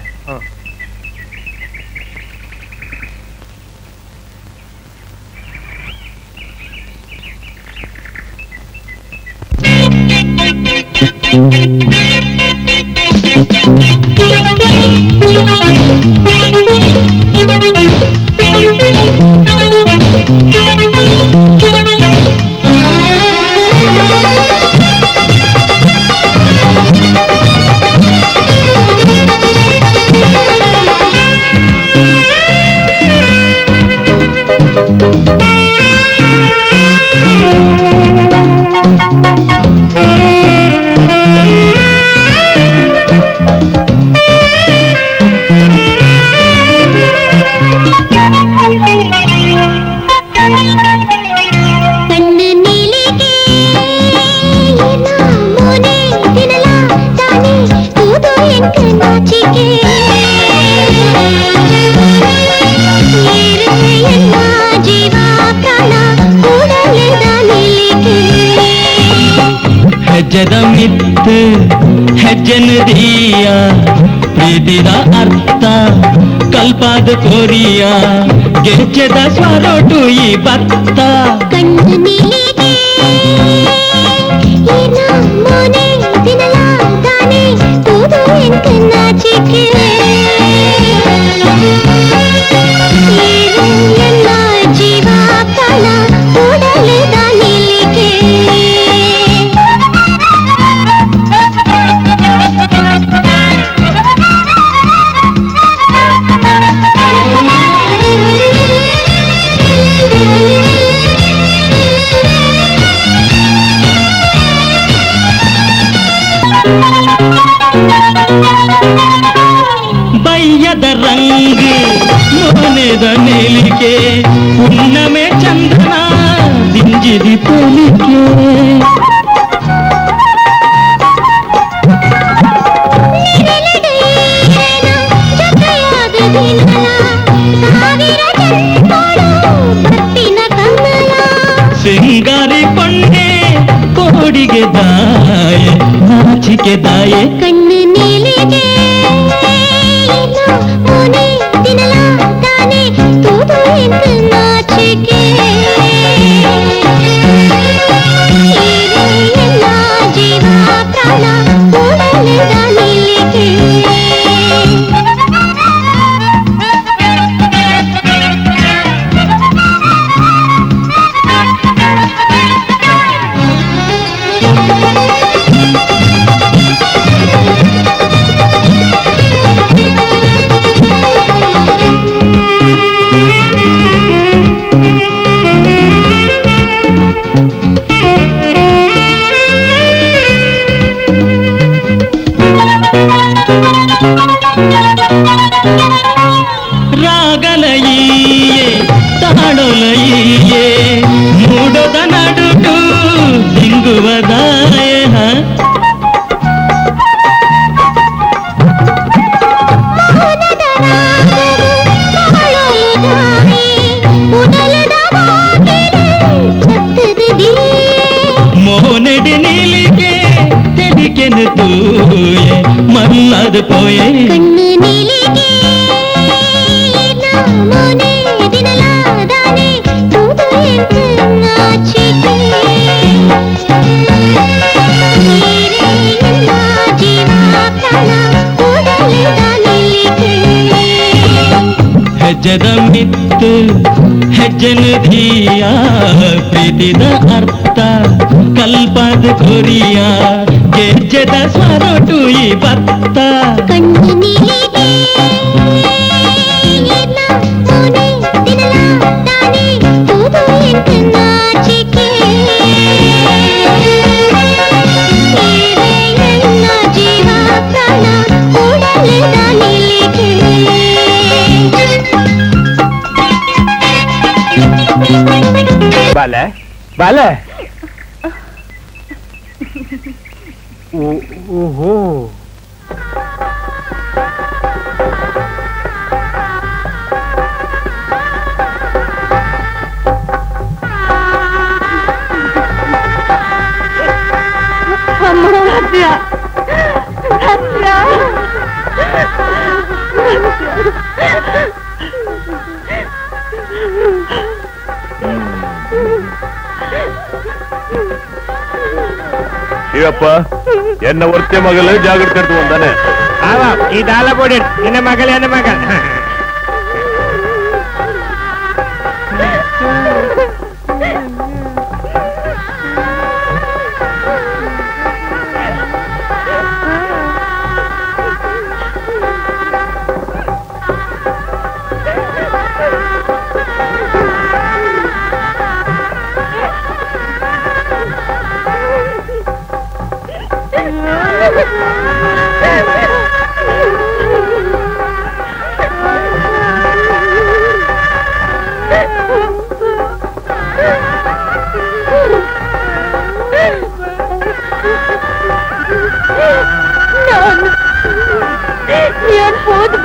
ಹೆಜ್ಜೆದ ಮಿತ್ತು ಹೆಜ್ಜೆನ ದಿಯ ಪ್ರೀತಿದ ಅರ್ಥ ಕಲ್ಪಾದ ಕೋರಿಯ ಗೆಜ್ಜೆದ ಸ್ವರೋಟು ಈ ಭತ್ತ ಕಣ್ಣು ನೀಲಿಗೆ ಮೋನೆ ತಿನ್ನಲಾದಾನೆ ತೂದು ಎಂಕ ನಾಚಿಕೆ ಎಲ್ಲ ಜೀವ ಪ್ರಾಣ ಕೂಡಲಿದ ನಿಲಿಕೆ. ಬಯ್ಯದ ರಂಗು ಮೋನೆದ ಮೇಲಿಕೆ ಪುಣ್ಣಮೆ ಚಂದನ ದಿಂಜಿದಿ ಪೋಲಿಕೆ ಸಿಂಗಾರಿ ಪೊಣ್ಣೆ ಕೋಡಿಗೆ ದಾಯೆ ನಾಚಿಕೆ ದಾಯೆ ಕಣ್ಣು ನೀಲಿಗೆ ಮೋನೆ ತಿನ್ನಲಾದಾನೆ ತೂದು ಎಂಕ ನಾಚಿಕೆ ಎಲ್ಲ ಜೀವ ಪ್ರಾಣ ಕೂಡಲಿದ ನಿಲಿಕೆ. ಮೋಕೆನು ತೂಯೆ ಮಲ್ಲದ ಪೋಯೆ ಕಣ್ಣು ನೀಲಿಗೆ ಮೋನೆ ದಿನಲಾದಾನೆ ತೂದು ಎಂಕು ನಾಚಿಕೆ ನೀರೇ ನನ್ನ ಜೀವ ಪ್ರಾಣ ಉಡಲಿದ ನಿಲ್ಲಿಗೆ ಹೆಜ್ಜೆದ ಮಿತ್ತು ಹೆಜ್ಜೆನು ಧಿಯ ಪ್ರೀತಿದ ಅರ್ಥ ಕಲ್ಪದ ಕೊರಿಯ ಗೆಜ್ಜೆದ ಸ್ವರಟು ಈ ಭತ್ತ ಕಣ್ಣು ನೀಲಿಗೆ ಮೋನೆ ದಿನಲಾದಾನೆ ತೂದು ಎಂಕು ನಾಚಿಕೆ ನೀರೇ ನನ್ನ ಜೀವ ಪ್ರಾಣ ಉಡಲಿದ ನಿಲ್ಲಿಗೆ ಬಾಲೆ ಬಾಲೆ ಓಹೋ ಸತ್ಯ ಸತ್ಯ ಶಿವಪ್ಪ ಎನ್ನ ಒರ್ತೆ ಮಗಳು ಜಾಗ್ರತೆ ಇರ್ತುವಂತಾನೆ. ಈ ದಾಲ ಬೋಡಿ ನಿನ್ನ ಮಗಳ ಎನ್ನ ಮಗಳ ನಾನು ಹೋದ್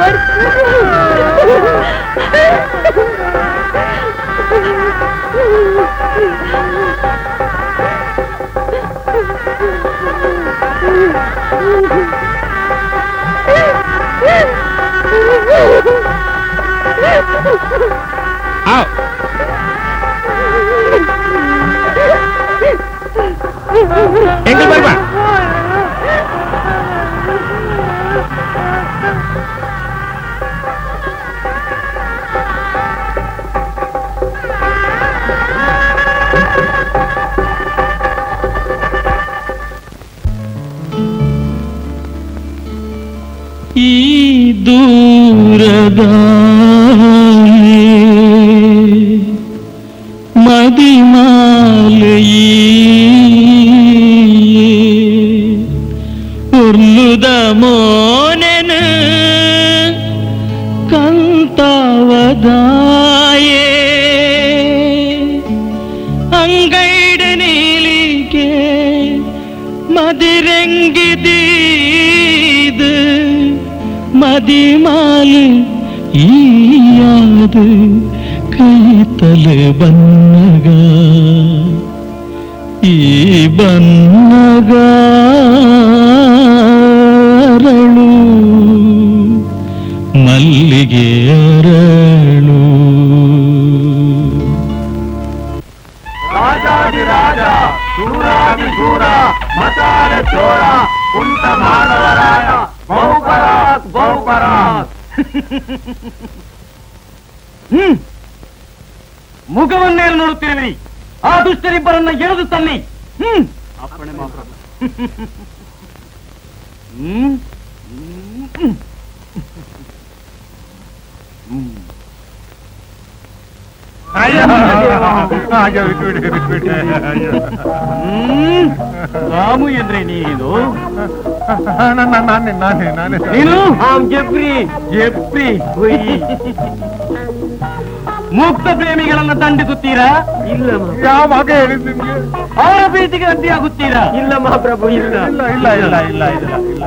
ಎಂಕಲ್ ಬರ್ಬಾ ಈ ದೂರದ ಮದಿಮಾಲಯಿ ಉರ್ಲುದ ಮೋನೆನ ಕಂತಾವದಾಯೇ ಅಂಗೈಡ ನೀಲಿಗೆ ಮದಿರೆಂಗಿದೀದು ಮದಿಮಾಲು ಈயாது ಕೈತಲೆ ಬನ್ನಗ ಈ ಬನ್ನಗ ಅರಳು ಮಲ್ಲಿಗೆ ಅರಳು ರಾಜಾಧಿರಾಜ ಶೂರಾದಿ ಶೂರ ಮತಾರ ಚೋರ ಕುಂತ ಮಾನವರಾಯ ಬಹುಪರಾಕ್ ಬಹುಪರಾಕ್. ಮುಖವನ್ನೇ ನೋಡುತ್ತಿರುವಿರಿ, ಆ ದುಷ್ಟರಿಬ್ಬರನ್ನ ಎಳೆದು ತನ್ನಿ. ಅಪ್ಪಣೆ ಮಹಾಪ್ರಭು. ರಾಮು ಎಂದ್ರೆ ನೀನು? ನಾನೇ ನಾನೇ ನಾನೇ. ನೀನು ಜೆಫ್ರಿ ಜೆಫ್ರಿ. ಮುಕ್ತ ಪ್ರೇಮಿಗಳನ್ನ ದಂಡಿಸುತ್ತೀರಾ? ಇಲ್ಲ. ಯಾವಾಗ ಹೇಳಿದ್ ನಿಮ್ಗೆ? ಅವರ ಪ್ರೀತಿಗೆ ಅಡ್ಡಿಯಾಗುತ್ತೀರಾ? ಇಲ್ಲ ಮಹಾಪ್ರಭು, ಇಲ್ಲ ಇಲ್ಲ ಇಲ್ಲ ಇಲ್ಲ ಇಲ್ಲ ಇಲ್ಲ ಇಲ್ಲ.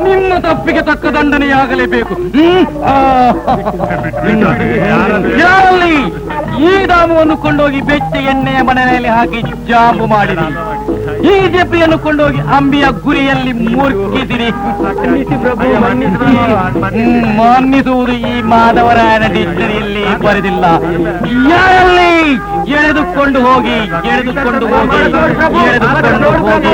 ನಿಮ್ಮ ತಪ್ಪಿಗೆ ತಕ್ಕ ದಂಡನೆಯಾಗಲೇಬೇಕು. ಯಾರಲ್ಲಿ ಈ ದಾಮವನ್ನು ಕೊಂಡೋಗಿ ಬೆಚ್ಚ ಎಣ್ಣೆಯ ಮನೆಯಲ್ಲಿ ಹಾಕಿ ಜಾಂಬು ಮಾಡಿರಿ. ಈ ಜೆಪ್ಪಿಯನ್ನು ಕೊಂಡೋಗಿ ಅಂಬಿಯ ಗುರಿಯಲ್ಲಿ ಮುರುಕಿಸಿರಿ. ಪ್ರಭು ಮನ್ನಿಸುವುದು ಈ ಮಾಧವರಾಯನ ಡಿಕ್ಷನರಿಯಲ್ಲಿ ಬರೆದಿಲ್ಲ. ಯಾರಲ್ಲಿ ಎಳೆದುಕೊಂಡು ಹೋಗಿ, ಎಳೆದುಕೊಂಡು ಹೋಗಿ, ಎಳೆದುಕೊಂಡು ಹೋಗಿ.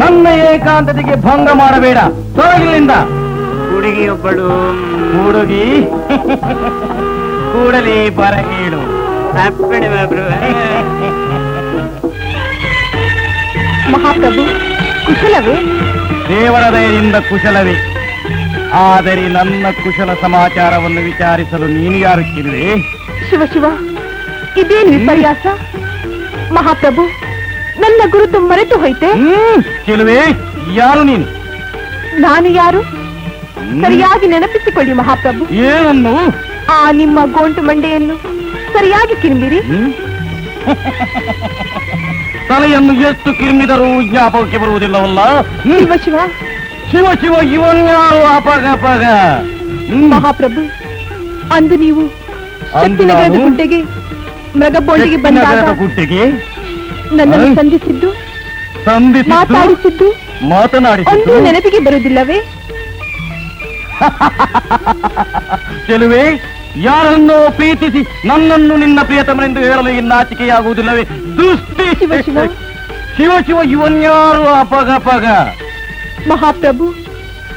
ನನ್ನ ಏಕಾಂತತೆಗೆ ಭಂಗ ಮಾಡಬೇಡ, ತೊಲಗಿಲ್ಲಿಂದ. ಹುಡುಗಿಯೊಬ್ಬಳು, ಹುಡುಗಿ ಕೂಡಲೇ ಬರಗೇಳು. ಮಹಾಪ್ರಭು, ಕುಶಲವೇ? ದೇವರ ದಯೆಯಿಂದ ಕುಶಲವೇ. ಆದರೆ ನನ್ನ ಕುಶಲ ಸಮಾಚಾರವನ್ನು ವಿಚಾರಿಸಲು ನೀನು ಯಾರು ಕಿರುವೆ? ಶಿವ ಶಿವ, ಇದೇನು ವಿಪರ್ಯಾಸ! ಮಹಾಪ್ರಭು, ನನ್ನ ಗುರುತು ಮರೆತು ಹೋಯ್ತೆ. ಕೆಲವೇ, ಯಾರು ನೀನು? ನಾನು ಯಾರು ಸರಿಯಾಗಿ ನೆನಪಿಸಿಕೊಳ್ಳಿ ಮಹಾಪ್ರಭು. ಏನನ್ನು? ಆ ನಿಮ್ಮ ಗೋಂಟು ಮಂಡೆಯನ್ನು ಸರಿಯಾಗಿ ಕಿರುಮಿರಿ. ತಲೆಯನ್ನು ಎಷ್ಟು ಕಿರುಮಿದರೂ ಜ್ಞಾಪಕಕ್ಕೆ ಬರುವುದಿಲ್ಲವಲ್ಲ. ಶಿವ ಶಿವ ಶಿವ ಶಿವ, ಇವನ್ಯಾರು? ಅಪಗ ಅಪಗ. ಮಹಾಪ್ರಭು, ಅಂದು ನೀವು ಶಕ್ತಿನಗರದ ಗುಡ್ಡೆಗೆ ಮೃಗಬೋಳಿಗೆ ಬಂದಾಗ ಗುಡ್ಡೆಗೆ ನನ್ನನ್ನು ಸಂಧಿಸಿದ್ದು, ಮಾತಾಡಿಸಿದ್ದು, ಮಾತನಾಡಿಸಿದ್ದು ಒಂದು ನೆನಪಿಗೆ ಬರುವುದಿಲ್ಲವೇ? ಚೆಲುವೆ, ಯಾರನ್ನೋ ಪ್ರೀತಿಸಿ ನನ್ನನ್ನು ನಿನ್ನ ಪ್ರಿಯತಮನೆಂದು ಹೇಳಲು ನಾಚಿಕೆಯಾಗುವುದಿಲ್ಲವೇ? ದುಷ್ಟಿ! ಶಿವ ಶಿವ ಶಿವ ಶಿವ, ಇವನ್ಯಾರು? ಅಪಗ ಅಪಗ. ಮಹಾಪ್ರಭು,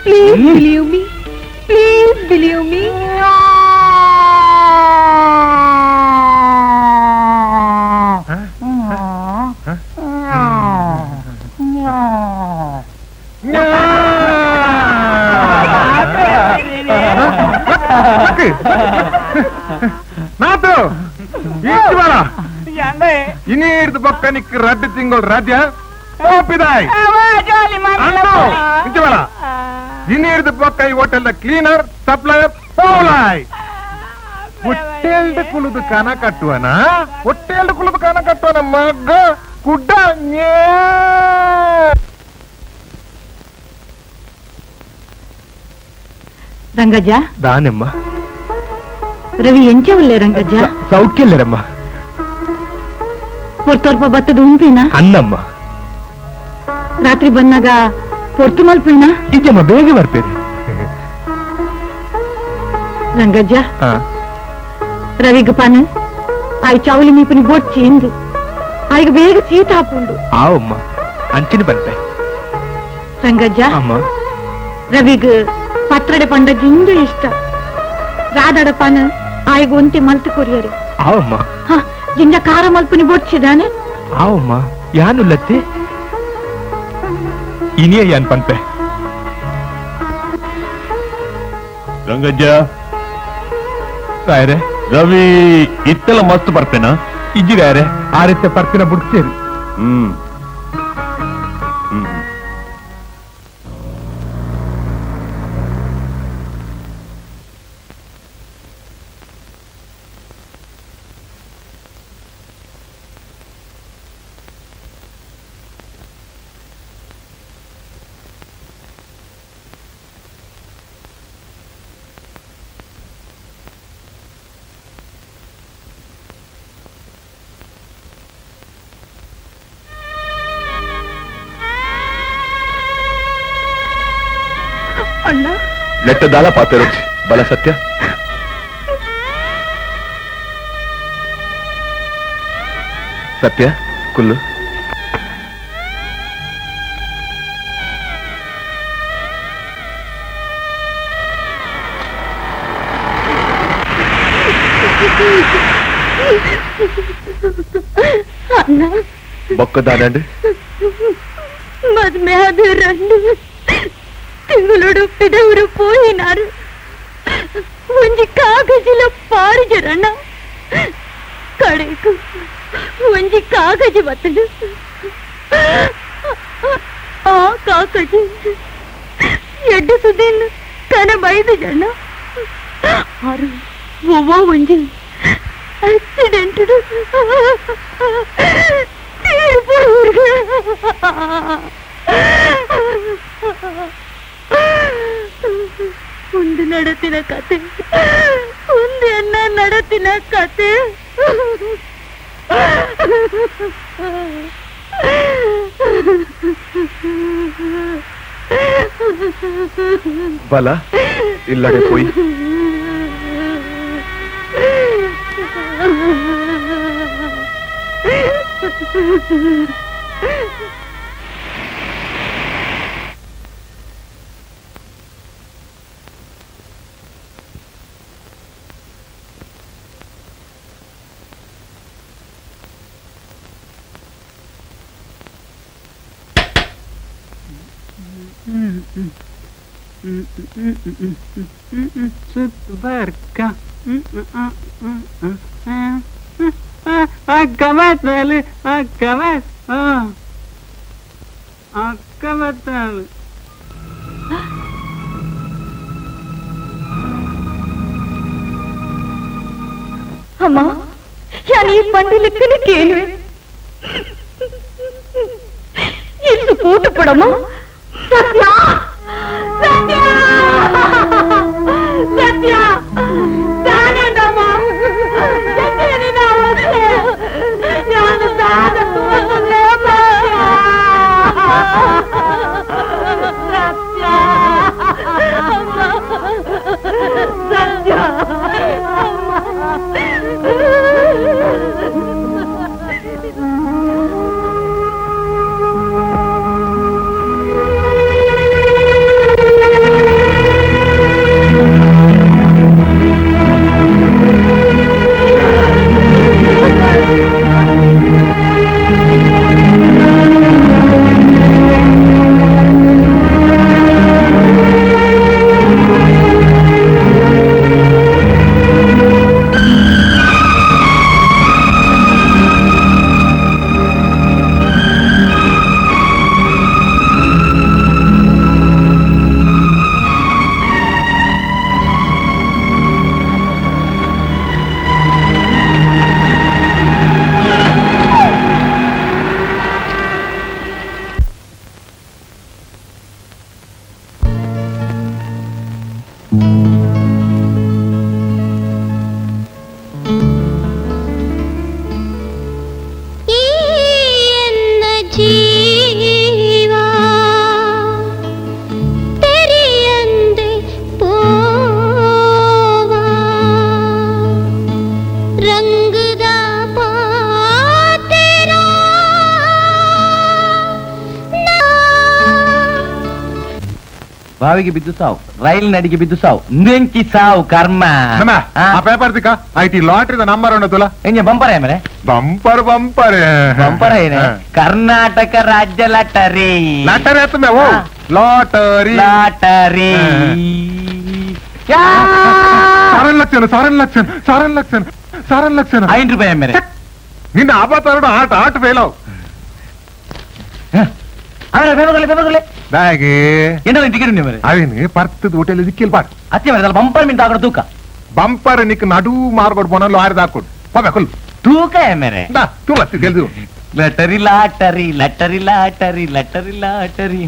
please believe me, please believe me. ನಾತು ಇನ್ನೀರ್ದು ಬೊಕ್ಕ ನಿಕ್ ರಡ್ಡು ತಿಂಗಳು ರಾಜ್ಯ ಓಪಿದಾಯ್. ಇನ್ನೀರ್ದು ಬೊಕ್ಕ ಈ hotel cleaner supplier ಪೋಲಾಯ್. ಹೊಟ್ಟೆಲ್ದು ಕುಲುದು ಕನ ಕಟ್ಟುವನ, ಹೊಟ್ಟೆಲ್ದು ಕುಲುದು ಕನ ಕಟ್ಟುವನ ಮಗ ಕುಡ್ಡ. ರಂಗಜ್ಜ. ದಾನಮ್ಮ. ರವಿ ಎಂಚ ಉಲ್ಲೆ ರಂಗಜ್ಜ? ಸೌಖ್ಯಲ್ಲರಮ್ಮ. ಪೊರ್ತೊಲ್ಪ ಬತ್ತದ ಉಂಪಿನ? ಅನ್ನಮ್ಮ. ರಾತ್ರಿ ಬಂದಾಗ ಪೊರ್ತು ಮಲ್ಪಿನ? ಇಜ್ಜಮ್ಮ, ಬೇಗ ಬರ್ಪೇರಿ. ರಂಗಜ್ಜ, ರವಿಗ ಪಾನ ಆಯ್ ಚಾವಲಿ ಮೀಪನಿ ಬೊಚ್ಚಿ ಇಂದು ಆಯ್ಗ ಬೇಗ ಸೀತ ಹಾಪುಂಡು. ಆವಮ್ಮ, ಅಂಚಿನ ಬಂತೆ. ರಂಗಜ್ಜ, ರವಿಗ ಪತ್ರಡೆ ಪಂಡ ಜಿಂದು ಇಷ್ಟ. ರಾಧಾಡ ಪಾನ ಆಯ್ಗ ಒಂತೆ ಮಲ್ತು ಕೊರಿಯರು. ಆವಮ್ಮ. ಜಿಂಜ ಖಾರ ಮಲ್ಪನಿ ಬೊಚ್ಚಿದಾನೆ. ಆವಮ್ಮ, ಯಾನುಲ್ಲತ್ತೆ ಇನಿಯ ಯಾನ್ ಪಂಪೆ. ರಂಗಜ್ಜ. ರಾಯರೇ, ರವಿ ಇತ್ತೆಲ್ಲ ಮಸ್ತ್ ಬರ್ಪೇನಾ? ಇಜ್ಜಿ ರಾಯರೇ, ಆ ರೀತಿ ಪರ್ಪಿನ ಬುಡ್ತೇರಿ. ಹ್ಮ್ ಹ್ಮ್. ನೆಟ್ಟದಾಲ ಪಾತೆರೊಚ್ಚಿ ಬಲ ಸತ್ಯ. ಸತ್ಯ ಕುಲ್ಲು. ಬೊಕ್ಕದಾನಂಡು ಮದ್ಮೆ ಆದ ರಂಡು ತಿಂಗಳೋಡು ಪಿದವರು ಪೋಯಿನಾರು. ಒಂಜಿ ಕಾಗಜಿಲ ಪಾರಿಜರಣ್ಣ ಕಡೆಕು ಒಂಜಿ ಕಾಗಜಿ ಬತ್ತದು. ಆ ಕಾಗಜಿ ಎಡ್ಡು ಸುದ್ದಿನ ಕನ ಬೈದು ಜನ ಆರು ಒವ್ವ ಒಂಜಿ ಆಕ್ಸಿಡೆಂಟ್ ತೀರ್ಪು. ಬಲ ಇಲ್ಲಡೆ ಪೋಯಿ ಸುತ್ತ ಅಕ್ಕ ಬತ್ತಾಳು ಅಕ್ಕ ಅಕ್ಕ ಬತ್ತಾಳು. ಅಮ್ಮ, ನಾನು ಈ పండులెక్కనే ಕೇಳುವೆ. ಇಲ್ಲು ಕೂಟು ಪಡಮ್ಮ. ಸತ್ಯ ಸತ್ಯ ಸತ್ಯ ತಾನಂದಮ್ಮ ನಾನು ತಾನ ಸತ್ಯ ಸತ್ಯ ಬಾವಿಗೆ ಬಿದ್ದು ಸಾವು, ರೈಲ್ ನಡಿಗೆ ಬಿದ್ದು ಸಾವು, ನೆಂಕಿ ಸಾವು ಕರ್ಮ. ಆ ಪೇಪರ್ ತಿಕ್ಕ IT ಲಾಟ್ರಿದ ನಂಬರ್ ಉಂಟಲ್ಲ ಎಂಜೆ ಬಂಪರ್ ಮೇಲೆ bumper bumper bumper ಏನೆ ಕರ್ನಾಟಕ ರಾಜ್ಯ ಲಾಟರಿ ಲಾಟರಿ ಆತಮೆ ಓ ಲಾಟರಿ ಲಾಟರಿ ಸಾರನ್ ಲಕ್ಷಣ ಸಾರನ್ ಲಕ್ಷಣ ಸಾರನ್ ಲಕ್ಷಣ ಸಾರನ್ ಲಕ್ಷಣ 5 ರೂಪಾಯಿ ಮೇಲೆ ನಿನ್ನ ಆಪತ್ತಾರಡು ಆಟ ಆಟ ಫೇಲ್ ಅವು. ಬಂಪರ್ ಮಿಂತ ತೂಕ ಬಂಪರ್ ನಿಕ್ ನಡು ಮಾರ್ಕೊಡ್ ಪೋನ ಲಾರಿ ದಾಕೊಡು ಹೋಗ್ಬೇಕಲ್ ತೂಕ ಮೇರೆ ತೂಕ lottery lottery lottery lottery lottery lottery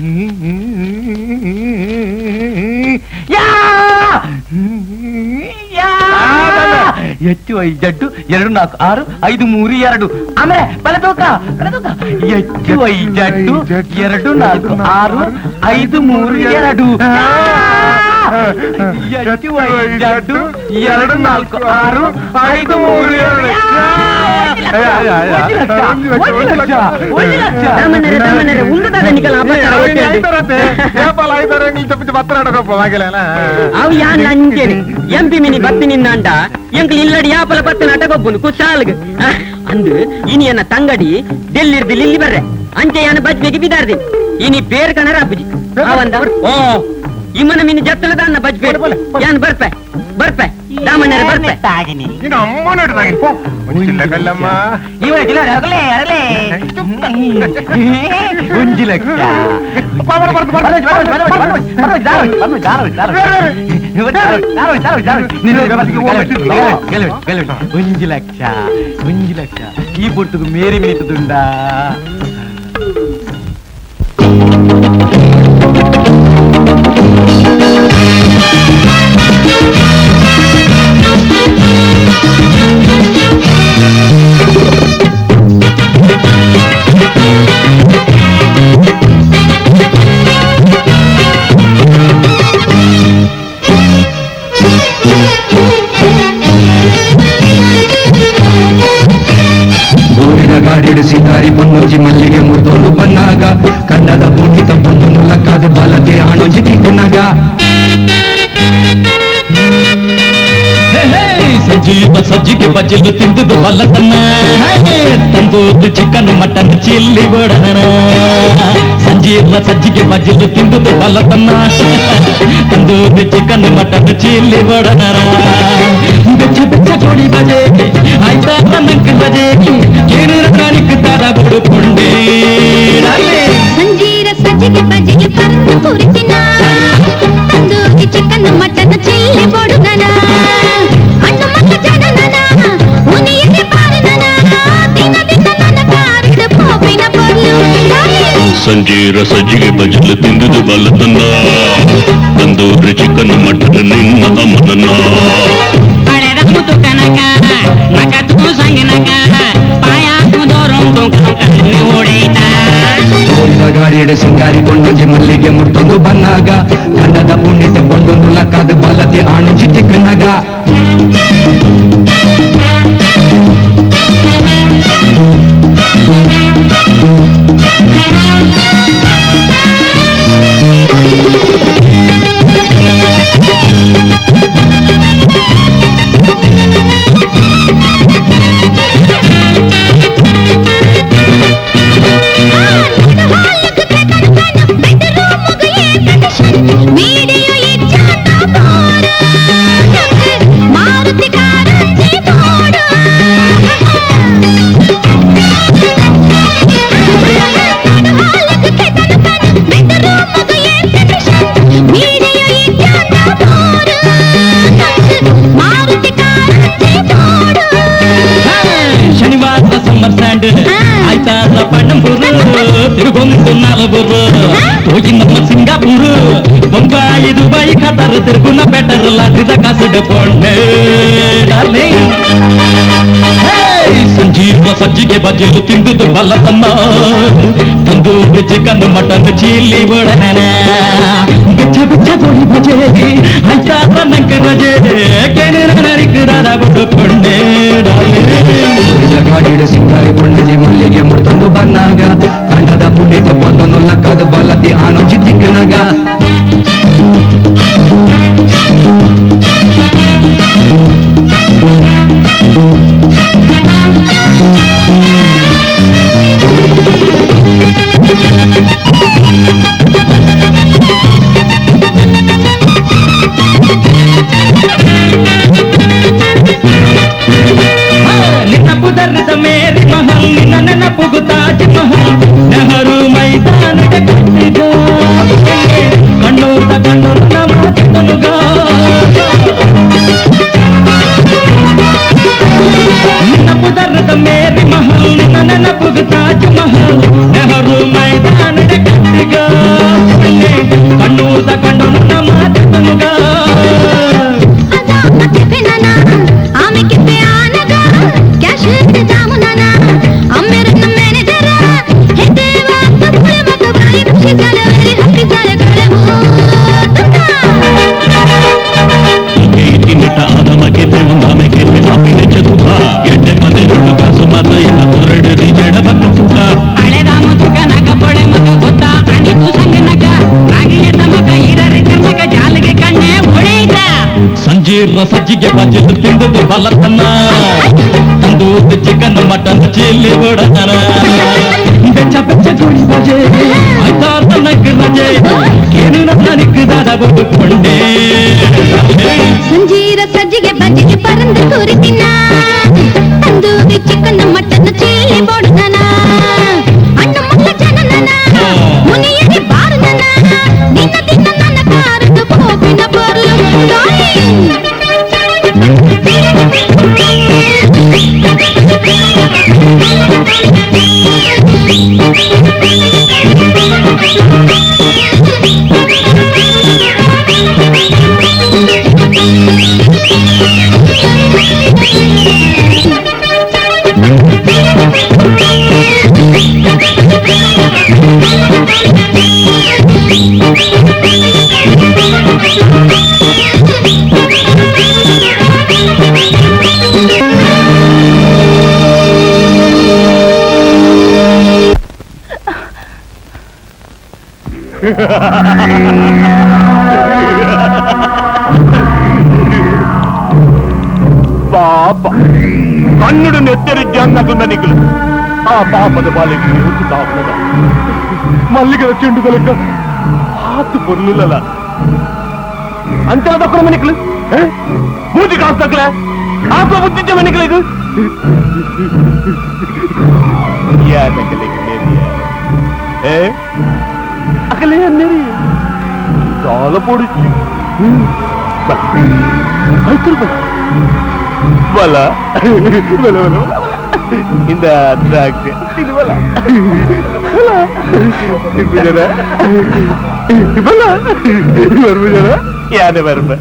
ಹೆಚ್ಚು ಐದು 2 4 6 5 3 2 ಆಮೇಲೆ ಬಲ ತೂಕ ಬಲ ತೂಕ ಹೆಚ್ಚು ಐದು 2 4 6 5 3 2 ಹೆಚ್ಚು ಐದು 2 4 6 5 3 2 MP mini ಬತ್ತಿ ನಿನ್ನಾಂಡ ಎಂಕ್ಲು ಇಲ್ಲಡಿ ಯಾಪಲ ಪತ್ತು ನಾಟಕೊಬ್ಬನು ಕುಶಾಲ್ಗ್ ಅಂದು ಇನಿ ಎನ್ನ ತಂಗಡಿ ಡೆಲ್ಲಿರ್ದು ಇಲ್ಲಿ ಬರ್ರೆ ಅಂಚೆ ಯಾನ ಬಜ್ಬೆಗೆ ಬಿದಾರ್ದಿ ಇನಿ ಬೇರ್ ಕಣರ ಅಬ್ಬುಜಿ ಅವಂದ ಓ ಇಮ್ಮನ ಮಿನಿ ಜತ್ತಲದ ಅನ್ನ ಬಜ್ಬೆ ಯಾನ್ ಬರ್ಪೆ ಬರ್ಪೆ ರಾಮಣ್ಣರ ಬರ್ಪೆ ಒಂಜಿ ಲಕ್ಷ ಒಂಜಿ ಲಕ್ಷ ಈ ಪುರ್ತುಗು ಮೇರಿ ಮಿನಿತುಂಡಾ. Thank you. ಸಿಂಗಾರಿ ಪೊನ್ನೊಂಜಿ ಮಲ್ಲಿಗೆ ಮುರ್ದೊಂದು ಬನ್ನಾಗ ಕನ್ನಡ ಪುಣಿತ ಪೊಂದು ಮುಲಕಾದ ಬಲತೆ ಆಣೊಂಜಿ ತಿಕ್ಕನಾಗ ಸಜ್ಜೀವ ಸಜ್ಜಿಗೆ ಬಜ್ಜಿಲು ತಿಂದುದು ಬಲ್ಲತನ್ನ tandoor chicken mutton chilli ಬಡನ Sanjeeva ಸಜ್ಜಿಗೆ ಬಜ್ಜಿಲು ತಿಂದುದು ಬಲ್ಲತನ್ನ ತಂದೂರು chicken mutton chilli ಬಡನ ಬೆಚ್ಚ ಬೆಚ್ಚ ಕೋಡಿ ಬಜೆ ಆಯ್ತಾ ನಂಕ್ ಬಜೆ ಕೇನು ರಾಣಿಕ್ ತಾರ ಬಡು ಪೊಂಡೆ ಸಂಜೀರ ಸಜ್ಜಿಗೆ ಬಜ್ಜಿಗೆ ಪರಂದು ಕುರಿತಿನ ತಂದೂರಿ chicken mutton chilli ಬಡುನನ ಸಂಜೀರ ಸಜ್ಜಿಗೆ ಬಜಲು ತಿಂದುದು ಬಲ್ಲತನ್ನ ತಂದೂರಿ ಚಿಕನ್ ಮಟನ್ ನಿನ್ನ ಅಮನನ್ನ ಗಾಡಿಯಡೆ ಸಿಂಗಾರಿ ಕೊಂಡೊಂಜಿ ಮಲ್ಲಿಗೆ ಮುಟ್ಟೊಂದು ಬನ್ನಾಗ ಕನ್ನಡ ಪುಣ್ಯತೆ ಕೊಂಡೊಂದು ಲಕ್ಕಾದ ಬಲತೆ ಆಣುಂಜಿ ತಿಕ್ಕನಾಗ Singapore Bombay Dubai Qatar ತಿರುಗುನ better ಲಾಟಿದ ಕಾಸುಡ ಪೊಣ್ಣೆ ಡಾರ್ಲಿಂಗ್ ಸಂಜೀವ ಸಜ್ಜಿಗೆ ಬಜ್ಜಿಲು ತಿಂದುದು ಬಲ್ಲತನ್ನ ತಂದೂರಿ chicken mutton chilli ಬಡನ ಬೆಚ್ಚ ಬೆಚ್ಚ ಜೋಡಿ ಬಜೆ ಆಯ್ತಾ ನಂಕ ರಜೆ ಕೆನರಿಕ್ ದಾದ ಬಡು ಪೊಣ್ಣೆ ಗಾಡಿಡ ಸಿಂಗಾರಿ ಪೊಣ್ಣೆ ಮಲ್ಲಿಗೆ ಮುಡ್ತೊಂದು ಬನ್ನಾಗ ಕಂಡದ ಪುಣ್ಯತೆ ಬಂದೊಂದು ಲಕ್ಕದ ಬಲತಿ ಆನೊಂಜಿ ತಿಕ್ಕನಾಗ ನಿನ್ನ ದರ್ದ ಮೇರಿ ಮಹಲ್ ನಿನ್ನ ನೆನಪುಗು ತಾಜ್ ಮಹಲ್ ನೆಹರು ಮೈದಾನದ ಕಟ್ಟಿದ ಕಣ್ಣೂರ ಕಣ್ಣೂರು ನಮ್ಮ ಚಿಕ್ಕನುಗ ನಿನ್ನ ದರ್ದ ಮೇರಿ ಮಹಲ್ ನಿನ್ನ ನೆನಪುಗು ತಾಜ್ ಮಹಲ್ ನೆಹರು ಮೈದಾನದ ಕಟ್ಟಿಗ ಕಣ್ಣೂರ ಕಣ್ಣೂರು ನಮ್ಮ ಚಿಕ್ಕನುಗ ಸಂಜೀರ ಸಜ್ಜಿಗೆ ಬಜ್ಜಿಲು ತಿಂದುದು ಬಲ್ಲತನ್ನ ತಂದೂರು chicken mutton chilli ಬಡತನ ಬೆಚ್ಚ ಬೆಚ್ಚ ಜೋಡಿ ಬಜೆ ಆಯ್ತಾ ನಕ್ ರಜೆ ಕೇನು ನನಿಕ್ ದಾದ ಬಡು ಕೊಂಡೆ ಸಂಜೀರ ಸಜ್ಜಿಗೆ ಬಜ್ಜಿಗೆ ಪರಂದು ಕುರಿತಿನ ತಂದೂರಿ chicken mutton chilli ಬಡತನ ಅಣ್ಣ ಮಲ್ಲ ಜನನನ ಮುನಿಯರಿ ಬಾರನನ ದಿನ ದಿನ ನನ್ನ ಕಾರದು ಕೋಪಿನ ಬರ್ಲು ಪಾಪ ಕಣ್ಣುಡು ನೆತ್ತರಿಜ್ಜಾನ್ನಕುಂದ ನಿಕ್ಕಲು ಆ ಪಾಪದ ಬಾಲಿಗೆ ತಾಪದ ಮಲ್ಲಿಗದ ಚೆಂಡುದಲಕ್ಕ ಆತು పొర్లులల అంతల దక్కున మనికలు బూజి కాస్తక్లే ఆకు బుద్ధించ మనికలేదు అకలే అన్నరి చాలా పొడిచి బల బల బల இந்த திராட்சை யானை வரும்ப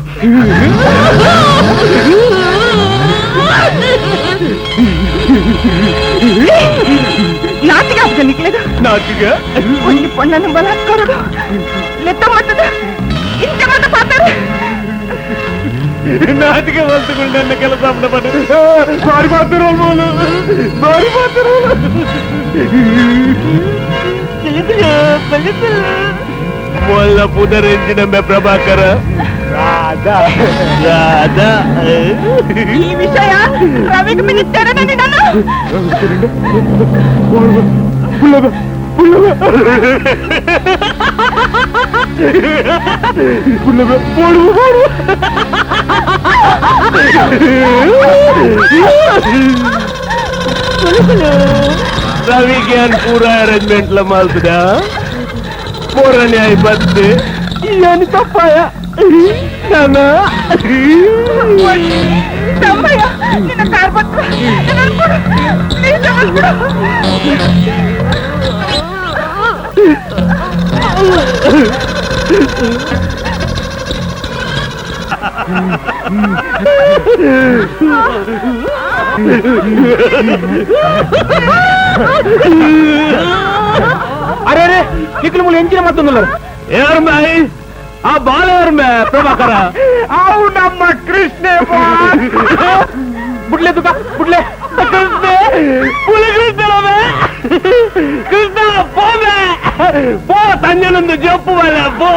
ನಾಚಿಗೆ ಆಗ್ತದೆ ನಿಕ್ಲೆದು ನಾಚಿಗೆ ಒಂಜಿ ಪೊಣ್ಣನು ಬಲಾತ್ಕಾರಡು ಲೆತ್ತ ಮತ್ತದ ಇಂಚ ಮತ್ತ ಪಾತಾರೆ ನಾಚಿಗೆ ಮಲ್ತುಕೊಂಡು ಕೆಲಸ ಸಾರಿ ಮಾತಾಡೋಲ್ ಸಾರಿ ಮಾತಾಡೋಲ್ ಮೊಲ್ಲ ಪುದರೆಂಜಿನ ಪ್ರಭಾಕರ ರಾಧಾ ರಾಧಾ ಈ ವಿಷಯ ರವಿಗೆ ಮಿನಿಸ್ಟರ್ ನಾನು ರವಿಗೆ ಪೂರ ಅರೇಂಜ್ಮೆಂಟ್ ಮಾಲ್ತದ ಪೂರನೇ ಬತ್ತೆ ಏನು ತಪ್ಪಾಯ ನಾನ ತಮ್ಮಯ್ಯ ನಿನ್ನ ಕಾರ್ ಬತ್ತ ಅರೆ ಅರೆ ನಿಕ್ಕಲು ಮೂಲ ಎಂಚಿನ ಮತ್ತೊಂದು ಯಾರು ಮಾಯಿ ಆ ಬಾಲ ಯಾರು ಮೇ ಪ್ರಭಾಕರ ಅವು ನಮ್ಮ ಕೃಷ್ಣ ಬುಡ್ಲೆ ತುಕ ಬುಡ್ಲೆ ಕೃಷ್ಣ ಪುಲಿ ಕೃಷ್ಣ ಕೃಷ್ಣ ಪೋವೆ ಪೋ ತಂಜನೊಂದು ಜಪ್ಪು ಬಲ ಪೋ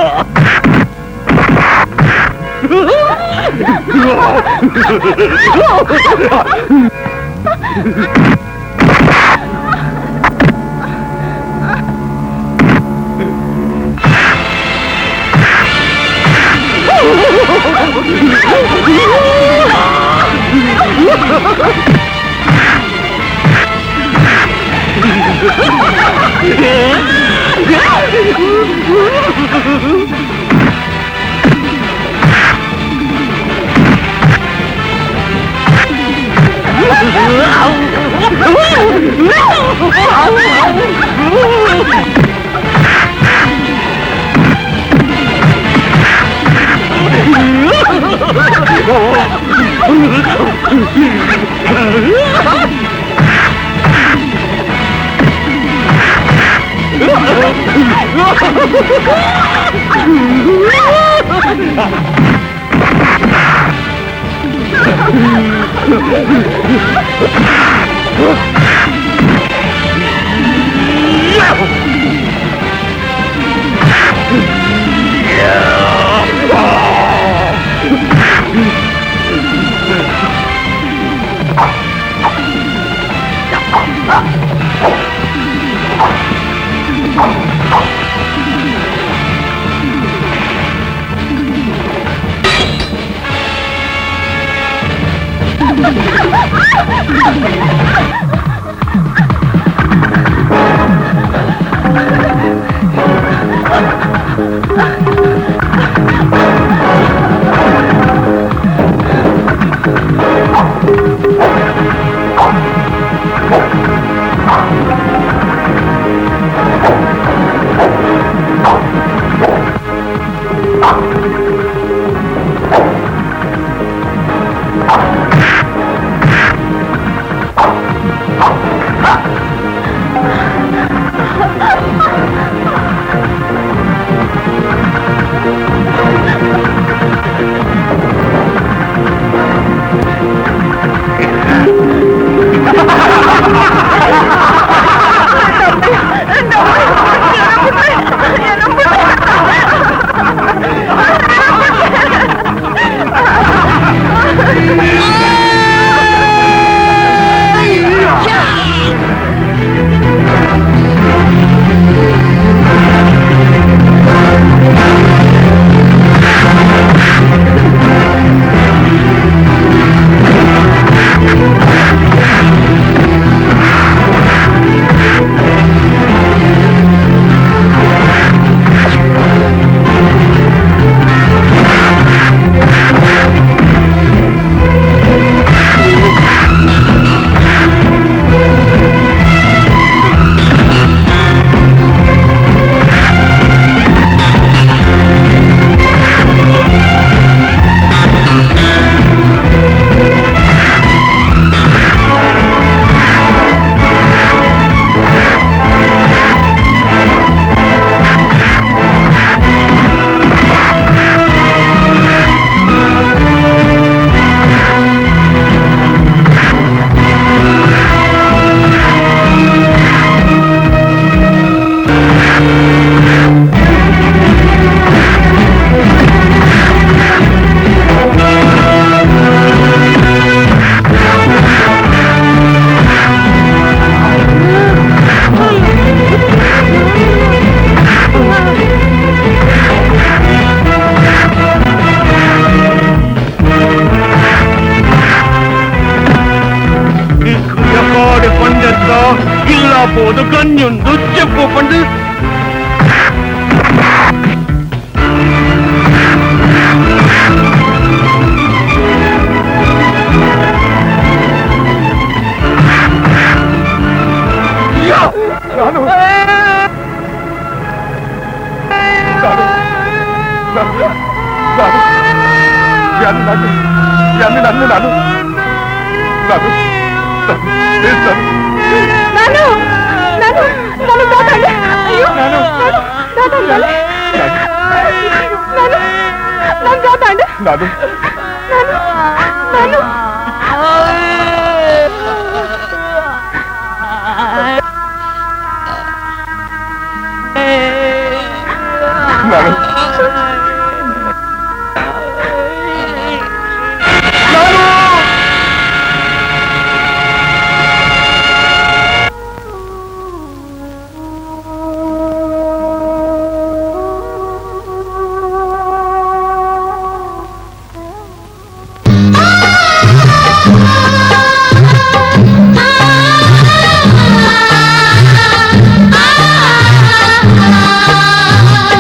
ಓಲ್ಲ ಪೋದು ಗನ್ಯುಂದು ಚೆಪ್ಪು ಪಂಡು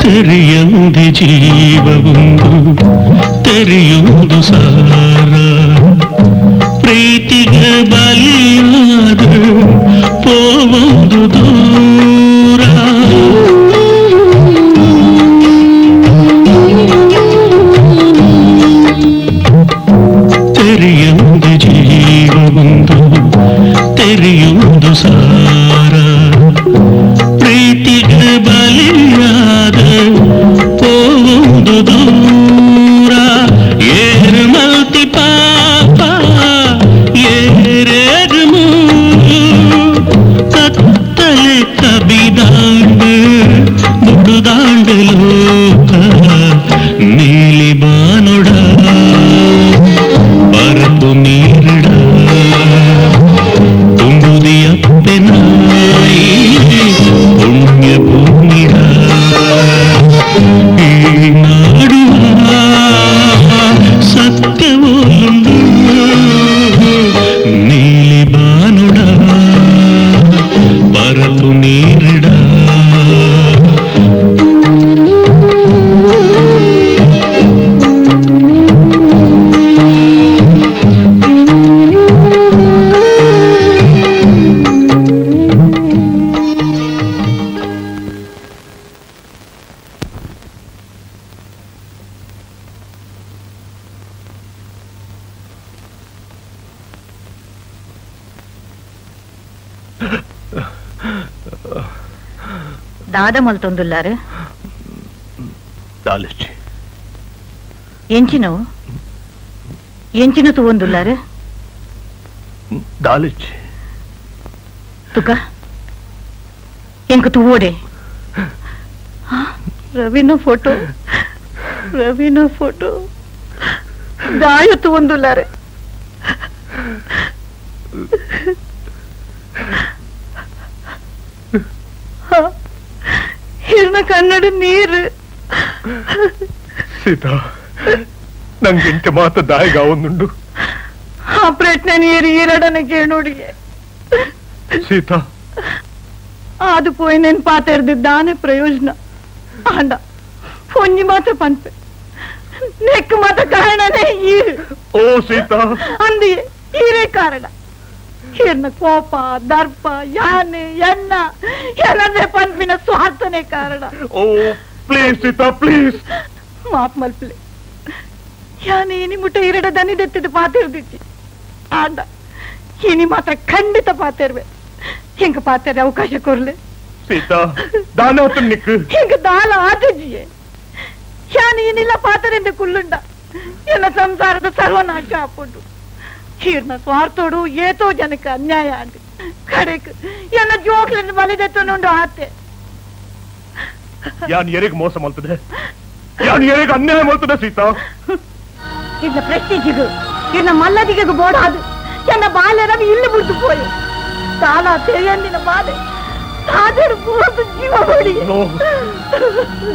ತೆರೆಯುಂದೆ ಜೀವವುಂದು ತೆರೆಯುವುದು ಸಾರ ಪ್ರೀತಿಗೆ ಬಲಿಯಾದ ಪೋವುದು ದೂರ ತೆರೆಯುಂದೆ ಜೀವವುಂದು ತೆರೆಯುವುದು ಸಾರ ಪ್ರೀತಿಗೆ ಬಲಿಯಾದ ಪೋವುದು ದೂರ ಏರು ಮಲ್ತಿ ಪಾಪ ಏರೇರು ಕತ್ತಲೆ ಕಬಿದಾಂಡು ಬುಡುದಾಂಡು ಲೋಕ ನೀಲಿ ಬಾನುಡ ಬರಪು ನೀರಿಡ ತುಂಬುದಿಯಪ್ಪೆನಾಯಿ ಪುಣ್ಯ ಭೂಮಿಡ ಈ ನಾಡುವ ಸತ್ಯವೊಂದು ನೀಲಿ ಬಾನುಡ ಬರಪು ನೀರಿಡ ದಾದ ಮಲ್ತೊಂದುಲ್ಲಾರು ದಾಲಚ್ಚಿ ಎಂಚಿನವು ಎಂಚಿನ ತೂವೊಂದುಲ್ಲಾರು ದಾಲಚ್ಚಿ ತುಕ ಎಂಕ ತೂವೋಡೆ ರವಿನ ಫೋಟೋ ರವಿನ ಫೋಟೋ ದಾಯ ತೂವೊಂದುಲ್ಲಾರೆ ಹಿರ್ನ ಕನ್ನಡ ನೀರು ಸೀತಾ ನಂಗೆ ಮಾತ ದಾಯಿಗ ಒಂದುಂಡು ಆ ಪ್ರಶ್ನೆ ನೀರು ಈರಡನ ಕೇಳೋಡಿಗೆ ಸೀತಾ ಅದು ಪೋಯ್ ನೆನ್ ಪಾತೆರ್ದಿದ್ದಾನೆ ಪ್ರಯೋಜನ ಆಂಡ ಒಂಜಿ ಮಾತ್ರ ಪನ್ಪೆ ನೆಕ್ ಮಾತ್ರ ಕಾರಣನೇ ಈರು ಓ ಸೀತಾ ಅಂದಿಯೇ ಈರೇ ಕಾರಣ ಹಿರ್ನ ಕೋಪ ದರ್ಪ ಯಾನೆ ಎನ್ನ ಎಲ್ಲದೇ ಪನ್ಪಿನ ಸ್ವಾರ್ಥನೇ ಕಾರಣ ಓ ಪ್ಲೀಸ್ ಸೀತಾ ಪ್ಲೀಸ್ ಮಾಪ್ ಮಲ್ಪ್ಲೆ ಯಾನೆ ಇನಿ ಮುಟ್ಟ ಇರಡ ದನಿದೆತ್ತಿದ ಪಾತಿರ್ದಿಚ್ಚಿ ಆಂಡ ಇನಿ ಮಾತ್ರ ಖಂಡಿತ ಪಾತಿರ್ವೆ ಹಿಂಗ ಪಾತೆರೆ ಅವಕಾಶ ಕೊರ್ಲೆ ಸೀತಾ ದಾನ ನಿಕ್ಕು ಹಿಂಗ ದಾಲ ಆತಜಿಯೇ ಯಾನೆ ಏನಿಲ್ಲ ಪಾತರಿಂದ ಕುಲ್ಲುಂಡ ಎನ್ನ ಸಂಸಾರದ ಸರ್ವನಾಶ ಆಪುಂಡು ಹೀರ್ನ ಸ್ವಾರ್ಥೋಡು ಏತೋ ಜನಕ್ಕೆ ಅನ್ಯಾಯ ಅಂಡು ಕಡೆಕ್ ಎನ್ನ ಜೋಕ್ಲಿಂದ ಬಲಿದೆತ್ತನುಂಡು ಆತೆ ಯಾನ್ ಎರೆಗ್ ಮೋಸ ಮಲ್ತದೆ ಯಾನ್ ಎರೆಗ್ ಅನ್ಯಾಯ ಮಲ್ತದೆ ಸೀತಾ ಇದ್ನ ಪ್ರೆಸ್ಟೀಜಿಗು ಇನ್ನ ಮಲ್ಲದಿಗೆಗು ಬೋಡಾದು ಎನ್ನ ಬಾಲ್ಯರವಿ ಇಲ್ಲಿ ಬಿಡ್ತು ಪೋಯಿ ಸಾಲ ತೆರೆಯಂದಿನ ಬಾಲೆ ಸಾದರು ಪೂರ್ತಿ ಜೀವ ಬಿಡಿ no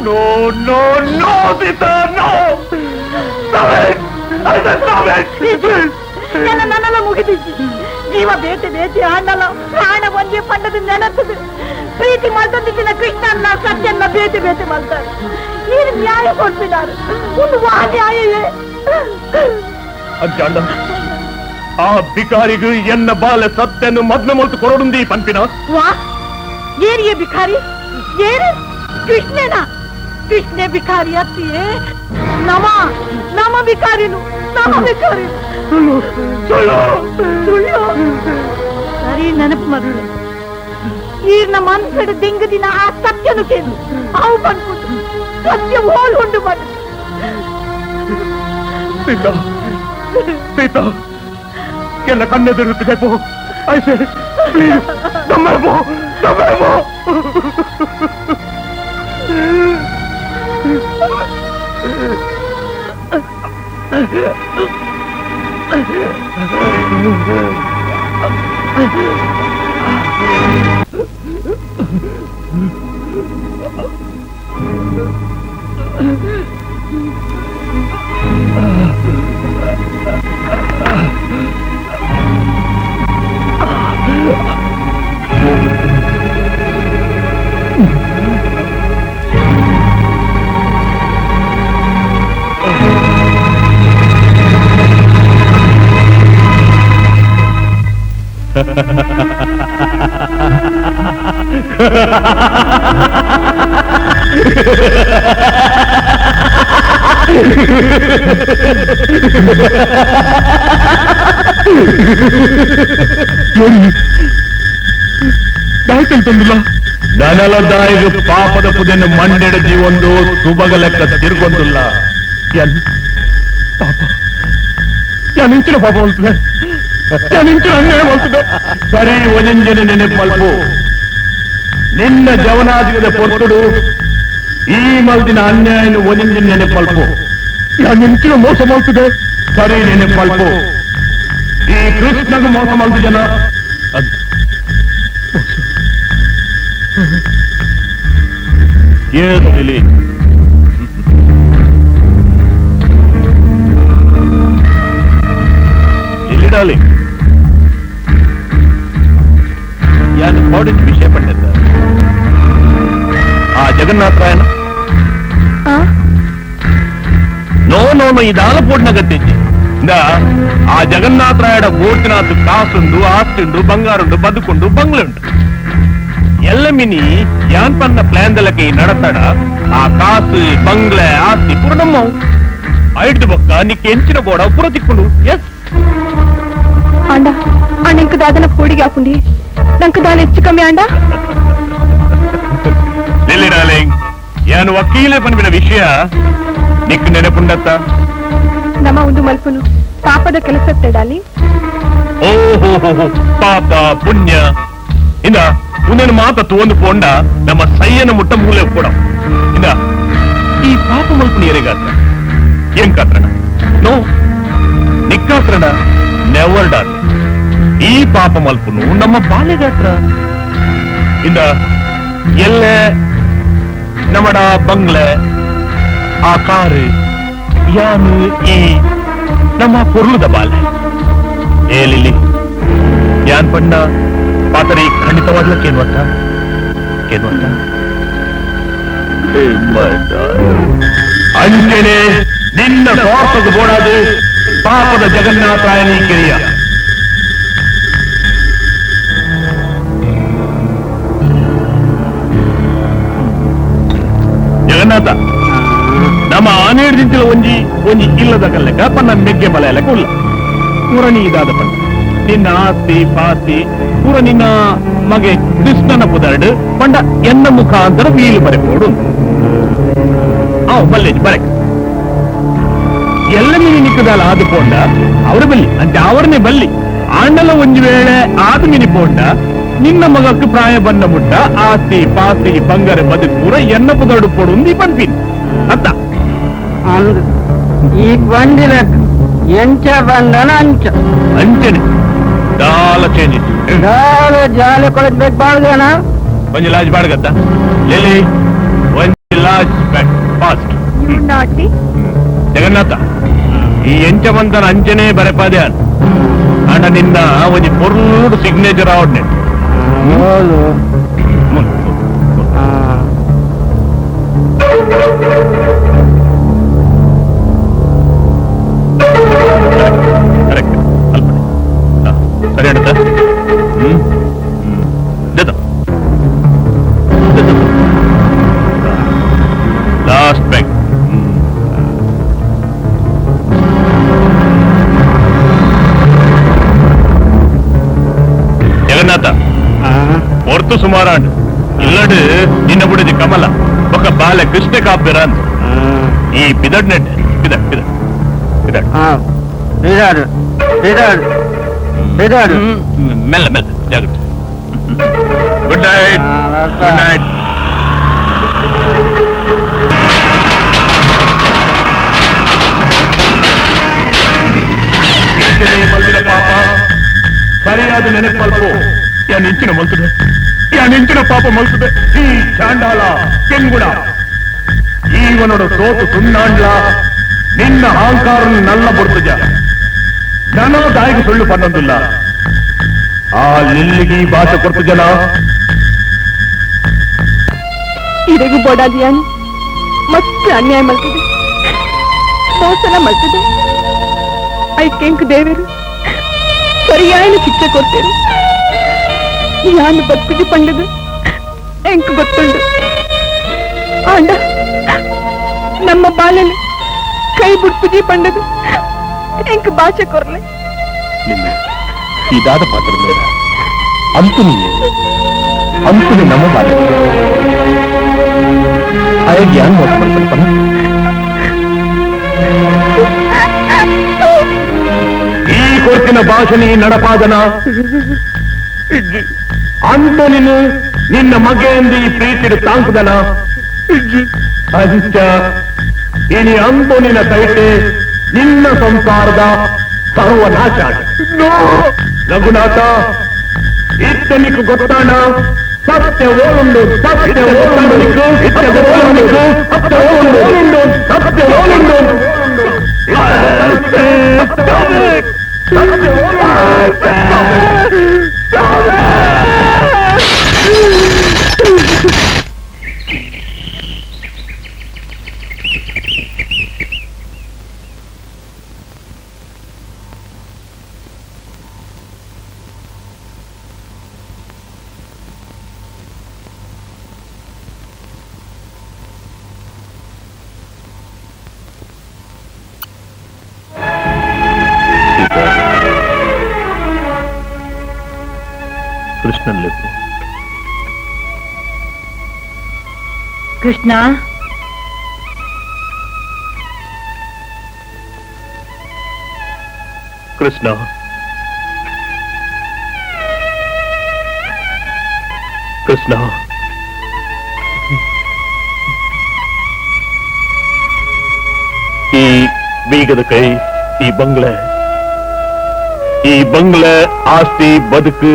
no no no Sita no stop it I said stop it ನನ್ನ ನನ್ನೆಲ್ಲ ಮುಗಿದಿಚ್ಚಿ ಜೀವ ಬೇತೆ ಬೇತೆ ಆಂಡಲ ಪ್ರಾಣ ಒಂಜಿ ಪಂಡದ ನೆನತದು ಪ್ರೀತಿ ಮಲ್ತೊಂದಿತ್ತಿನ ಕೃಷ್ಣನ್ನ ಸತ್ಯನ್ನ ಬೇತೆ ಬೇತೆ ಮಲ್ತಾರೆ. ನೀನು ನ್ಯಾಯ ಕೊಡ್ತಿದ್ದಾರೆ, ಒಂದು ವಾ ನ್ಯಾಯವೇ? ಅಜ್ಜಾಂಡ ಆ ಬಿಕಾರಿಗೂ ಎನ್ನ ಬಾಲ ಸತ್ಯನ್ನು ಮದ್ನ ಮಲ್ತು ಕೊರಡುಂದಿ ಪನ್ಪಿನ. ವಾ ಏರಿಯೇ ಬಿಕಾರಿ? ಏರು ಕೃಷ್ಣನ? ಕೃಷ್ಣೆ ಬಿಕಾರಿ ಅತ್ತಿಯೇ? ನಮ ನಮ ಬಿಕಾರಿನು, ನಮ ಬಿಕಾರಿನು. ಸುಳ್ಳು ಸುಳ್ಳು ಸುಳ್ಳು. ಸರಿ ನೆನಪು ಮಗಳು, ಈರ್ನ ಮನ್ಸಡು ದಿಂಗದಿನ ಆ ಸತ್ಯನು ಕೇಳು ಅವು ಬಂದ್ಬಿಟ್ಟು ಸತ್ಯ ಹೋಲ್ ಉಂಡು ಬಂದು. ಸೀತಾ ಸೀತಾ ಎಲ್ಲ ಕಣ್ಣೆದುರುತ್ತಿದೆ ಪೋ. I say please ನಮ್ಮೋ ನಮ್ಮೋ. ನನಲದಾಯಿಗೆ ಪಾಪದ ಪುದೆಯನ್ನು ಮಂಡೆಡ ಜೀವೊಂದು ಸುಬಗ ಲೆಕ್ಕ ತಿರುಗೊಂದುಲ್ಲ. ಪಾಪ ಯಾನಿಂಚಿನ ಪಾಪ ಹೋಲ್ತದೆ, ಯಾನಿಂಚಿನ ಅನ್ಯಾಯ ಹೋಲ್ತದೆ. ಸರಿ ಒಂಜನೆ ನೆನಪು ಮಲ್ಪು, ನಿನ್ನ ಜವನಾದಿಗದ ಪೊರ್ತುಡು ಈ ಮಲ್ದಿನ ಅನ್ಯಾಯನು ಒಂಜಿನ ನೆನಪು ಮಲ್ಪು. ಯಾನಿಂಚಿನ ಮೋಸ ಮಲ್ತದೆ, ಸರಿ ನೆನಪು ಮಲ್ಪು. ಈ ಕೃಷ್ಣಗ ಮೋಸ ಮಲ್ತು ಜನ ಏನು ಲಿಲಿ? ಲಿಲಿ ಡಾರ್ಲಿಂಗ್, ಯಾನು ಬಾಡಿನ ವಿಷಯ ಪಂಡಿತ ಆ ಜಗನ್ನಾಥರಾಯನ no no no ಇದಾಲ ಪೂರ್ಣ ಗತ್ತಿಜ್ಜಿ. ಆ ಜಗನ್ನಾಥರಾಯಡ ಬೋಟಿನಾಥ್ ಕಾಸುಂಡು, ಆಸ್ತಿಂಡು, ಬಂಗಾರುಂಡು, ಬದುಕುಂಡು, ಬಂಗ್ಲುಂಡು. ಎಲ್ಲ ಮಿನಿ ಯಾನ್ ಪನ್ನ ಪ್ಲಾನ್ ದಲಕ್ಕೆ ನಡತಡ ಆ ಕಾಸು ಬಂಗ್ಲೆ ಆಸ್ತಿ ಪೂರ ನಮ್ಮ ಐದು ಬೊಕ್ಕ ನಿಕ್ಕೆ ಎಂಚಿನ ಗೋಡ ಪೂರ ತಿಕ್ಕೊಂಡು. ಎಸ್ ಆಂಡ ಅಣ್ಣಂಕ ದಾದನ ಪೋಡಿಗೆ ಹಾಕುಂಡಿ ನಂಕ ದಾನ ಹೆಚ್ಚು ಕಮ್ಮಿ ಆಂಡ. ಲಿಲ್ಲಿ ಡಾರ್ಲಿಂಗ್, ಯಾನು ವಕೀಲೆ ಪನ್ಪಿನ ವಿಷಯ ನಿಕ್ ನೆನಪುಂಡತ್ತ? ನಮ್ಮ ಒಂದು ಮಲ್ಪನು ಪಾಪದ ಕೆಲಸತ್ತೆ ಡಾರ್ಲಿಂಗ್. ಓಹೋ ಪಾಪ ಪುಣ್ಯ ಇಂದ ಉನ್ನೇನು ಮಾತ ತೋಂದು ಪೋಂಡ ನಮ್ಮ ಸೈಯನ ಮುಟ್ಟ ಮೂಲೆ ಕೂಡ. ಇಂದ ಈ ಪಾಪ ಮಲ್ಪುನ ಎರೆಗಾತ್ರ ಏನ್ ಕಾತ್ರಣ? ನೋ ನಿಕ್ಕಾತ್ರಣ ನೆವರ್ ಡಾರ್ಲಿಂಗ್. ಈ ಪಾಪ ಮಲ್ಪುನು ನಮ್ಮ ಬಾಲೆಗಾತ್ರ. ಇಂದ ಎಲ್ಲೆ ನಮ್ಮಡ ಬಂಗ್ಲೆ ಆ ಕಾರು ಯಾನು ಈ ನಮ್ಮ ಪೊರ್ಲುದ ಬಾಲೆ. ಏ ಲಿಲ್ಲಿ, ಯಾನ್ ಪಂಡ ಪಾತರಿ ಖಂಡಿತವಾಗ್ಲೂ ಕೇನ್ವತ್ತ ಕೇನ್ವತ್ತ ಅಂಜನೆ ನಿನ್ನ ಸ್ವಾರ್ಥದ ಬೋಡಾದು ಪಾಪದ ಜಗನ್ನಾಥರಾಯನಿ ಕಿರಿಯ. ಜಗನ್ನಾಥ ನಮ್ಮ ಆನೇಡ್ದಿಂತಿಲ ಒಂಜಿ ಒಂಜಿ ಇಲ್ಲದ ಕಲ್ಲೆಕ್ಕ ಪನ್ನ ಮೆಗ್ಗೆ ಮಲೆ ಉಲ್ಲ ಪೂರಣಿ ಇದಾದ ಪಣ್ಣ ನಿನ್ನ ಆಸ್ತಿ ಪಾಸ್ತಿ ಪೂರ ನಿನ್ನ ಮಗೆ ಕೃಷ್ಣನ ಪುದರ್ಡು ಪಂಡ ಎನ್ನ ಮುಖಾಂತರ ವೀಲು ಬರೆಪೋಡು. ಬಲ್ಲೇಜ್ ಬರಕ್ ಎಲ್ಲ ಮಿನಿ ನಿಕ್ಕದಾಲ ಆದು ಪೋಂಡ ಅವರ ಬಲ್ಲಿ ಅಂತೆ ಅವರನ್ನೇ ಬಲ್ಲಿ ಆಂಡಲ ಒಂಜಿ ವೇಳೆ ಆದು ಮಿನಿ ಪೋಂಡ ನಿನ್ನ ಮಗಕ್ಕೆ ಪ್ರಾಯ ಬನ್ನ ಮುಟ್ಟ ಆಸ್ತಿ ಪಾಸ್ತಿ ಬಂಗಾರ ಬದುಕು ಪೂರ ಎನ್ನ ಪುದರ್ಡು ಪೋಡು ಉಂದಿ ಪನ್ಪಿನ್ ಅತ್ತ. ಈ ಬಂದಿರ ಎಂಚ ಬಂದನ ಅಂಚ ಅಂಚನೆ ದಾಲ ಚೇಂಜ್ ದಾಲ ಜಾಲ ಕೊಳಕ್ ಬಾಳ್ದೇನ ಒಂಜಿ ಲಾಜ್ ಬಾಡ್ಗತ್ತ ಲಿಲಿ, ಒಂಜಿ ಲಾಜ್ ಫಾಸ್ಟ್. ಜಗನ್ನಾಥ ಈ ಎಂಚ ಬಂದನ ಅಂಚನೆ ಬರೆಪಾದೆ. ಅಣ್ಣ ನಿನ್ನ ಒಂಜಿ ಪೊರ್ಲುಡು ಸಿಗ್ನೇಚರ್ ಆವಡ್ನೆ. ಕರೆಕ್ಟ್ ಅಲ್ಪ ಸರಿ ಅಣ್ಣ. Last bank. Jagannatha ಹೊರ್ತು ಸುಮಾರಾಂಡ್ ಇಲ್ಲಡು ನಿನ್ನ ಬುಡದಿ ಕಮಲ ಒಕ್ಕ ಬಾಲೆ ಕೃಷ್ಣ ಕಾಪೇರ ಅಂತ ಈ ಪಿದಡ್ ನೆಟ್ ಪಿದಡ್ ಪಿದಡ್ ಪಿದಡ್ ಪಿದಾಡು ಪಿದಾಡು ಪಿದಾಡು ಮೆಲ್ಲ ಮೆಲ್ಲ ಜಾಗ್ರತೆ. Good night. Good night. ಪಾಪ ಸರಿಯಾದ ನೆನಪಲ್ಪು ಯಾನಿಂಚಿನ ಮಲ್ತದೆ, ಯಾನಿಂಚಿನ ಪಾಪ ಮಲ್ತದೆ. ಈ ಚಾಂಡಾಲ ಕೆಂಗುಣ ಈವನೋಡು ಸೋತು ಸುಣ್ಣಾಂಡ್ಲ ನಿನ್ನ ಅಹಂಕಾರ ನಲ್ಲ ಬರ್ತಜ. ನಾನು ದಾಯಿಗೆ ಸುಳ್ಳು ಪನ್ನೊಂದಿಲ್ಲ. ಆ ಲಿಲ್ಲಿಗೆ ಈ ಭಾಷೆ ಕೊಡ್ತು ಜನ. ಇರೆಗೂ ಬೋಡಾದಿಯಾನು ಮತ್ತೆ ಅನ್ಯಾಯ ಮಲ್ತದೆ, ಮೋಸನ ಮಲ್ತದೆ. ಐಕೆಂಕು ದೇವರು ಸರಿಯಾದ ಶಿಕ್ಷೆ ಕೊಡ್ತೇನೆ. ಯಾನು ಬದುಕಿ ಪಂಡದು ಎಂಕು ಗೊತ್ತುಂಡು. ಆಂಡ ನಮ್ಮ ಬಾಲಲ್ಲಿ ಕೈ ಬುಡ್ಪುಜಿ ಪಂಡದು ಎಂಕು ಭಾಷೆ ಕೊರ್ಲೆ. ಇದಾದ ಪಾತ್ರ ಅಂತುನಿ ಅಂತುನಿ ನಮ್ಮ ಬಾಲ ಹಾಗೆ ಯಾನ್ ಮೋಸ ಮಾಡ್ತಾನೆ. ಈ ಕೊರ್ತಿನ ಭಾಷಣಿ ನಡಪಾದನ ಅಂತ ನೀನು ನಿನ್ನ ಮಗೆಯಿಂದ ಈ ಪ್ರೀತಿಡು ತಾಂಕದನ ಅಂಚ ಇನಿ ಅಂತೋನಿನ ಕೈಟೆ ನಿನ್ನ ಸಂಸಾರದ ಸರ್ವನಾಶ. ರಘುನಾಥ ಇತ್ತನಿக்கு ಗೊತ್ತಾಣ ಸತ್ಯ ಓಲುಂಡು, ಸತ್ಯ ಓಲುಂಡು, ಸತ್ಯ ಓಲುಂಡು, ಸತ್ಯ ಓಲುಂಡು, ಸತ್ಯ ಓಲುಂಡು. ಕೃಷ್ಣ ಕೃಷ್ಣ ಕೃಷ್ಣ ಈ ಬೀಗದ ಕೈ, ಈ ಬಂಗ್ಲೆ, ಈ ಬಂಗ್ಲೆ ಆಸ್ತಿ ಬದುಕು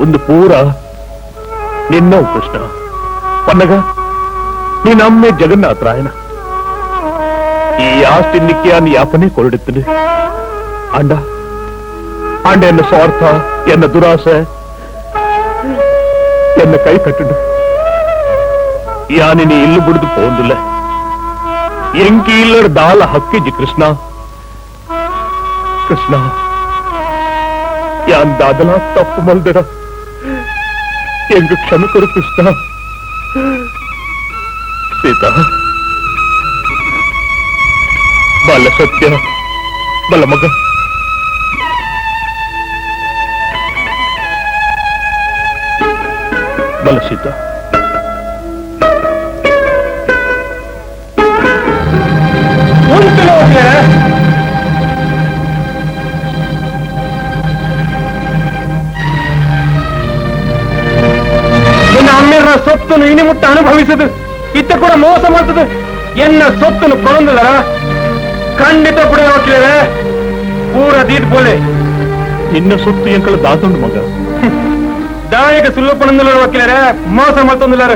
ಒಂದು ಪೂರ ನಿನ್ನವು ಕೃಷ್ಣ. ಪನ್ನಗ ನೀನಮ್ಮೆ ಜಗನ್ನಾಥರಾಯನ ಈ ಆಸ್ತಿ ನಿಕ್ಕಿಯಾನ್ ಯಾಪನೆ ಕೊರಡುತ್ತದೆ. ಅಂಡ ಅಂಡ ಎನ್ನ ಸ್ವಾರ್ಥ, ಎನ್ನ ದುರಾಸೆ ಎನ್ನ ಕೈ ಕಟ್ಟುಂಡು. ಯಾನಿನಿ ಇಲ್ಲು ಬಿಡಿದು ಪೋಂದಿಲ್ಲ. ಎಂಕಿ ಇಲ್ಲರ ದಾಲ ಹಕ್ಕಿಜಿ ಕೃಷ್ಣ. ಕೃಷ್ಣ ಯಾನ್ ದಾದಲ ತಪ್ಪು ಮಲ್ದಡ, ಎಂಗು ಕ್ಷಮೆ ಕೊಡು ಕೃಷ್ಣ. ಸೀತಾ ಬಲ್ಲ ಸತ್ಯ ಬಲ್ಲ ಮಗ. ಬಲ್ಲ ಸೀತಾ. ನಿನ್ನ ಅಮ್ಮಿರ ಸೊತ್ತನ್ನು ಇನಿ ಮುಟ್ಟ ಅನುಭವಿಸದು ಇತ್ತ ಕೂಡ ಮೋಸ ಮಾಡ್ತದೆ. ಎನ್ನ ಸೊತ್ತನ್ನು ಕೊಡಂದರ ಖಂಡಿತ ಪುಡ ಹೋಗ್ಲಿವೆ ಪೂರ ದೀದ್ ಬೋಲೆ. ನಿನ್ನ ಸೊತ್ತು ಎಂಕಳ ದಾತುಂಡು ಮಗ. ದಾಯಕ ಸುಳ್ಳು ಪಣಂದಲರು ವಕೀಲರೇ ಮೋಸ ಮಾಡ್ತಂದಿಲ್ಲಾರ.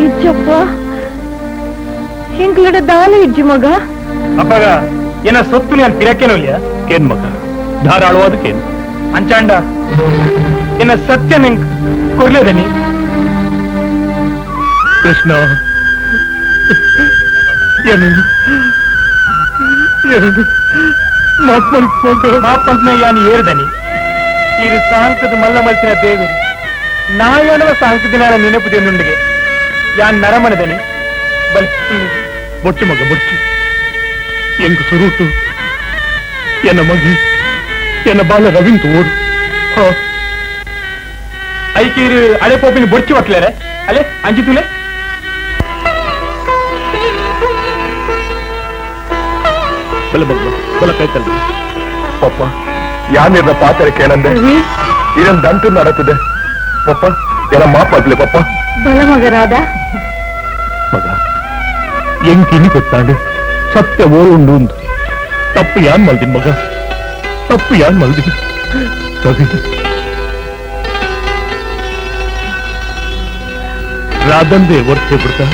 ಇಜ್ಜಪ್ಪ ಎಂಕಲಡ ದಾಲ ಇಜ್ಜಿ ಮಗ. ಅಪ್ಪಾಗ ಏನ ಸೊತ್ತು ನಾನು ತಿರಕ್ಕೇನೋ ಇಲ್ಲ ಕೇನ್ ಮಗ, ಧಾರಾಳವಾದ ಕೇನ್. ಅಂಚಾಂಡ ಎನ್ನ ಸತ್ಯ ನಿಂಕ್ ಕೊರ್ಲೇದನಿ. ಕೃಷ್ಣ ಮಾಪಲ್ನ ಏರ್ದನಿ. ಇದು ಸಾಂಕದ ಮಲ್ಲ ಮಲ್ಸಿನ ದೇವರು ನಾಯಣವ ಸಾಂಕದಿನ ನೆನಪು ದೇನುಂಡಿಗೆ ಯಾನ್ ನರಮನದನಿ. ಬಲ್ ಬೊಚ್ಚು ಮಗ ಬೊಚ್ಚು, ಎಂಕು ಸುರುಟು ಎನ್ನ ಮಗಿ ಎನ್ನ ಬಾಲ ರವಿಂತು ಓಡು. ಐಕೀರು ಅಳೆ ಪೋಪಿನ ಬೊಚ್ಚು ಒಟ್ಲೇರೆ ಅಲೆ ಅಂಜಿತುಲೆ. ಬಲ ಬಗ್ಲ ಬಲ ಕೈತಲ್ಲ ಪಪ್ಪ, ಯಾನಿರ್ನ ಪಾತ್ರ ಕೇಳಂದೆ ಇದನ್ ದಂಟು ನಡತ್ತದೆ ಪಪ್ಪ. ಎಲ್ಲ ಮಾಪಾಗ್ಲಿ ಪಪ್ಪ. ಬಲ ಮಗರಾದ ಮಗ ಎಂಕಿನಿ ಗೊತ್ತಾಂಡು ಸತ್ಯ ಓರುಂಡು ಉಂದು. ತಪ್ಪು ಯಾನ್ ಮಲ್ದಿನ್ ಮಗ, ತಪ್ಪು ಯಾನ್ ಮಲ್ದಿನ್. ರಾಧಂದೇ ವರ್ತೆ ಬಿಡ್ತಾ.